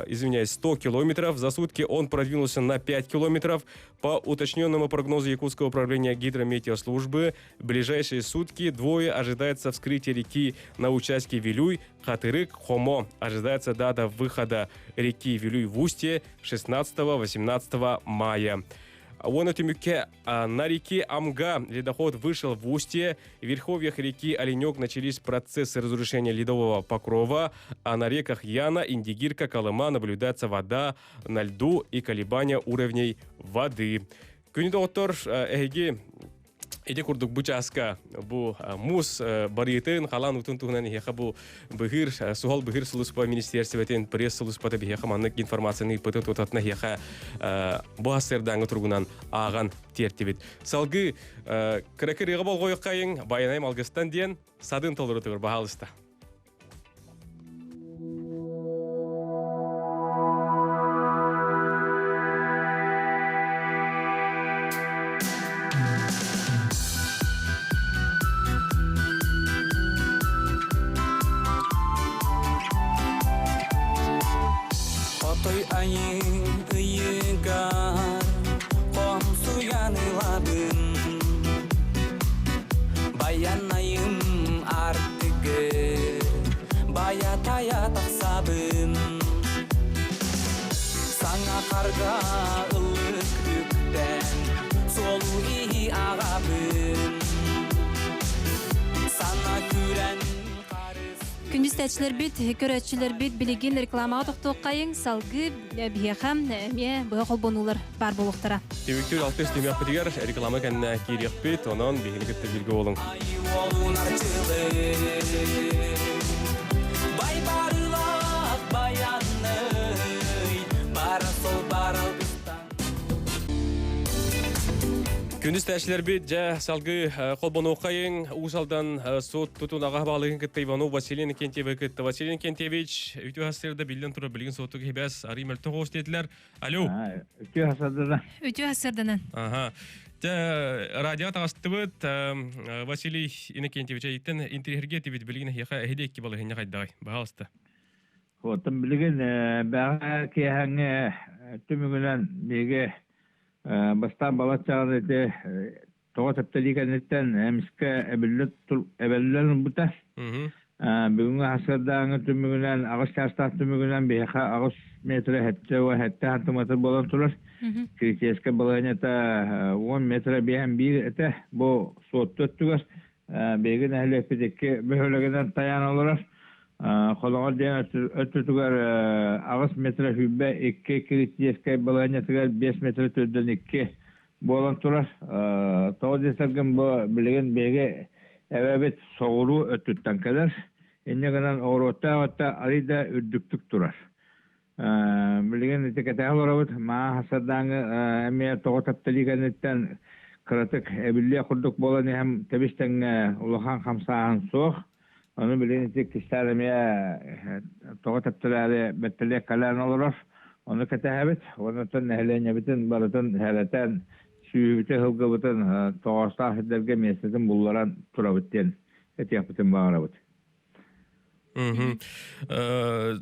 извиняюсь, 100 километров. За сутки он продвинулся на 5 километров. По уточненному прогнозу Якутского управления гидрометеослужбы, в ближайшие сутки двое ожидается вскрытие реки на участке Вилюй, Хатырык, Хомо. Ожидается дата выхода реки Вилюй в устье 16-18 мая. Уонна түмүккэ на реке Амга ледоход вышел в устье. В верховьях реки Оленек начались процессы разрушения ледового покрова, а на реках Яна, Индигирка, Колыма наблюдается вода на льду и колебания уровней воды. Күнү доҕоттор эһиги ити курдук бу чааска бу муус барыытын халаан уутун туһунан эһиэхэ бу быһыыр суһал быһыыр сулууспа министиэрсибэтин пресс сулууспата биһиэхэ маннык информацияны ыыппытын тутатына эһиэхэ бу сарсыардааҥҥы туругунан ааҕан тиэртибит. Салгыы кыракый ырыаҕа болҕойуоххайыҥ Байанай Малгыстан диэн садын толорутугар баһаалыста. Отой айын ыйыгар хомсуйан ылабын Баянайым артыгыр Бая-тая тахсабын Саҥа харга ыллык үктэн Суолу иһи аҕабын Сана күрэн Күндү истээччилэрбит, көрөөччүлэрбит билигин рекламаҕа тохтуоххайыҥ, салгыы биһиэхэ эмиэ быһа холбонуулар баар буолуохтара. Түмүктүүр алтыс түһүмэхпитигэр реклама кэннэ киириэхпит, онон биһигини кытта бииргэ буолуҥ. Байбарылаах баянный, барасол баралгыстан. Күндү истээччилэрбит, дьэ, салгыы холбонуоххайыҥ. Уус Алдан суут тутун аҕа баалыгын кытта Иванов Василий Иннокентьевы кытта. Василий Иннокентьевич, үтүө хастырда биллэн турар билигин суоттук хибэс арый мөлтөх оҕус диэтилэр. Алло. Үтүө хасырдана. Үтүө хасырданан. Ага. Дьэ, радио таҕыстыбыт Василий Иннокентьевич эйиттэн интириһиргэ этибит билигин эһиэхэ эһиди икки балаһыанньа хайдаҕай? Баһаалыста. Оттон билигин бэҕэ киэһэҥҥи түмүгүнэн биһиги бастаан балаччаҕын ити тоҕо тэптэлии кэнниттэн эмискэ эбиллэн ылбыта. Бүгүҥҥү сарсыардааҥҥы түмүгүнэн аҕыс чаастаах түмүгүнэн биһиэхэ аҕыс метрэ сэттэ уон сэттэ сантиметр буолан турар. Критическэй балаһыанньата уон метрэ биэһэн биир этэ. Бу Суотту өттүгэр биһиги нэһилиэкпит икки бөһүөлэгинэн тайаан олорор. Холоҕор диэн өттүтүгэр аҕыс метрэ сүүрбэ икки критическэй балаһыанньатыгар биэс метрэ төрдөн икки буолан турар. Тоҕо диэтэргин бу билигин биһиги эбэбит соҕуруу өттүттэн кэлэр. Инньэ гынан оҕуруоттаах өттө арыый да үрдүктүк турар. Билигин ити кэтэһэ олоробут. Маа сардааҥы эмиэ тоҕо тапталыы кэнниттэн кыратык эбиллиэх курдук буолан иһэн тэбис-тэҥҥэ улахан хамсааһын суох. Ону билигин ити кистээн эмиэ тоҕо тэптэлээри бэттэлиэк кэлэн олорор. Ону кэтэһэбит. Онтон нэһилиэнньэбитин барытын сэрэтэн, сүөһүбүтүн, сылгыбытын тоҕоостоох сирдэргэ миэстэтин булларан турабыт диэн этиэхпитин баҕарабыт.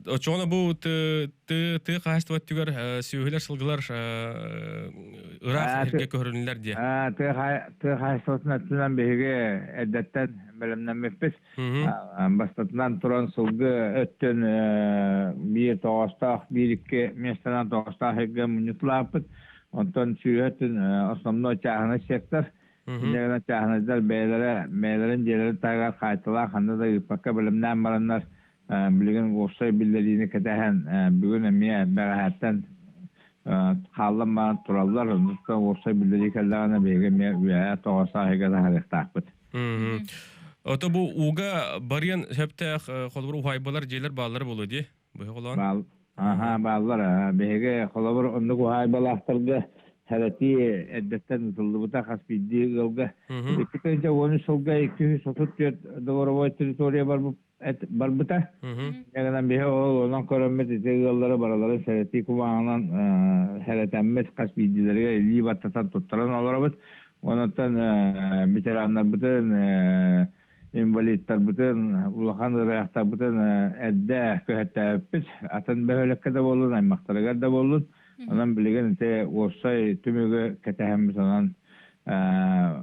Оччоҕуна бу тыа хаһаайыстыба өттүгэр сүөһүлэр, сылгылар Ыраах эргэ көһөрүнүлэр дии. Тыа хаһаайыстыбатын өттүнэн биһиги эрдэттэн бэлэмнэммиппит. Бастатынан туран сылгы өттүн биир тоҕоостоох, биир-икки миэстэнэн тоҕоостоох сиргэ мунньутулааппыт. Онтон сүөһү өттүн основной чааһынай сектор. Инньэ чааһынайдар бэйэлэрэ бэйэлэрин дьиэлэрин таһыгар хаайталаах ханна да ыыппакка бэлэмнээн бараннар билигин уопсай биллэриини кэтэһэн бүгүн эмиэ бэҕэһээттэн хааллан баран тураллар. Оннуктан уопсай биллэрии кэллэҕинэ биһиги эмиэ үөһээ тоҕо сааһыга таһаарыахтаахпыт. Ото бу ууга барыан сөптөөх холобур уһаайбалар дьиэлэр бааллар буолуо дии? Быһа холоон. Баал, аха бааллар. Биһиги холобур оннук уһаайбалаахтарга сэрэтии эрдэттэн ытыллыбыта хас биирдии ыалга. 2013 сылга 234 дворовой территория барбыта. Эгэнэн биһи ол онон көрөммүт ити ыаллары барыларын сэрэтии кумааҕынан сэрэтэммит хас биирдиилэригэр илии баттатан туттаран олоробут. Онон ветераннарбытын инвалидтарбытын, улахан ыарыһахтарбытын эрдэ көһөттөөбүппүт. Атын бөһүөлэккэ да буоллун, аймахтарыгар да буоллун. Онон билигин ити уопсай түмүгү кэтэһэммит, онон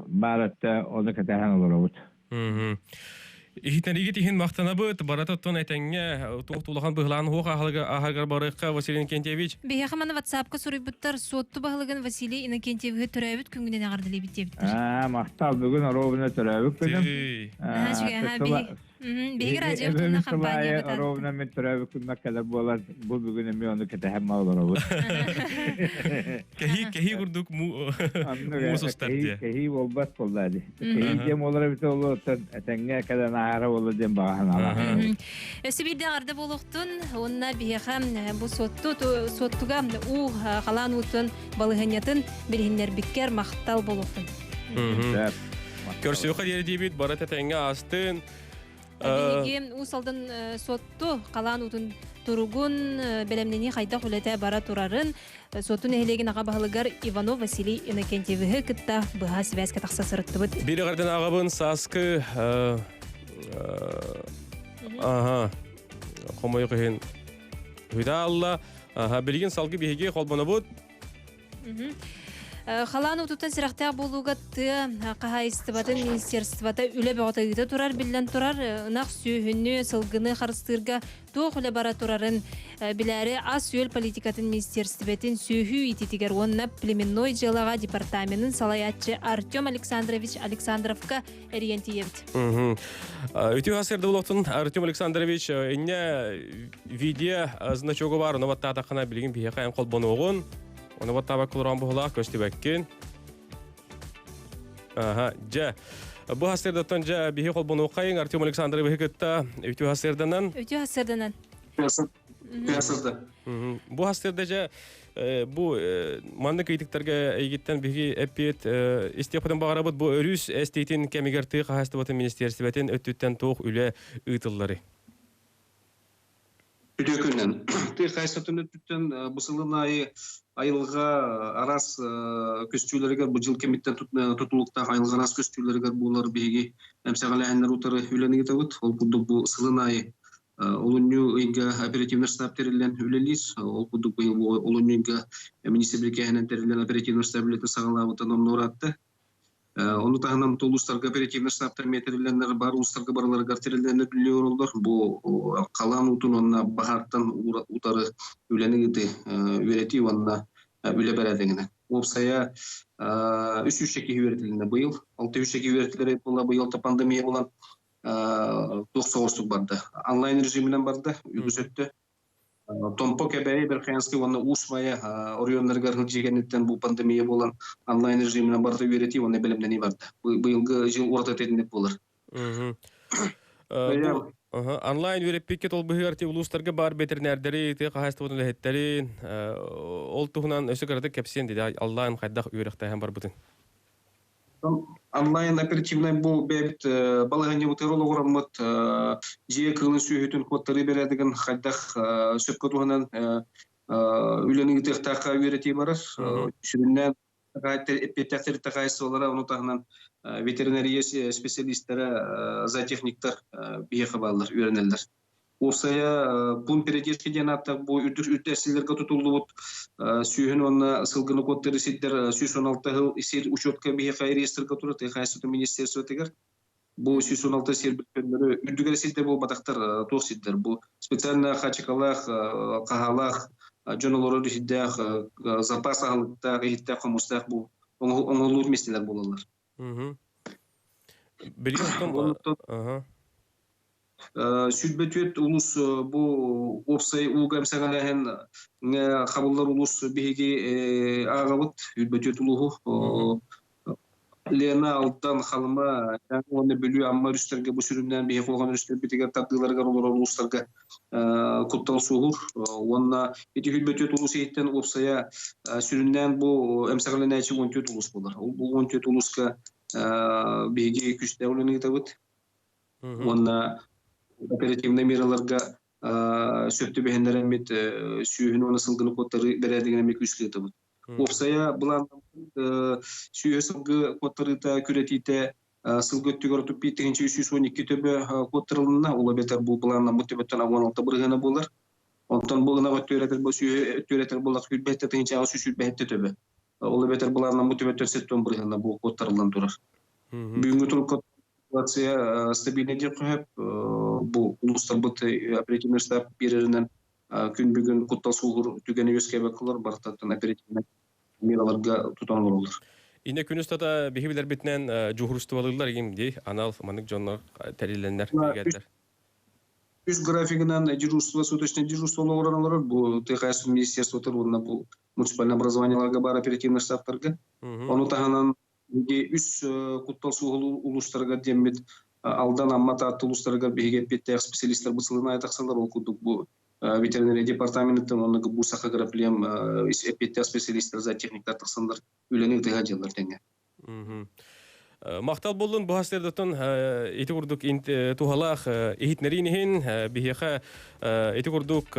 баар өттө ону кэтэһэн олоробут. Иһитинэригит иһин махтанабыт. Барата оттон этэҥҥэ туох улахан быһылаан уһуох аһаргар барыахха Василий Иннокентьевич. Биһиэхэ маны WhatsApp-ка суруйбуттар Суотту баһылыгын Василий Иннокентьевиһы төрөөбүт күҥҥүнэн эҕэрдэлиибит диэбиттэр. Аа, махтал бүгүн оруобуна төрөөбүт күнүм. Биһиги радио туһунан компания Оруобуна мен төрөөбүт күммэр кэлэр буолан бу бүгүн эмиэ ону кэтэһэн олоробут. Кэһии кэһии курдук муус устар диэ. Кэһии буолбат буолла дии. Кэһии диэн буолар эбитэ олоруттан этэҥҥэ кэлэн аара буолла диэн баҕа санаалаах. Өссө биирдэ эҕэрдэ буолуохтун уонна биһиэхэ бу суотту суоттуга уу халаан уутун балаһыанньатын билиһиннэрбиккэр махтал буолуохтун. Көрсүөххэ диэри диэбит бара тэтэҥҥэ аастын. Биһиги Уус Алдан суотту халаан уутун туругун бэлэмнэнии хайдах үлэтэ бара турарын Суотту нэһилиэгин аҕа баһылыгар Иванов Василий Иннокентьевиһы кытта быһа сибээскэ тахса сырыттыбыт. Биир эҕэрдэн аҕабын сааскы аха хомойуох иһин Хүдаалла билигин салгы биһиги холбонобут. Халаан уутуттан сирэхтээх буолууга тыа хаһаайыстыбатын министерствота үлэ бөҕөтө ыыта турар биллэн турар. Ынах сүөһүнү, сылгыны харыстыырга туох үлэ бара турарын билээри ас-үөл политикатын министерствотын сүөһү иитиитигэр уонна племенной дьыалаҕа департаменын салайааччы Артем Александрович Александровка эрийэн тиийэбит. Үтүө хасырды болуохтун Артем Александрович инне видео значогу бар, оны баттаатаххына билигин биһиэхэ эн холбонуоҕун, оны баттаабакка олорон буһулаах көстүбэккин. Аха, дьэ. Бу хасырдаттан дьэ биһи холбонуоххайын Артем Александровиһы кытта үтүө хасырданан. Үтүө хасырданан. Бу хасырда дьэ бу маннык ыйытыктарга эйигиттэн биһиги эппиэт истиэхпитин баҕарабыт. Бу өрүүс эстиитин кэмигэр тыа хаһаайыстыбатын министиэристибэтин өттүттэн туох үлэ ыытылларый? Үтүө күнүнэн. Тыа хаһаайыстыбатын өттүттэн бу сылын аайы айылҕа араас көстүүлэригэр бу дьыл кэмиттэн тутулуктаах айылҕа араас көстүүлэригэр буолар биһиги эмсэҕэлээһиннэр утары үлэни ыытабыт. Ол курдук бу сылын аайы олунньу ыйга оперативный штаб тэриллэн үлэлиир. Ол курдук быйыл олунньу ыйга министр бирикээһинэн тэриллэн оперативный штаб үлэтин саҕалаабыта номнуо ыраатта. Ону таһынан улуустарга оперативный штабтар эмиэ тэриллэннэр, бар улуустарга барыларыгар тэриллэннэр үлэлии олороллор. Бу халаан уутун уонна баһаартан утары үлэни ыытыы, үөрэтии уонна үлэ бэрээдэгинэн. Уопсайа үс үс киһи үөрэтилиннэ быйыл. Алта үс киһи үөрэтилэр буолла быйыл пандемия буолан туох соҕустук барда. Онлайн режиминэн барда үгүс өттө. Томпо, Кэбээйи, Верхоянский уонна Уус Майа оройуоннарыгар сылдьыы кэнниттэн бу пандемия буолан онлайн режиминэн барыта үөрэтии уонна бэлэмнэнии барда. Быйылгы жыл ураты этинник буолар. Онлайн үөрэппиккэ толбуһугар ти улуустарга баар бэтэринээрдэри, тыа хаһаайыстыбатын үлэһиттэрин, ол туһунан өссө кыратык кэпсиэн диде онлайн хайдах үөрэхтээһин барбытын. Онлайн оперативнай бу бэйэбит балаһыанньабытыгар олоҕураммыт дьиэ кыылын сүөһүтүн куоттарыы бэрээдэгин хайдах сөпкө туһанан үлэни ыытыахтаахха үөрэтии барар. Сүрүннээн эппиэттээх тэрилтэ хаһаайыстыбалара, ону таһынан ветеринария специалистара, зоотехниктар биһиэхэ бааллар, үөрэнэллэр. Уопсайа пункт передержки диэн ааттаах бу үрдүк үрдээсилэргэ тутуллубут сүүһүн уонна сылгыны куоттары сирдэр 116 сыл сир учетка биһиэхэ реестрга турар тыа хаһаайыстыбатын министерствотыгар. Бу 116 сир көннөрү үрдүгэр сирдэр буолбатахтар туох сирдэр бу специально хачыкалаах хаһаалаах дьон олорор иһиттээх запас аһылыктаах иһиттээх хомустаах бу оҥоһуллубут миэстэлэр буолаллар. Билигин Сүүрбэ улус бу уопсай ууга эмсэҕэлээһин хабыллар улус биһиги ааҕабыт 24 улууһу Лена, Алдан, Халыма уонна Бүлүү, Амма өрүстэргэ бу сүрүннээн биһиги улахан өрүстэрбитигэр тардыыларыгар олорор улуустарга куттал суоһуур. Уонна ити 24 улуус иһиттэн уопсайа сүрүннээн бу эмсэҕэлэнээччи 14 улуус буолар. Бу 14 улууска биһиги күүстээх үлэни ыытабыт. Уонна оперативнай мераларга сөп түбэһиннэрэммит сүүһүн уонна сылгыны куоттарыы бэрээдэгин эмиэ күүскэ ыытабыт. Уопсайа былааннаммыт сүүһэ сылгы куоттарыыта күрэтиитэ сылгы өттүгэр 35 312 төбө куоттарылынна. Ол эбэтэр бу былааннаммыт төбөттөн 16 бырыһыана буолар. Онтон бу ынах өттүөрэтэр бу сүүһэ өттүөрэтэр буоллах 27 827 төбө. Ол эбэтэр былааннаммыт төбөттөн 70 бырыһыана бу куоттарыллан турар. Бүгүҥҥү турукка ситуация стабильный диэххэ сөп. Бу улуустарбыт оперативный штаб биэрэринэн күн бүгүн куттал суоһуур түгэни үөскээбэккэ барытыттан оперативнай мераларга тутан олороллор. Инэ күн устата биһи билэрбитинэн дьуһурустубалыыллар игим дии анал маннык дьоннор тэриллэннэр тигээддэр. Үс графигынан дежурство, суточное дежурство олорон олорор бу ТХС министерствотыр уонна бу муниципальное образованиеларга бар оперативный штабтарга. Ону таһынан үс куттал суоһул улуустарыгар диэммит Алдан, Амма, Таатта улуустарыгар биһиги эппиэттээх специалистар бу сылын аайы тахсаллар. Ол курдук бу ветеринария департаменыттан уонна бу Саха Агроплем эппиэттээх специалистар, зоотехниктар тахсаннар үлэни ытыһа дьыллар тэҥҥэ. Махтал боллун бу хастердотон ити курдук туһалаах иһитнэрин иһин биһиэхэ ити курдук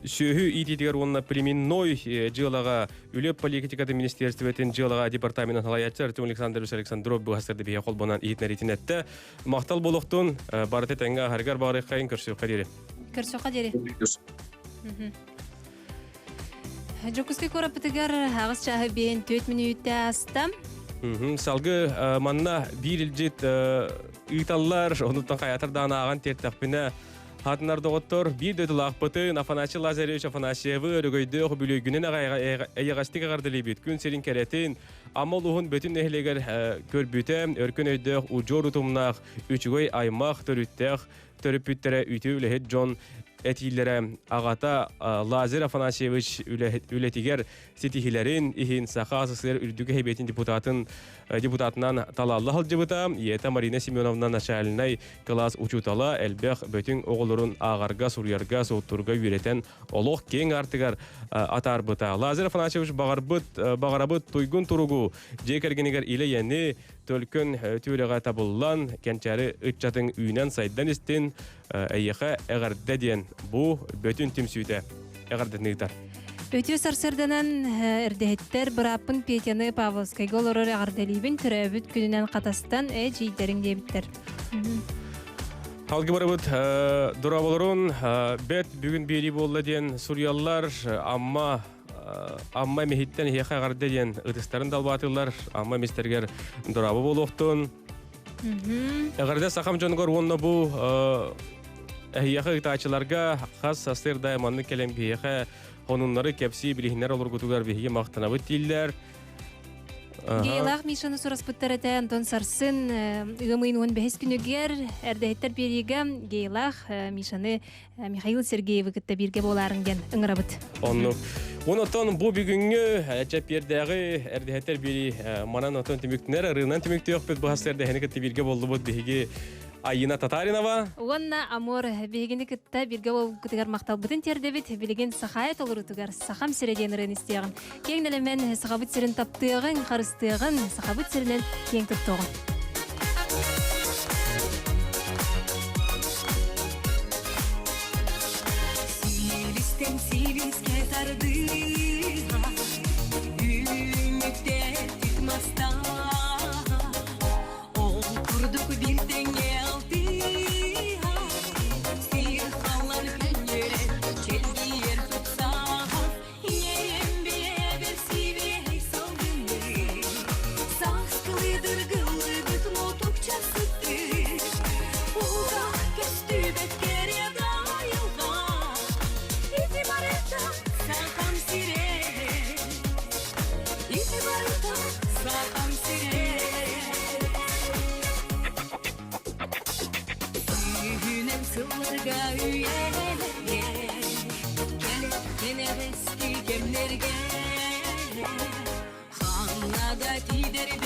сүөһү иитиитигэр уонна племенной дьыалаҕа үлэ политикатын министерствотын дьыалаҕа департаменын салайааччы Артем Александрович Александров бу хастерды биһиэхэ холбонон иһитнэритин эттэ. Махтал болуохтун барыта тэҥҥэ аһарыгар баарыххайын көрсүөххэ диэри. Көрсүөххэ диэри. Дьокуускай куораппытыгар аҕыс чааһы биэн түөрт мүнүүтэ ааста. Салгы манна биир илдьит ыыталлар, онуттан хайатар даҕаны ааҕан тиэртэхпинэ хатынар доҕоттор биир дойдулаахпытын Афанасий Лазаревич Афанасьевы өрөгөйдөөх үбүлүөйгүнэн эйэҕэстик эҕэрдэлиибит. Күн сирин кэрэтин, Амма улууһун Бөтүн нэһилиэгэр көрбүтэ, өркөн өйдөөх, удьуор утумнаах, үчүгэй аймах төрүттээх төрөппүттэрэ үтүө үлэһит дьон этиилэрэ аҕата Лазарь Афанасьевич үлэтигэр ситиһилэрин иһин Саха СССР үрдүк Сэбиэтин депутатын депутатынан талаалла сылдьыбыта. Ийэтэ Марина Семеновна начальнай кылаас учуутала элбэх бөтүҥ оҕолорун ааҕарга, суруйарга, суоттуурга үөрэтэн олох киэҥ аартыгар атаарбыта. Лазарь Афанасьевич баҕарбыт баҕарабыт туйгун туругу дьиэ кэргэнигэр илэ-йэни Төлкөн түөрэҕэ табыллан, кэнчээри ыччатыҥ үүнэн-сайдан истин, эйиэхэ эҕэрдэ диэн бу бөтүн түмсүүтэ эҕэрдэтин ыытар. Үтүө сарсыарданан эрдэһиттэр бырааппын Петяны Павловскайга олорор эҕэрдэлиибин төрөөбүт күнүнэн хатастан ээ дьиийдэриҥ диэбиттэр. Халгы барыбыт дорооболорун бэт бүгүн биэрии буолла диэн суруйаллар Амма Амма эмиһиттэн эһиэхэ эҕэрдэ диэн ытыстарын далбаатылар. Амма эмистэригэр дорообо буолуохтун. Эҕэрдэ сахам дьонугар уонна бу эһиэхэ ыытааччыларга хас сарсыарда маннык кэлэн биһиэхэ хонуннары кэпсии билиһиннэр олоргутугар биһиги махтанабыт дииллэр. Геялаах Мишаны сураспыттар этэ Антон сарсын ыам ыйын 15 күнүгэр эрдэһиттэр биэриигэ Геялаах Мишаны Михаил Сергеевы кытта бииргэ буолаарыҥ диэн ыҥырабыт. Оннук. Онотон бу бүгүҥҥү чэппиэрдээҕи эрдэһэтэр бири манан отон түмүктэнэр ырыынан түмүктүөхпүт бу хас эрдэһини кытта бииргэ боллубут биһиги Айина Татаринова. Уонна Амур биһигини кытта бииргэ буолбуккутугар махталбытын тиэрдэбит. Билигин Сахаайа толорутугар Сахам сирэ диэн ырыаны истиэҕин. Киэҥ нэлэмэн Сахабыт сирин таптыаҕыҥ, харыстыаҕын, Сахабыт сиринэн киэҥ туттуоҕун. Силистэн силиске тардыһа, Үүммүттэр мастаһа, Ол курдук бир тэҥҥэ алтыһа, Ити барыта саатан сирэ. Сүүһүнэн сылларга үйэлэргэ, кэлэр кэнэҕэски кэмнэргэ ханна да тиийдэрбит.